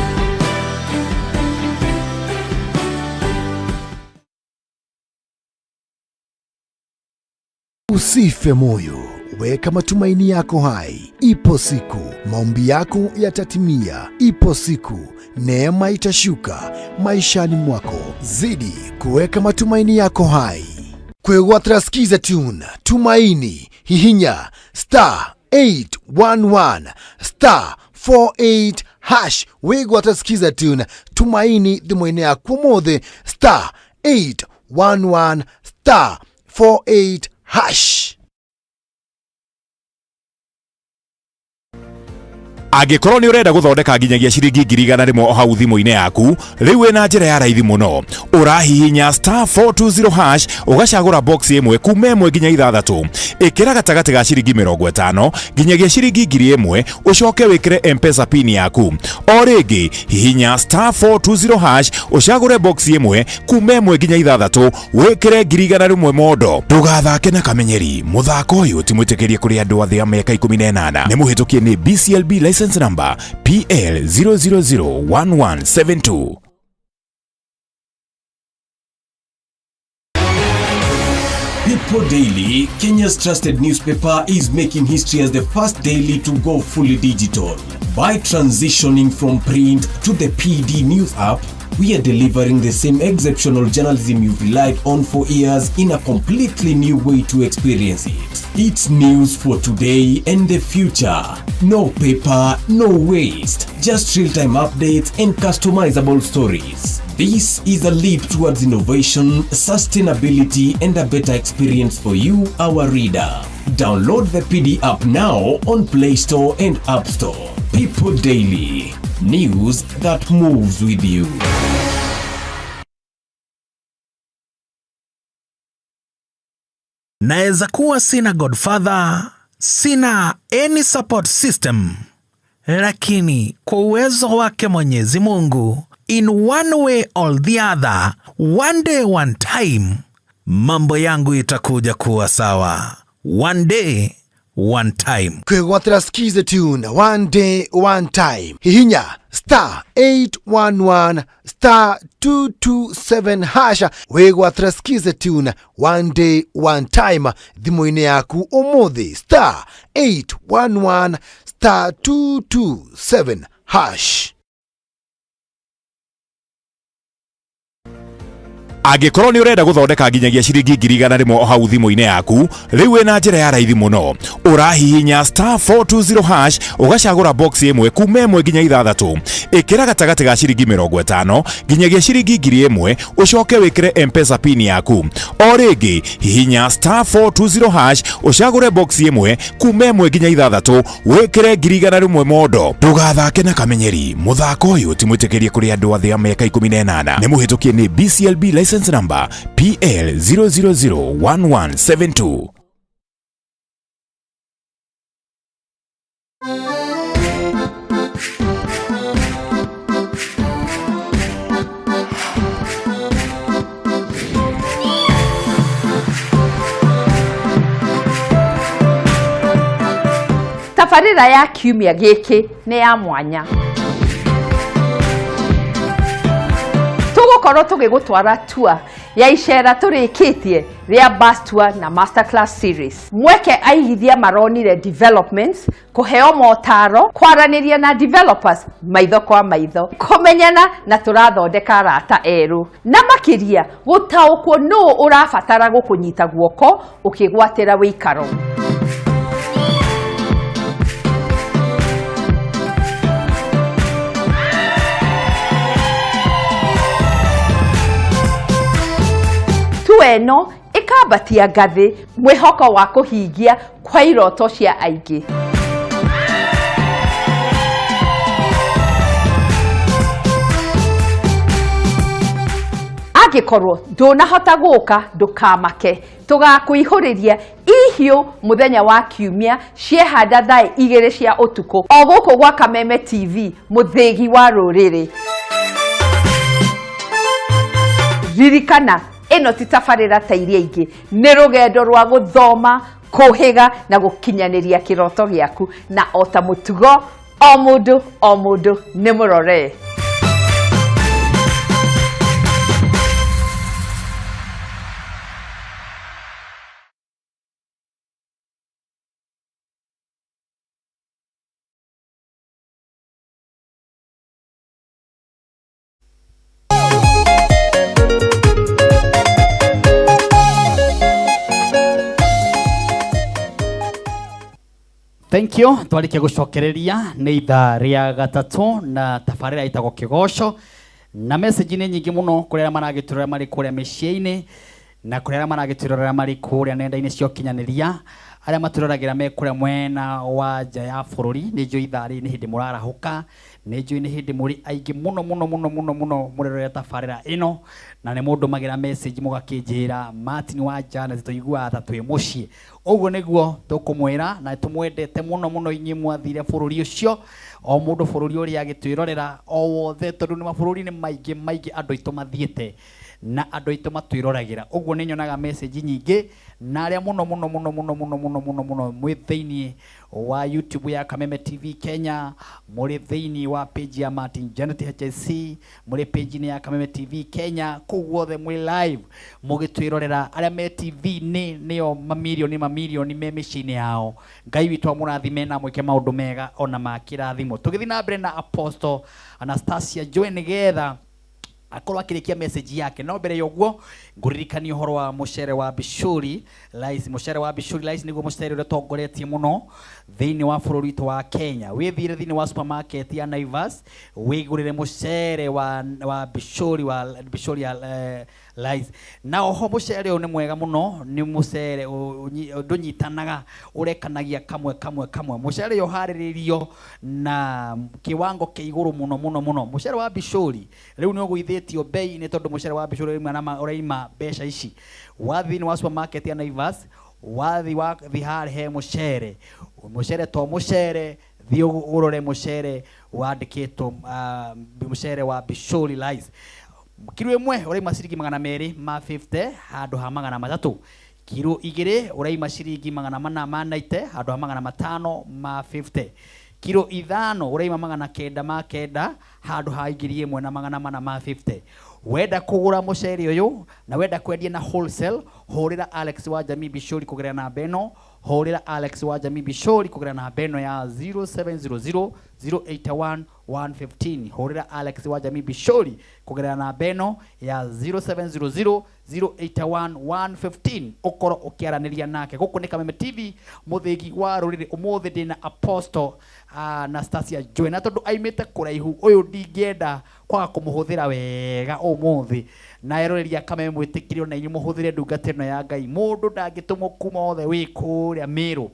Usife moyo, weka matumaini yako hai. Ipo siku maombi yako yatatimia. Ipo siku neema itashuka maishani mwako. Zidi kuweka matumaini yako hai. Kwegwatira Skiza tune Tumaini, hihinya star 811 star 48 hash. Wigwatira Skiza tune Tumaini thimũ-inĩ yaku ũmũthĩ star 811 star 48 hash. Angĩkorwo nĩ ũrenda gũthondeka nginyagia ciringi 100,000 o hau thimũ-inĩ yaku, rĩu wĩna njĩra ya raithi mũno. Ũrahihinya star 420 hash ũgacagũra box ĩmwe kuma 1 nginya 6. Ĩkĩra gatagatĩ ga ciringi 50 nginyagia ciringi 1000 ũcoke wĩkĩre M-Pesa pin yaku. O rĩngĩ hihinya star 420 hash ũcagũre box ĩmwe kuma 1 nginya 6 wĩkĩre 100,000 mondo. Ndũgathake na kamenyeri, mũthako ũyũ ti mwĩtĩkĩrie kũrĩ andũ athĩ a mĩaka 18. Nĩ mũhĩtũkie nĩ BCLB license number PL 0001172. People Daily, Kenya's trusted newspaper, is making history as the first daily to go fully digital. By transitioning from print to the PD News app, we are delivering the same exceptional journalism you've relied on for years in a completely new way to experience it. It's news for today and the future. No paper, no waste. Just real-time updates and customizable stories. This is a leap towards innovation, sustainability, and a better experience for you, our reader. Download the PD app now on Play Store and App Store. People Daily. News that moves with you. Naweza kuwa sina godfather, sina any support system, lakini kwa uwezo wake Mwenyezi Mungu, in one way or the other, one day one time, mambo yangu itakuja kuwa sawa. One day one time. Kwĩgwatĩra Skiza tune one day one time, hihinya star 811 star 227 hash. Wĩgwatĩra Skiza tune one day one time thimũ-inĩ yaku ũmũthĩ star 811 star 227 hash. Angĩkorwo nĩ ũrenda gũthondeka nginyagia ciringi 100,000 o hau thimũ-inĩ yaku, rĩu wĩna njĩra ya raithi mũno. Ũrahihinya star 420 hash ũgacagũra box ĩmwe kuma ĩmwe nginya ithathatũ. Ĩkĩra gatagatĩ ga ciringi 50 nginyagia ciringi 1000 ũcoke wĩkĩre M-Pesa pin yaku. O rĩngĩ hihinya star 420 hash ũcagũre box ĩmwe kuma ĩmwe nginya ithathatũ wĩkĩre 100,000 mondo. Ndũgathake na kamenyeri, mũthako ũyũ ti mwĩtĩkĩrie kũrĩ andũ a thĩ ya mĩaka 18. Nĩ mũhĩtũkie nĩ BCLB license number PL 0001172. Tabarĩra ya kiumia gĩkĩ nĩ ya mwanya. Tũgũkorwo tũgĩgũtwara tour ya icera tũrĩkĩtie rĩa bus tour na masterclass series. Mweke aigithia maronire developments, kũheo motaro, kwaranĩria na developers maitho kwa maitho, kũmenyana na tũrathondeka arata erũ, na makĩria gũtaũkwo nũũ ũrabatara gũkũnyita guoko ũkĩgwatĩra wĩikaro. Tour ĩno ĩkambatia ngathĩ mwĩhoko wa kũhingia kwa iroto cia aingĩ. Angĩkorwo ndũnahota gũka ndũkamake, tũgakũihũrĩria ihiũ mũthenya wa kiumia ciehanda thaa 2 cia ũtukũ o gũkũ gwa Kameme TV, mũthĩgi wa rũrĩrĩ. Ririkana ĩno ti tabarĩra ta iria ingĩ, nĩ rũgendo rwa gũthoma, kũhĩga na gũkinyanĩria kĩroto gĩaku, na o ta mũtugo o mũndũ o mũndũ nĩ mũrore. Thank you. Twarikia gucokereria nĩ ithaa rĩa gatatũ na tabarĩra ĩtagwo Kĩgoco, na message nĩ nyingĩ mũno kũrĩ arĩa maragĩtũrora marĩ kũrĩa mĩciĩ-inĩ na kũrĩ arĩa maragĩtũrora marĩ kũrĩa nenda-inĩ cia ũkinyanĩria, arĩa matũroragĩra me kũrĩa mwena wa nja ya bũrũri. Nĩ njũĩ ithaa rĩrĩ nĩ hĩndĩ mũrarahũka, nĩ njũĩ nĩ hĩndĩ mũrĩ aingĩ mũno mũno mũno mũno mũno mũrerorera tabarĩra ĩno, na nĩ mũndũmagĩra message mũgakĩnjĩra Martin wa Janet tũiguaga ta twĩ mũciĩ. Ũguo nĩguo tũkũmwĩra, na tũmwendete mũno mũno inyuĩ mwathire bũrũri ũcio, o mũndũ bũrũri ũrĩa agĩtwĩrorera o wothe, tondũ nĩ mabũrũri nĩ maingĩ maingĩ andũ aitũ mathiĩte na andũ aitũ matwĩroragĩra. Ũguo nĩ nyonaga message nyingĩ, na arĩa mũno mũno mũno mũno mũno mũno mũno mũno mwĩ thĩiniĩ wa YouTube ya Kameme TV Kenya, mũrĩ thĩiniĩ wa page ya Martin Janet HSC, mũrĩ page-inĩ ya Kameme TV Kenya, kũu guothe mwĩ live mũgĩtwĩrorera. Arĩa me TV-inĩ nĩo mamirioni mamirioni me mĩciĩ-inĩ yao. Ngai witũ amũrathime na amwĩke maũndũ mega ona ma kĩrathimo. Tũgĩthiĩ na mbere na Apostle Anastasia Joy nĩgetha akorwo akĩrĩkia message yake. No mbere ya ũguo ngũririkania ũhoro wa mũcere wa Bishuri Rice. Mũcere wa Bishuri Rice nĩguo mũcere ũrĩa ũtongoretie mũno thĩinĩ wa bũrũri witũ wa Kenya. Wĩthiĩre thĩinĩ wa supermarket ya Naivas wĩgũrĩre mũcere wa Bishuri, wa Bishuri ya Rice. Na oho mũcere ũyũ nĩ mwega mũno, nĩ mũcere ndũnyitanaga, ũrekanagia kamwe kamwe kamwe. Mũcere ũyũ ũharĩrĩirio na kiwango kĩa igũrũ mũno mũno mũno. Mũcere wa Bishuri rĩu nĩ ũgũithĩtio bei nĩ tondũ mũcere wa Bishuri ũraima na ũraima mbeca ici. Wathiĩ thĩinĩ wa supermarket ya Naivas, wathiĩ wathiĩ harĩa he mũcere, mũcere to mũcere, thiĩ ũrore mũcere wandĩkĩtwo, mũcere wa Bishuri Rice. Kiro ĩmwe ũraima ciringi magana merĩ ma 50 handũ ha magana matatũ. Kiro igĩrĩ ũraima ciringi magana mana ma 90 handũ ha magana matano ma 50. Kiro ithano ũraima magana kenda ma kenda handũ ha ngiri ĩmwe na magana mana ma 50. Wenda kũgũra mũcere ũyũ na wenda kwendia na wholesale, hũrĩra Alex wa Jamii Bishuri kũgerera namba ĩno, hũrĩra Alex wa Jamii Bishuri kũgerera namba ĩno ya zero seven zero zero 081 115. Hũrĩra Alex wa Jamii Bishori kũgerera namba ĩno ya 0700 081 115, ũkorwo ũkĩaranĩria nake. Gũkũ nĩ Kameme TV, mũthĩgi wa rũrĩrĩ. Ũmũthĩ ndĩna Apostle Anastasia Joy, na tondũ aimĩte kũraihu ũyũ, ndingĩenda kwaga kũmũhũthĩra wega ũmũthĩ. Na eroreria Kameme, mwĩtĩkĩre ona inyuĩ mũhũthĩre ndungata ĩno ya Ngai. Mũndũ ndangĩtũmwo kuma othe wĩ kũrĩa Mĩrũ,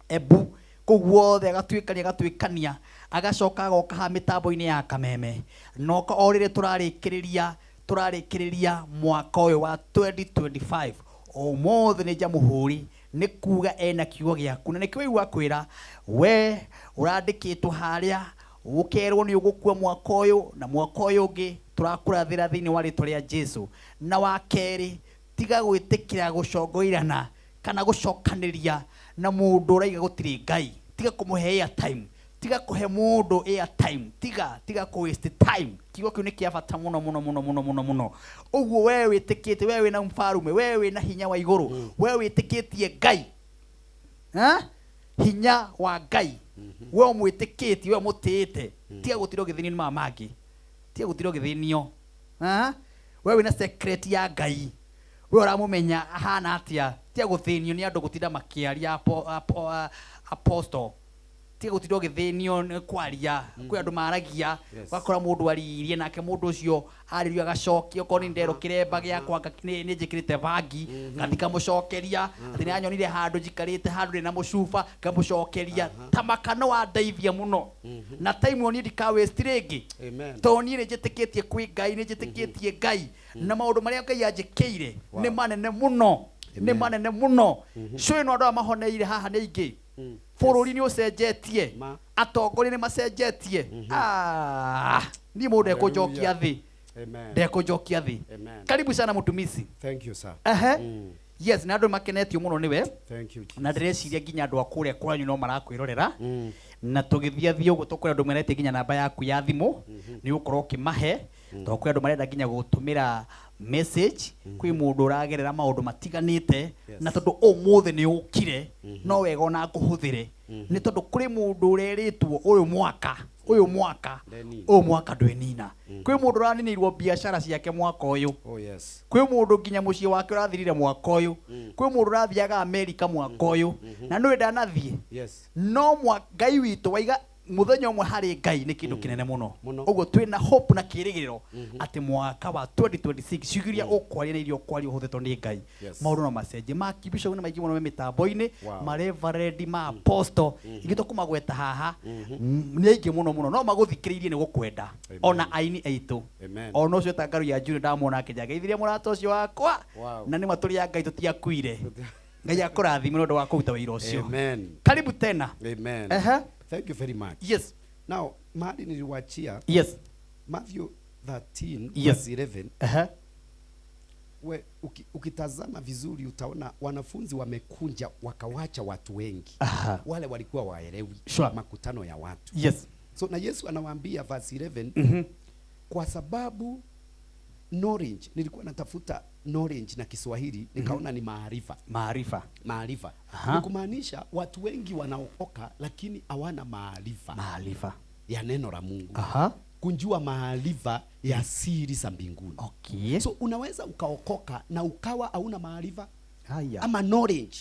Embu, kũu guothe, agatuĩkania agatuĩkania, agacoka agoka haha mĩtambo-inĩ ya Kameme noka o rĩrĩ tũrarĩkĩrĩria mwaka ũyũ wa 2025. Ũmũthĩ nĩ jamũhũri, nĩ kuga ena kiugo gĩaku, na nĩkĩo waigua kwĩra we ũrandĩkĩtwo harĩa ũkerwo nĩ ũgũkua mwaka ũyũ na mwaka ũyũ ũngĩ. Tũrakũrathĩra thĩinĩ wa rĩtwa rĩa Jesu. Na wa kerĩ, tiga gwĩtĩkĩra gũcongoirana kana gũcokanĩria na mũndũ ũraiga gũtirĩ Ngai. Tiga kũmũhe airtime, tiga kũhe mũndũ airtime, tiga kũ waste time. Kiugo kĩu nĩ kĩa bata mũno mũno mũno mũno mũno mũno. Ũguo we wĩtĩkĩtie, we wĩna mfarume, we wĩna hinya wa igũrũ, we wĩtĩkĩtie Ngai. Ha? Hinya wa Ngai, we ũmwĩtĩkĩtie, we ũmũtĩĩte, tiga gũtinda ũgĩthĩnio nĩ maya mangĩ, tiga gũtinda ũgĩthĩnio. Ha? We wĩna secret ya Ngai, we ũramũmenya ahana atĩa, tiga gũthĩnio nĩ andũ gũtinda makĩaria. Apostle, tiga gũtinda ũgĩthĩnio nĩ kwaria. Kwĩ andũ maragia, ũgakora mũndũ aririe nake, mũndũ ũcio arĩrio agacokia, okorwo nĩ nderwo kĩremba gĩakwa nĩ njĩkĩrĩte bangi, ngathi ngamũcokeria atĩ nĩ anyonire handũ njikarĩte handũ ndĩ na mũcuba, ngamũcokeria ta makano wandeithia mũno na time ĩyo niĩ ndika waste rĩngĩ. Amen. Tondũ niĩ nĩ njĩtĩkĩtie kwĩ Ngai, nĩ njĩtĩkĩtie Ngai na maũndũ marĩa Ngai anjĩkĩire nĩ manene mũno, nĩ manene mũno. Cũĩ no andũ aya mahoneire haha nĩ aingĩ. Bũrũri nĩ ũcenjetie, atongoria nĩ macenjetie. Ah, niĩ mũndũ ndekũnjokia thĩ. Amen. Ndekũnjokia thĩ. Amen. Karibu sana, mũtumisi. Thank you, sir. Ehe. Yes, na andũ makenetio mũno nĩwe. Thank you, Jesus. Na ndĩreciria nginya andũ a kũrĩa kwanyu no marakwĩrorera, na tũgĩthiĩ thiĩ ũguo tũkwĩra andũ meretie nginya namba yaku ya thimũ, nĩ ũgũkorwo ũkĩmahe, tondũ kwĩ andũ marenda nginya gũtũmĩra message, kwĩ mũndũ ũragerera maũndũ matiganĩte. Na tondũ ũmũthĩ nĩ ũkire, no wega ona ngũhũthĩre, nĩ tondũ kũrĩ mũndũ ũrerĩtwo ũyũ mwaka, ũyũ mwaka, Ndenina. ũyũ mwaka ndwĩnina. Kwĩ mũndũ ũraninĩirwo biacara ciake mwaka ũyũ. Oh yes. Kwĩ mũndũ nginya mũciĩ wake ũrathirire mwaka ũyũ. Kwĩ mũndũ ũrathiaga Amerika mwaka ũyũ na nĩwe ndanathiĩ. No Ngai witũ waiga mũthenya ũmwe harĩ Ngai nĩ kĩndũ kĩnene mũno. Ũguo twĩna hope na kĩrĩgĩrĩro atĩ mwaka wa 2026, ciugo iria ũkwaria na iria ũkwaria ũhũthĩtwo nĩ Ngai, maũndũ no macenjie. Makibisho nĩ maingĩ mũno me mĩtambo-inĩ, mareverendi, ma apostle, ingĩ tũkũmagweta haha nĩ aingĩ mũno mũno, no magũthikĩrĩirie nĩ gũkwenda. Ona aini aitũ, Amen. ona ũcio ta Ngaru ya Junior, ndamwona akĩnja ngeithirie mũrata ũcio wakwa. Na nĩ ma tũrĩ a Ngai, tũtiakuire. Ngai akũrathime nĩ ũndũ wa kũruta wĩra ũcio. Amen. Karibu tena. Amen. Ehe. Thank you very much. Now, mahali niliwachia, Matthew 13 verse 11. We, ukitazama vizuri utaona wanafunzi wamekunja wakawacha watu wengi. Wale walikuwa waelewi makutano ya watu. So na Yesu anawaambia verse 11, kwa sababu knowledge, nilikuwa natafuta knowledge na Kiswahili nikaona ni maarifa. Maarifa. Maarifa. Ni kumaanisha watu wengi wanaokoka lakini hawana maarifa. Maarifa. Ya neno la Mungu. Kunjua maarifa ya siri za mbinguni. So unaweza ukaokoka na ukawa hauna maarifa ama knowledge,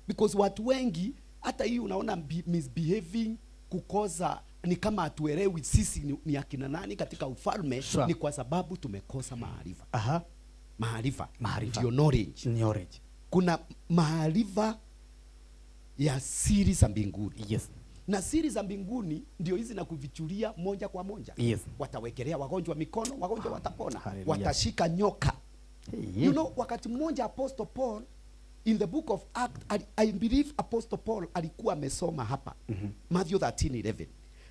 because watu wengi hata hii unaona misbehaving, kukosa, ni kama hatuelewi sisi ni akina nani katika ufalme. Ni kwa sababu tumekosa maarifa. Maarifa. Maarifa. Ndio knowledge. Knowledge. Kuna maarifa ya siri za mbinguni. Na siri za mbinguni ndio hizi na kuvichulia moja kwa moja. Watawekelea wagonjwa mikono, wagonjwa watapona. Hallelujah. Watashika nyoka. Hey. Wakati mmoja Apostle Paul in the book of Act, I believe Apostle Paul alikuwa amesoma hapa Matthew 13:11,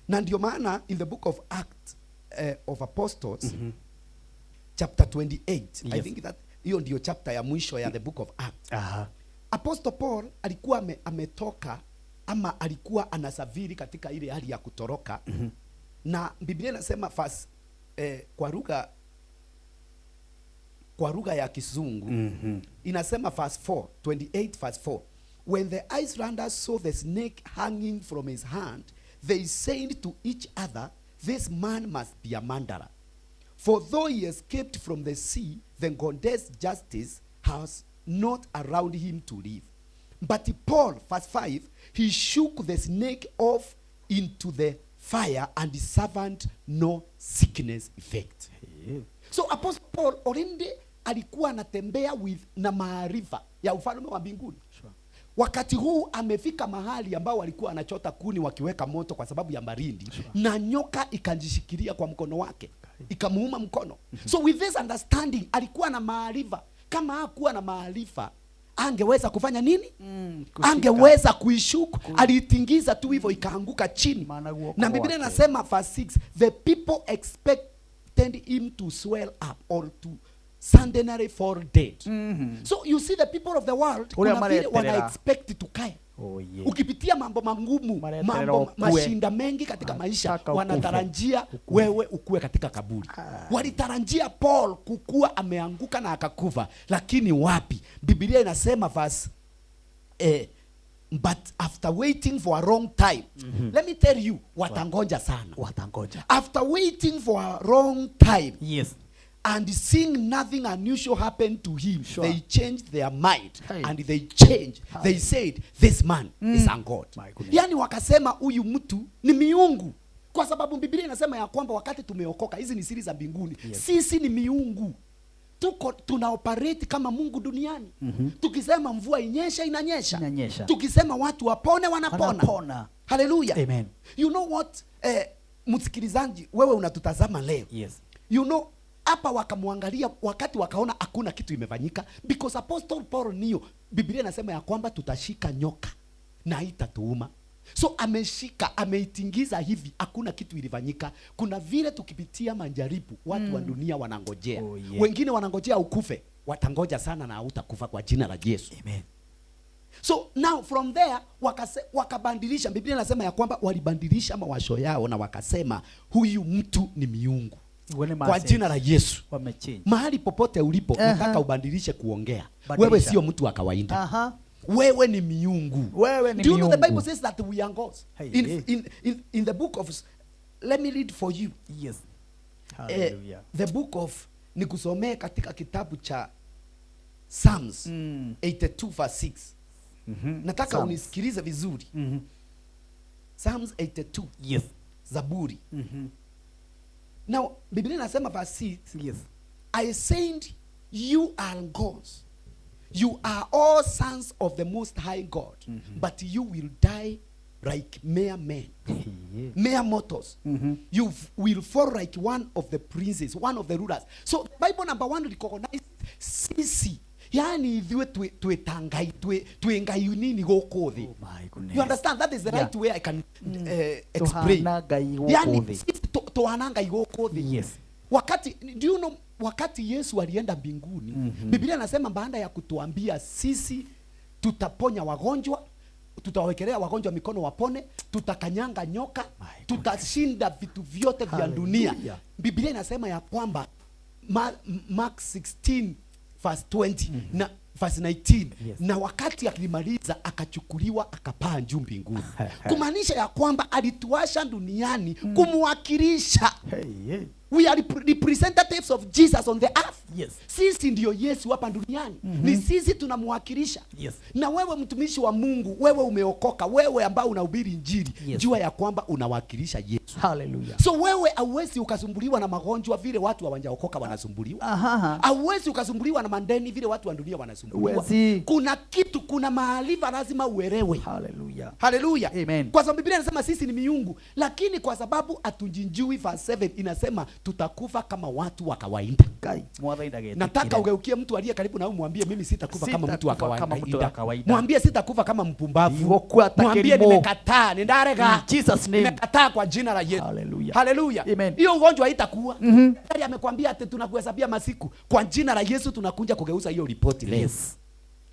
na ndio maana in the book of Act of Apostles chapter 28, I think that hiyo ndio chapter ya mwisho ya the book of Act. Apostle Paul alikuwa ametoka ama alikuwa anasafiri katika ile hali ya kutoroka, na Biblia inasema verse, kwa lugha ya Kizungu inasema verse 4, 28 verse 4, "When the islanders saw the snake hanging from his hand, They said to each other, "This man must be a murderer. For though he escaped from the sea, the goddess justice has not allowed him to live." But Paul, verse 5, he shook the snake off into the fire and suffered no sickness effect. So Apostle Paul already alikuwa anatembea with na maarifa ya ufalme wa mbinguni. Wakati huu amefika mahali ambao walikuwa wanachota kuni wakiweka moto kwa sababu ya baridi, na nyoka ikajishikilia kwa mkono wake ikamuuma mkono. So with this understanding alikuwa na maarifa. Kama hakuwa na maarifa angeweza kufanya nini? Kushika. Angeweza kuishuku. Aliitingiza tu hivyo ikaanguka chini. Guoko Na Biblia gwake. inasema verse 6, the people expected him to swell up or to suddenly fall dead. So you see the people of the world Ũrĩa kuna vile mareterera. wana expect tukae. Oh, yeah. Ukipitia mambo magumu, Mareterera mambo ukue. mashinda mengi katika maisha, Nataka ukufe. wanatarajia wewe ukue katika kaburi. Walitarajia Paul kukua ameanguka na akakufa, lakini wapi? Biblia inasema verse but after waiting for a long time, let me tell you, watangoja sana. Watangoja. After waiting for a long time, Yes. and seeing nothing unusual happen to him, Sure. they changed their mind. Hey. And they changed. Hey. They said, "This man is a god." My goodness. Yani wakasema huyu mtu ni miungu, kwa sababu Biblia inasema ya kwamba wakati tumeokoka, hizi ni siri za mbinguni. Yes. Sisi ni miungu, tuko tuna operate kama Mungu duniani. Tukisema mvua inyesha, inanyesha. Inanyesha. Tukisema watu wapone, wanapona. Wanapona. Haleluya. Amen. You know what, msikilizaji, wewe unatutazama leo. Yes. You know, hapa wakamwangalia wakati wakaona hakuna kitu imefanyika, because Apostle Paul niyo Biblia inasema ya kwamba tutashika nyoka na haitatuuma. So ameshika, ameitingiza hivi, hakuna kitu ilifanyika. Kuna vile tukipitia majaribu watu wa dunia wanangojea. Oh, yeah. Wengine wanangojea ukufe, watangoja sana na hautakufa kwa jina la Yesu. Amen. So now from there wakabadilisha. Biblia inasema ya kwamba walibadilisha mawasho yao na wakasema huyu mtu ni miungu. Wale Kwa maasenti. jina la Yesu. Wamechange. Mahali popote ulipo, Aha. nataka ubadilishe kuongea. Badilisha. Wewe sio mtu wa kawaida. Aha. Wewe ni miungu. Wewe ni Do you know the miungu. Bible says that we are gods? Hey, In, hey. in the book of, let me read for you. Yes. Hallelujah. The book of, nikusomee katika kitabu cha Psalms 82 verse 6. Nataka Psalms. unisikilize vizuri. Psalms 82. Yes. Zaburi. Now, Biblia inasema verse 6. Yes. I said, "You are gods. You are all sons of the Most High God, but you will die like mere men, mere mortals. You will fall like one of the princes, one of the rulers." So Bible number one recognize sisi, yani ithuĩ twĩ ngai, twĩ ngai nini gũkũ thĩ. Oh my goodness. You understand? That is the right way I can explain. Tũhana Ngai gũkũ Yani thĩ. sisi tũhana Ngai gũkũ thĩ. Yes. Wakati, do you know, wakati Yesu alienda mbinguni, Biblia inasema baada ya kutuambia sisi tutaponya wagonjwa, tutawekelea wagonjwa mikono wapone, tutakanyanga nyoka, tutashinda vitu vyote vya dunia. Hallelujah. Biblia inasema ya kwamba Mark 16 verse 20 na verse 19. Yes. Na wakati akimaliza akachukuliwa akapaa juu mbinguni. Kumaanisha ya kwamba alituasha duniani kumwakilisha. Hey, hey. We are representatives of Jesus on the earth. Yes. Sisi ndio Yesu hapa duniani. Ni sisi tunamwakilisha. Yes. Na wewe mtumishi wa Mungu, wewe umeokoka, wewe ambao unahubiri Injili, Yes. jua ya kwamba unawakilisha Yesu. Hallelujah. So wewe hauwezi ukasumbuliwa na magonjwa vile watu hawajaokoka wanasumbuliwa. Aha. Hauwezi ukasumbuliwa na mandeni vile watu wa dunia wanasumbuliwa. Huwezi. Kuna kitu, kuna maarifa lazima uelewe. Hallelujah. Haleluya. Amen. Kwa sababu Biblia inasema sisi ni miungu, lakini kwa sababu hatujijui, verse 7 inasema tutakufa kama watu wa kawaida. Kai, mwathani ndagetĩkĩre. Nataka ugeukie mtu aliye karibu na wewe mwambie mimi sitakufa kama mtu wa Sitakufa kama mtu wa kawaida. kawaida. Mwambie sitakufa kama mpumbavu. Ndigũkua ta Mwambie kĩrimũ. nimekataa, nindarega. In Jesus name. Nimekataa kwa jina la Yesu. Hallelujah. Haleluya. Amen. Hiyo ugonjwa haitakuwa. Daktari amekwambia ati tunakuhesabia masiku. Kwa jina la Yesu tunakuja kugeuza hiyo ripoti leo. Yes.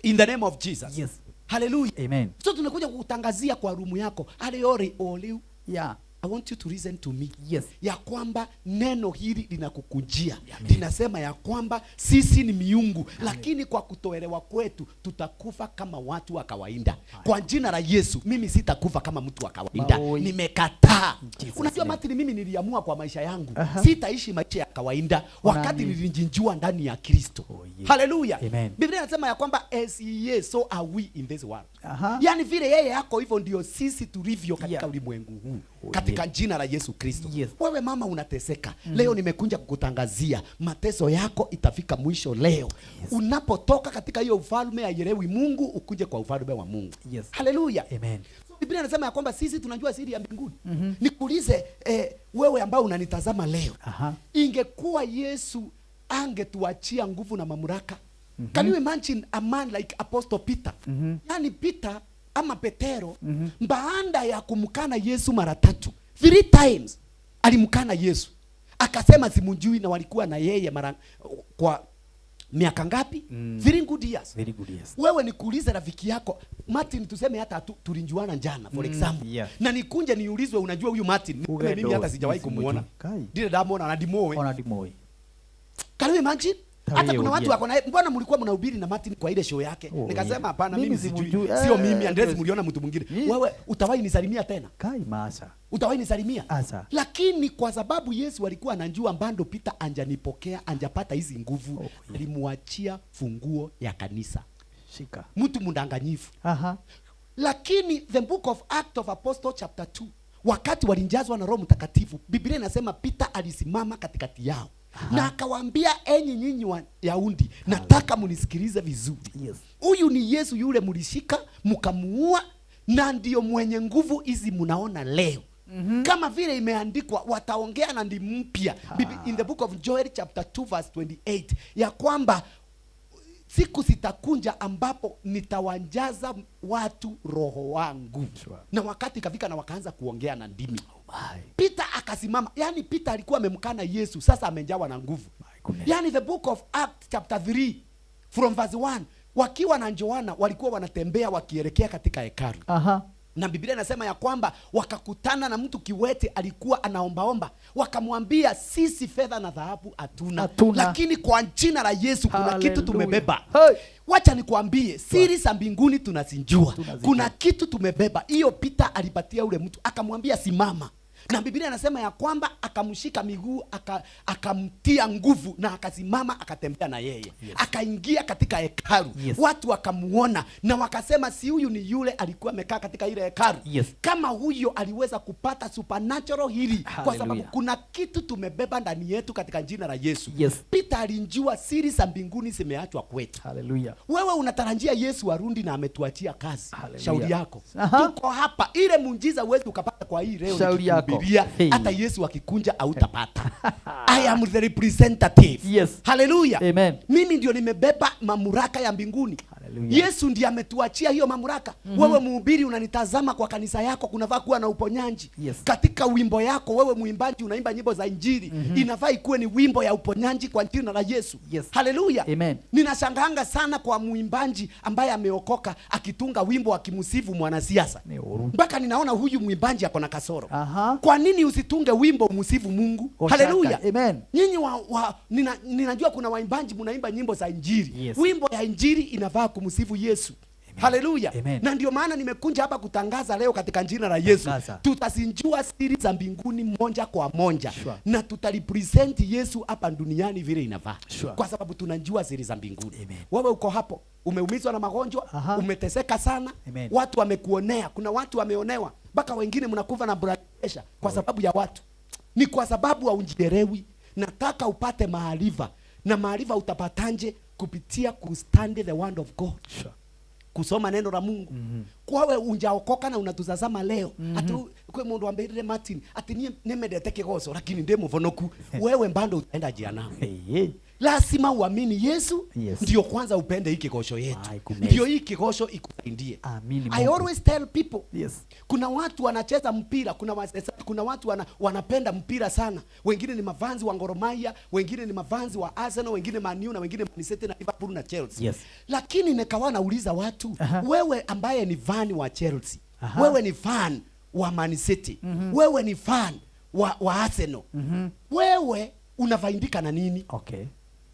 In the name of Jesus. Yes. Haleluya. Amen. So tunakuja kukutangazia kwa rumu yako. Aliori oliu. Yeah. I want you to listen to me. Yes. Ya kwamba neno hili linakukujia. Linasema ya kwamba sisi ni miungu. Amen. Lakini kwa kutoelewa kwetu tutakufa kama watu wa kawaida. Kwa jina la Yesu mimi sitakufa kama mtu wa kawaida. Nimekataa. Unajua Martin, mimi niliamua kwa maisha yangu. Sitaishi maisha ya kawaida wakati nilijinjua ndani ya Kristo. Oh, yeah. Hallelujah. Amen. Biblia inasema ya kwamba as he is, so are we in this world. Yaani vile yeye yako hivyo ndio sisi tulivyo katika ulimwengu huu. Katika jina la Yesu Kristo. Yes. Wewe mama unateseka. Leo nimekuja kukutangazia mateso yako itafika mwisho leo. Yes. Unapotoka katika hiyo ufalme haielewi Mungu ukuje kwa ufalme wa Mungu. Yes. Hallelujah. Amen. So, Biblia inasema ya kwamba sisi tunajua siri ya mbinguni. Nikuulize wewe ambao unanitazama leo. Ingekuwa Yesu angetuachia nguvu na mamlaka. Can you imagine a man like Apostle Peter? Yaani Peter ama Petero baada ya kumkana Yesu mara tatu, 3 times alimkana Yesu. Akasema simjui, na walikuwa na yeye mara kwa miaka ngapi? 3 good years. Very good years. Wewe nikuulize rafiki yako Martin, tuseme hata tulinjuana jana for example. Na nikunje niulizwe unajua huyu Martin? Uge Mimi hata sijawahi kumuona. Ndile ndamuona na ndimoe. Ona ndimoe. Can you imagine? Tawe Hata kuna watu ujia. wako na mbona mlikuwa mnahubiri na Martin kwa ile show yake? Oh, Nikasema yeah. hapana, Mimi mimi sijui. simjui. Sio mimi, Andres mliona mtu mwingine. Wewe utawahi nisalimia tena? Kai masa. Utawahi nisalimia? Asa. Lakini kwa sababu Yesu alikuwa anajua bado Peter anjanipokea, anjapata hizi nguvu, alimwachia funguo ya kanisa. Shika. Mtu mdanganyifu. Lakini the book of Acts of Apostles chapter 2, wakati walijazwa na Roho Mtakatifu, Biblia inasema Peter alisimama katikati yao. Na akawaambia, enyi nyinyi Wayahudi, nataka munisikilize vizuri. Huyu ni Yesu yule mlishika mkamuua, na ndio mwenye nguvu hizi mnaona leo. Kama vile imeandikwa wataongea na ndimi mpya. In the book of Joel chapter 2 verse 28, ya kwamba siku zitakunja ambapo nitawajaza watu roho wangu. Na wakati ikafika na wakaanza kuongea na ndimi. Peter akasimama. Yaani Peter alikuwa amemkana Yesu, sasa amejawa na nguvu. Yaani the book of Acts chapter 3 from verse 1, wakiwa na Yohana walikuwa wanatembea wakielekea katika hekalu. Na Biblia inasema ya kwamba wakakutana na mtu kiwete alikuwa anaombaomba. Wakamwambia sisi fedha na dhahabu hatuna, lakini kwa jina la Yesu kuna kitu tumebeba. Wacha nikwambie siri za mbinguni tunazinjua. Kuna kitu tumebeba. Hiyo Peter alipatia ule mtu akamwambia simama. Na Biblia inasema ya kwamba akamshika miguu, akamtia nguvu na akasimama akatembea na yeye. Akaingia katika hekalu. Watu wakamuona na wakasema si huyu ni yule alikuwa amekaa katika ile hekalu. Kama huyo aliweza kupata supernatural healing kwa sababu kuna kitu tumebeba ndani yetu katika jina la Yesu. Peter alijua siri za mbinguni zimeachwa kwetu. Hallelujah. Wewe unatarajia Yesu arundi na ametuachia kazi. Hallelujah. Shauri yako. Tuko hapa. Ile muujiza huwezi ukapata kwa hii leo. Shauri yako. Biblia, hata Yesu akikunja hautapata. I am the representative. Yes. Hallelujah. Amen. Mimi ndio nimebeba mamlaka ya mbinguni. Hallelujah. Yesu ndiye ametuachia hiyo mamlaka. Wewe mhubiri unanitazama kwa kanisa yako kunafaa kuwa na uponyaji. Katika wimbo yako wewe muimbaji unaimba nyimbo za injili. Inafaa ikuwe ni wimbo ya uponyaji kwa jina la Yesu. Hallelujah. Amen. Ninashangaanga sana kwa muimbaji ambaye ameokoka akitunga wimbo akimsifu mwanasiasa. Mpaka ninaona huyu muimbaji ako na kasoro. Kwa nini usitunge wimbo umsifu Mungu? Hallelujah. Amen. Nyinyi ninajua kuna waimbaji mnaimba nyimbo za injili. Wimbo ya injili inafaa kumsifu Yesu. Hallelujah. Amen. Na ndio maana nimekuja hapa kutangaza leo katika jina la Yesu. Tutazinjua siri za mbinguni moja kwa moja. Na tutalipresent Yesu hapa duniani vile inafaa. Kwa sababu tunajua siri za mbinguni. Wewe uko hapo, umeumizwa na magonjwa, umeteseka sana, Amen. watu wamekuonea, kuna watu wameonewa, mpaka wengine mnakufa na blood pressure kwa sababu ya watu. Ni kwa sababu haujielewi. Nataka upate maarifa. Na maarifa utapatanje? Kupitia kustand the word of God. Kusoma neno la Mungu. Kwawe unjaokoka na unatutazama leo. Ati kwe mundu ambirire Martin ati nie nimendete kigoco lakini ndi muvonoku. Wewe bado utaenda jehanamu. Lazima uamini Yesu. Ndio kwanza upende hii kigosho yetu. Ndio hii kigosho ikusaidie. Amini I Mungu. always tell people. Kuna watu wanacheza mpira, kuna watu wanapenda mpira sana. Wengine ni mavanzi wa Gor Mahia, wengine ni mavanzi wa Arsenal, wengine Man U na wengine Man City na Liverpool na Chelsea. Lakini nikawa nauliza watu, wewe ambaye ni fan wa Chelsea, wewe ni fan wa Man City, wewe ni fan wa Arsenal, wewe unafaidika na nini?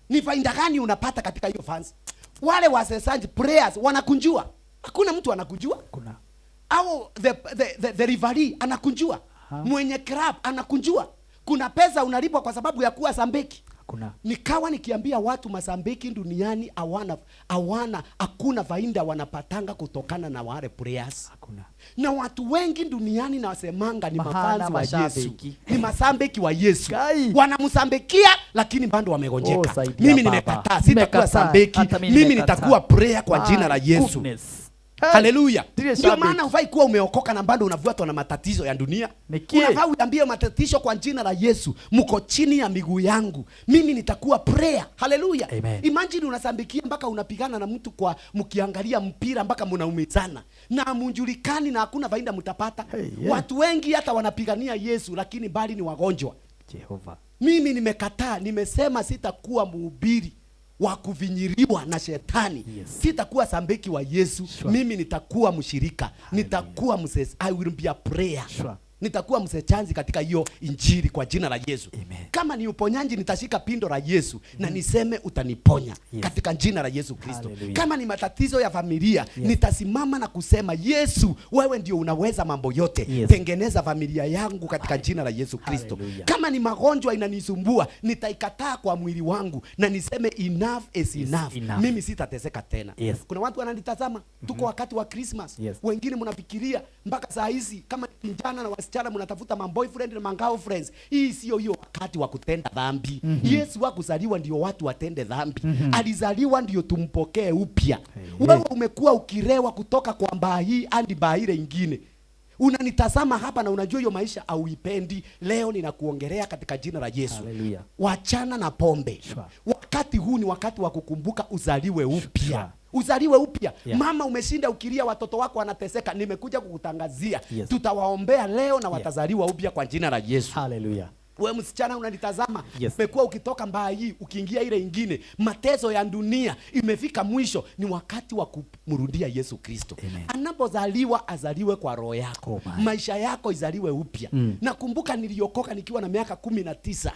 Ni faida gani unapata katika hiyo fans? Wale wachezaji, players wanakunjua? Hakuna mtu anakujua. Kuna. Au the referee anakunjua? Mwenye club anakunjua? Kuna pesa unalipwa kwa sababu ya kuwa sambiki? Kuna. Nikawa nikiambia watu masambiki duniani hawana hawana hakuna faida wanapatanga kutokana na wale players. Hakuna. Na watu wengi duniani nawasemanga ni Mahana mafans wa Yesu. mashabiki. Ni masambiki wa Yesu. Wanamsambikia lakini bado wamegonjeka. Oh, saidia Mimi baba. nimekataa, sitakuwa Nimekataa. sambiki. Hata mimi Mimi nimekataa. nitakuwa prayer kwa jina la My Yesu. goodness. Haleluya. Ndiye Ndio shabiki. maana hufai kuwa umeokoka na bado unavuatwa na matatizo ya dunia. Nikie. Unafaa uambie matatizo kwa jina la Yesu, mko chini ya miguu yangu. Mimi nitakuwa prayer. Haleluya. Amen. Imagine unasambikia mpaka unapigana na mtu kwa mkiangalia mpira mpaka mnaumizana na munjulikani na hakuna faida mtapata. Yeah. Watu wengi hata wanapigania Yesu lakini bali ni wagonjwa. Jehova. Mimi nimekataa, nimesema sitakuwa mhubiri wa kuvinyiriwa na shetani. Sitakuwa sambiki wa Yesu. Mimi nitakuwa mshirika, nitakuwa mses, I will be a prayer. Nitakuwa msechanzi katika hiyo injili kwa jina la Yesu. Kama ni uponyaji nitashika pindo la Yesu na niseme utaniponya katika jina la Yesu Kristo. Hallelujah. Kama ni matatizo ya familia nitasimama na kusema Yesu, wewe ndio unaweza mambo yote. Tengeneza familia yangu katika jina la Yesu Kristo. Hallelujah. Kama ni magonjwa inanisumbua nitaikataa kwa mwili wangu na niseme enough is enough. Enough. Mimi sitateseka tena. Yes. Kuna watu wananitazama, tuko wakati wa Christmas. Wengine mnafikiria mpaka saa hizi kama vijana na wasichana mnatafuta ma boyfriend na ma girlfriends. Hii sio hiyo wakati wa kutenda dhambi. Yesu hakuzaliwa ndio watu watende dhambi. Alizaliwa ndio tumpokee upya. Wewe umekuwa ukirewa kutoka kwa mbaa hii hadi mbaa ile ingine. Unanitazama hapa na unajua hiyo maisha hauipendi. Leo ninakuongelea katika jina la Yesu. Hallelujah. Wachana na pombe. Wakati huu ni wakati wa kukumbuka uzaliwe upya. Uzaliwe upya. Yeah. Mama, umeshinda ukilia watoto wako wanateseka. Nimekuja kukutangazia. Yes. Tutawaombea leo na watazaliwa upya kwa jina la Yesu. Hallelujah. We msichana unanitazama, Yes. umekuwa ukitoka mbaya hii ukiingia ile ingine, mateso ya dunia imefika mwisho. Ni wakati wa kumrudia Yesu Kristo. Anapozaliwa azaliwe kwa roho yako, maisha yako izaliwe upya. Nakumbuka niliokoka nikiwa na miaka 19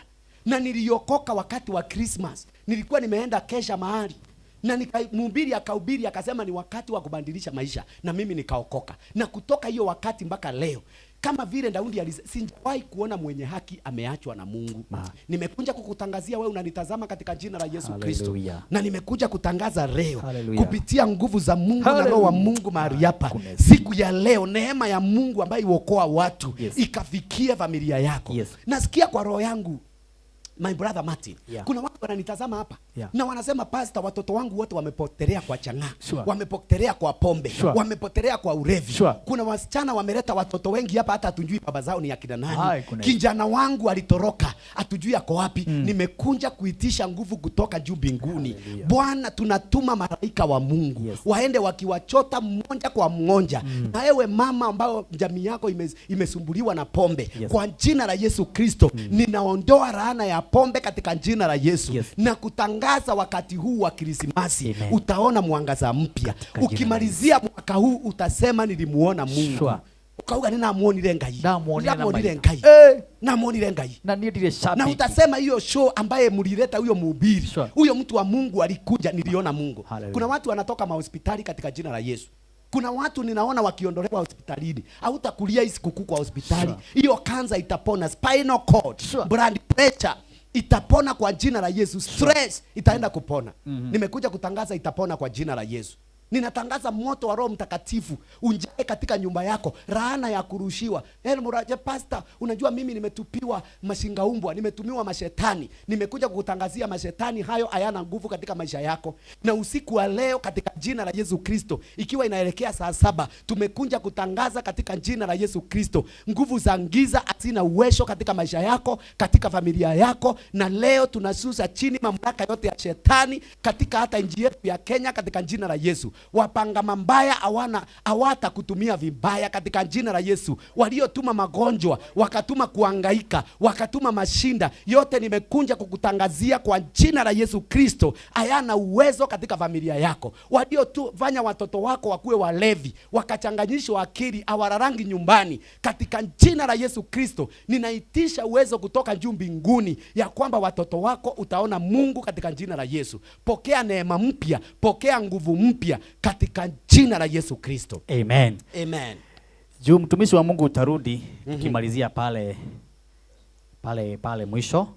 na niliokoka wakati wa Christmas. Nilikuwa nimeenda kesha mahali na mhubiri akahubiri akasema ni wakati wa kubadilisha maisha, na mimi nikaokoka. Na kutoka hiyo wakati mpaka leo, kama vile Daudi sijawahi kuona mwenye haki ameachwa na Mungu. Nimekuja kukutangazia wewe unanitazama katika jina la Yesu Kristo, Hallelujah. na nimekuja kutangaza leo Hallelujah. kupitia nguvu za Mungu na Roho wa Hallelujah. Mungu mahali hapa siku ya leo, neema ya Mungu ambayo huokoa watu ikafikia familia yako. Nasikia kwa roho yangu, my brother Martin, kuna watu wananitazama hapa na wanasema, pastor, watoto wangu wote wamepotelea kwa chang'aa, wamepotelea kwa pombe, wamepotelea kwa ulevi. Kuna wasichana wameleta watoto wengi hapa, hata hatujui baba zao ni akina nani. Hai, kuna Kijana wangu alitoroka, hatujui ako wapi. Nimekuja kuitisha nguvu kutoka juu mbinguni. Bwana, tunatuma malaika wa Mungu waende wakiwachota mmoja kwa mmoja. Na ewe mama ambayo jamii yako imesumbuliwa na pombe, kwa jina la Yesu Kristo ninaondoa laana ya pombe katika jina la Yesu na kutangaza wakati huu wa Krismasi utaona mwangaza mpya. Jina la Ukimalizia mwaka huu utasema nilimuona Mungu. Ukauga ninamuonire Ngai, Ndamuonire na Ndamuonire maitho. Ngai, namuonire Ngai Na niĩ ndirĩ na shabiki. utasema hiyo show ambaye mlileta huyo mhubiri, huyo mtu wa Mungu alikuja, niliona Mungu. Hallelujah. Kuna watu wanatoka mahospitali katika jina la Yesu. Kuna watu ninaona wakiondolewa hospitalini. Hautakulia hii sikukuu kwa hospitali. Hiyo kansa itapona, spinal cord, blood pressure itapona kwa jina la Yesu. Stress itaenda kupona. Nimekuja kutangaza itapona kwa jina la Yesu. Ninatangaza moto wa Roho Mtakatifu unjae katika nyumba yako, laana ya kurushiwa. El Muraje, pastor, unajua mimi nimetupiwa mashinga umbwa, nimetumiwa mashetani. Nimekuja kukutangazia mashetani hayo hayana nguvu katika maisha yako. Na usiku wa leo katika jina la Yesu Kristo, ikiwa inaelekea saa 7, tumekuja kutangaza katika jina la Yesu Kristo, nguvu za giza hazina uwezo katika maisha yako, katika familia yako. Na leo tunasusa chini mamlaka yote ya shetani katika hata nchi yetu ya Kenya katika jina la Yesu. Wapanga mambaya hawana hawatakutumia vibaya katika jina la Yesu. Waliotuma magonjwa, wakatuma kuangaika, wakatuma mashinda, yote nimekunja kukutangazia kwa jina la Yesu Kristo, hayana uwezo katika familia yako. Waliotufanya watoto wako wakuwe walevi, wakachanganyishwa akili, hawalalangi nyumbani, katika jina la Yesu Kristo ninaitisha uwezo kutoka juu mbinguni ya kwamba watoto wako utaona Mungu katika jina la Yesu. Pokea neema mpya, pokea nguvu mpya katika jina la Yesu Kristo. Amen. Amen. Juu mtumishi wa Mungu utarudi tukimalizia pale pale pale mwisho,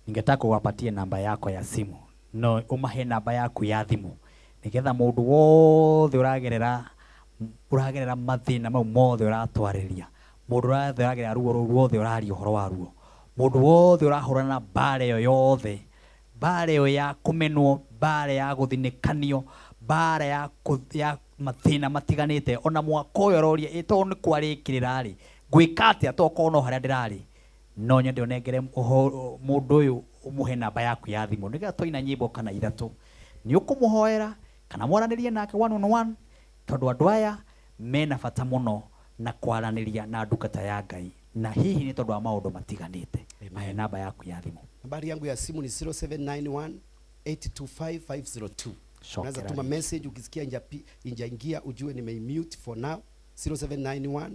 ningetaka uwapatie namba yako ya simu, no umahe namba yaku ya thimu nigetha mundu wothe uragerera mathina mau mothe uratwarĩria, mundu wothe ũragerera ruo rũu ruothe ũraria ũhoro wa ruo, mundu wothe ũrahũrana na mbara ĩyo yothe, mbara ĩyo ya kũmenwo, mbara ya gũthinĩkanio, mbara ya mathĩna matiganĩte, ona mwaka ũyũ ũroria ĩ tondũ nĩ kwarĩkĩrĩra rĩ, ngwĩka atĩa tokorwo no harĩa ndĩrarĩ, no nyende ũnengere mũndũ ũyũ ũmũhe namba yaku ya thimũ nĩgetha twaina nyĩmbo kana ithatũ nĩ ũkũmũhoera kana mwaranĩrie nake one on one, tondũ andũ aya mena bata mũno na kwaranĩria na ndungata ya Ngai, na hihi nĩ tondũ wa maũndũ matiganĩte. Mahe namba yaku ya thimũ. Nambari yangu ya simu ni 0791 825 502. Unaweza Shokera tuma rĩngĩ. message ukisikia injaingia ujue nimeimute for now. 0791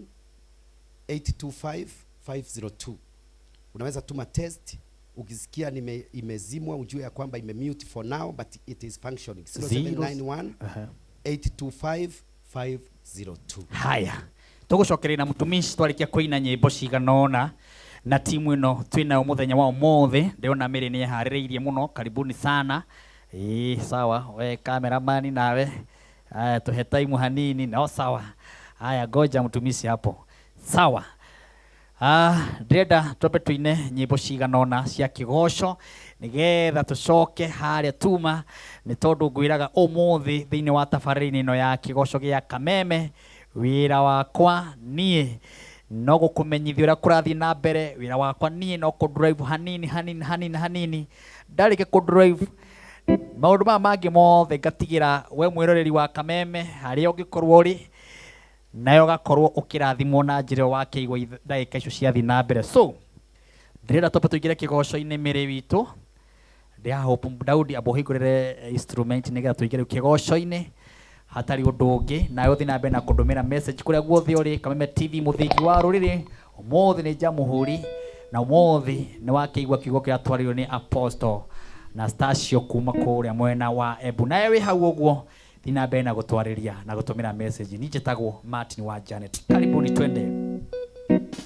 825 502. Unaweza tuma test ukisikia imezimwa ujue ya kwamba imemute for now but it is functioning. 0791 Aha. 825 502. Haya, tugucokereria na mutumishi twarikia kuina nyimbo cigana ũna na timu ĩno twĩnayo mũthenya wa ũmũthĩ. Ndĩrona Mary nĩ eharĩrĩirie mũno, karibuni sana. Ĩĩ sawa, we cameraman nawe aya tuhe time hanini no sawa. Haya, ngoja mtumishi hapo. Sawa. Ndĩrenda twambe tuine nyĩmbo cigana ũna cia kĩgoco nĩgetha tũcoke harĩa tuma, nĩ tondũ ngwĩraga ũmũthĩ thĩinĩ wa tabarĩra-inĩ ĩno ya kĩgoco gĩa Kameme, wĩra wakwa niĩ no gũkũmenyithia ũrĩa kũrathiĩ na mbere, wĩra wakwa niĩ no kũ drive hanini hanini hanini hanini, ndarĩkia kũ drive maũndũ maya mangĩ mothe ngatigĩra we mwĩroreri wa Kameme harĩa ũngĩkorwo ũrĩ, nayo ũgakorwo ũkĩrathimwo na njĩra ĩyo wakĩigua ndagĩka icio ciathiĩ na mbere. So ndĩrenda twambe tũingĩre kĩgoco-inĩ mĩrĩ witũ, ndĩrahope Daudi amba ũhingũrĩre instrument nĩgetha tũingĩre kĩgoco-inĩ hatarĩ ũndũ ũngĩ, nawe ũthiĩ na mbere na kũndũmĩra message kũrĩa guothe ũrĩ. Kameme TV mũthingi wa rũrĩrĩ, ũmũthĩ nĩ Jamhuri na ũmũthĩ nĩ wakĩigua kiugo kĩrĩa twarĩirio nĩ Apostle na Stasio kuma kũrĩa mwena wa Embu. Nawe wĩ hau ũguo thiĩ na mbere na gũtwarĩria na gũtũmĩra message. Niĩ njĩtagwo Martin wa Janet, karibuni twende. Thank you.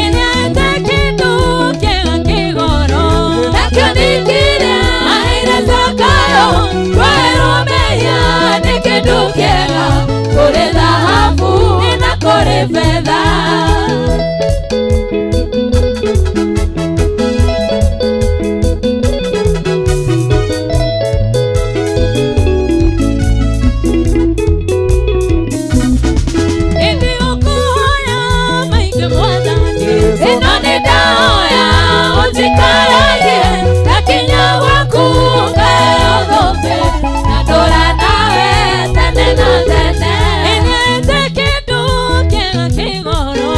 Ĩnyete kĩndũ kĩega kĩgoro nakĩo nĩ kĩrĩa aheire Zakayo kwerwo mehia nĩ kĩndũ kĩega kũrĩ thahabu na kũrĩ betha. Ĩndĩ ũkũhoya maingĩ Mwathani, ĩno nĩ ndahoya ũnjikaragie ndakinya gwaku ngaheo thũmbĩ na ndũra nawe tene na tene. Ĩnyete kĩndũ kĩega kĩgoro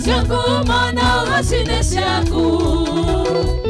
Ũcio ngumo na ũgoci nĩ ciaku.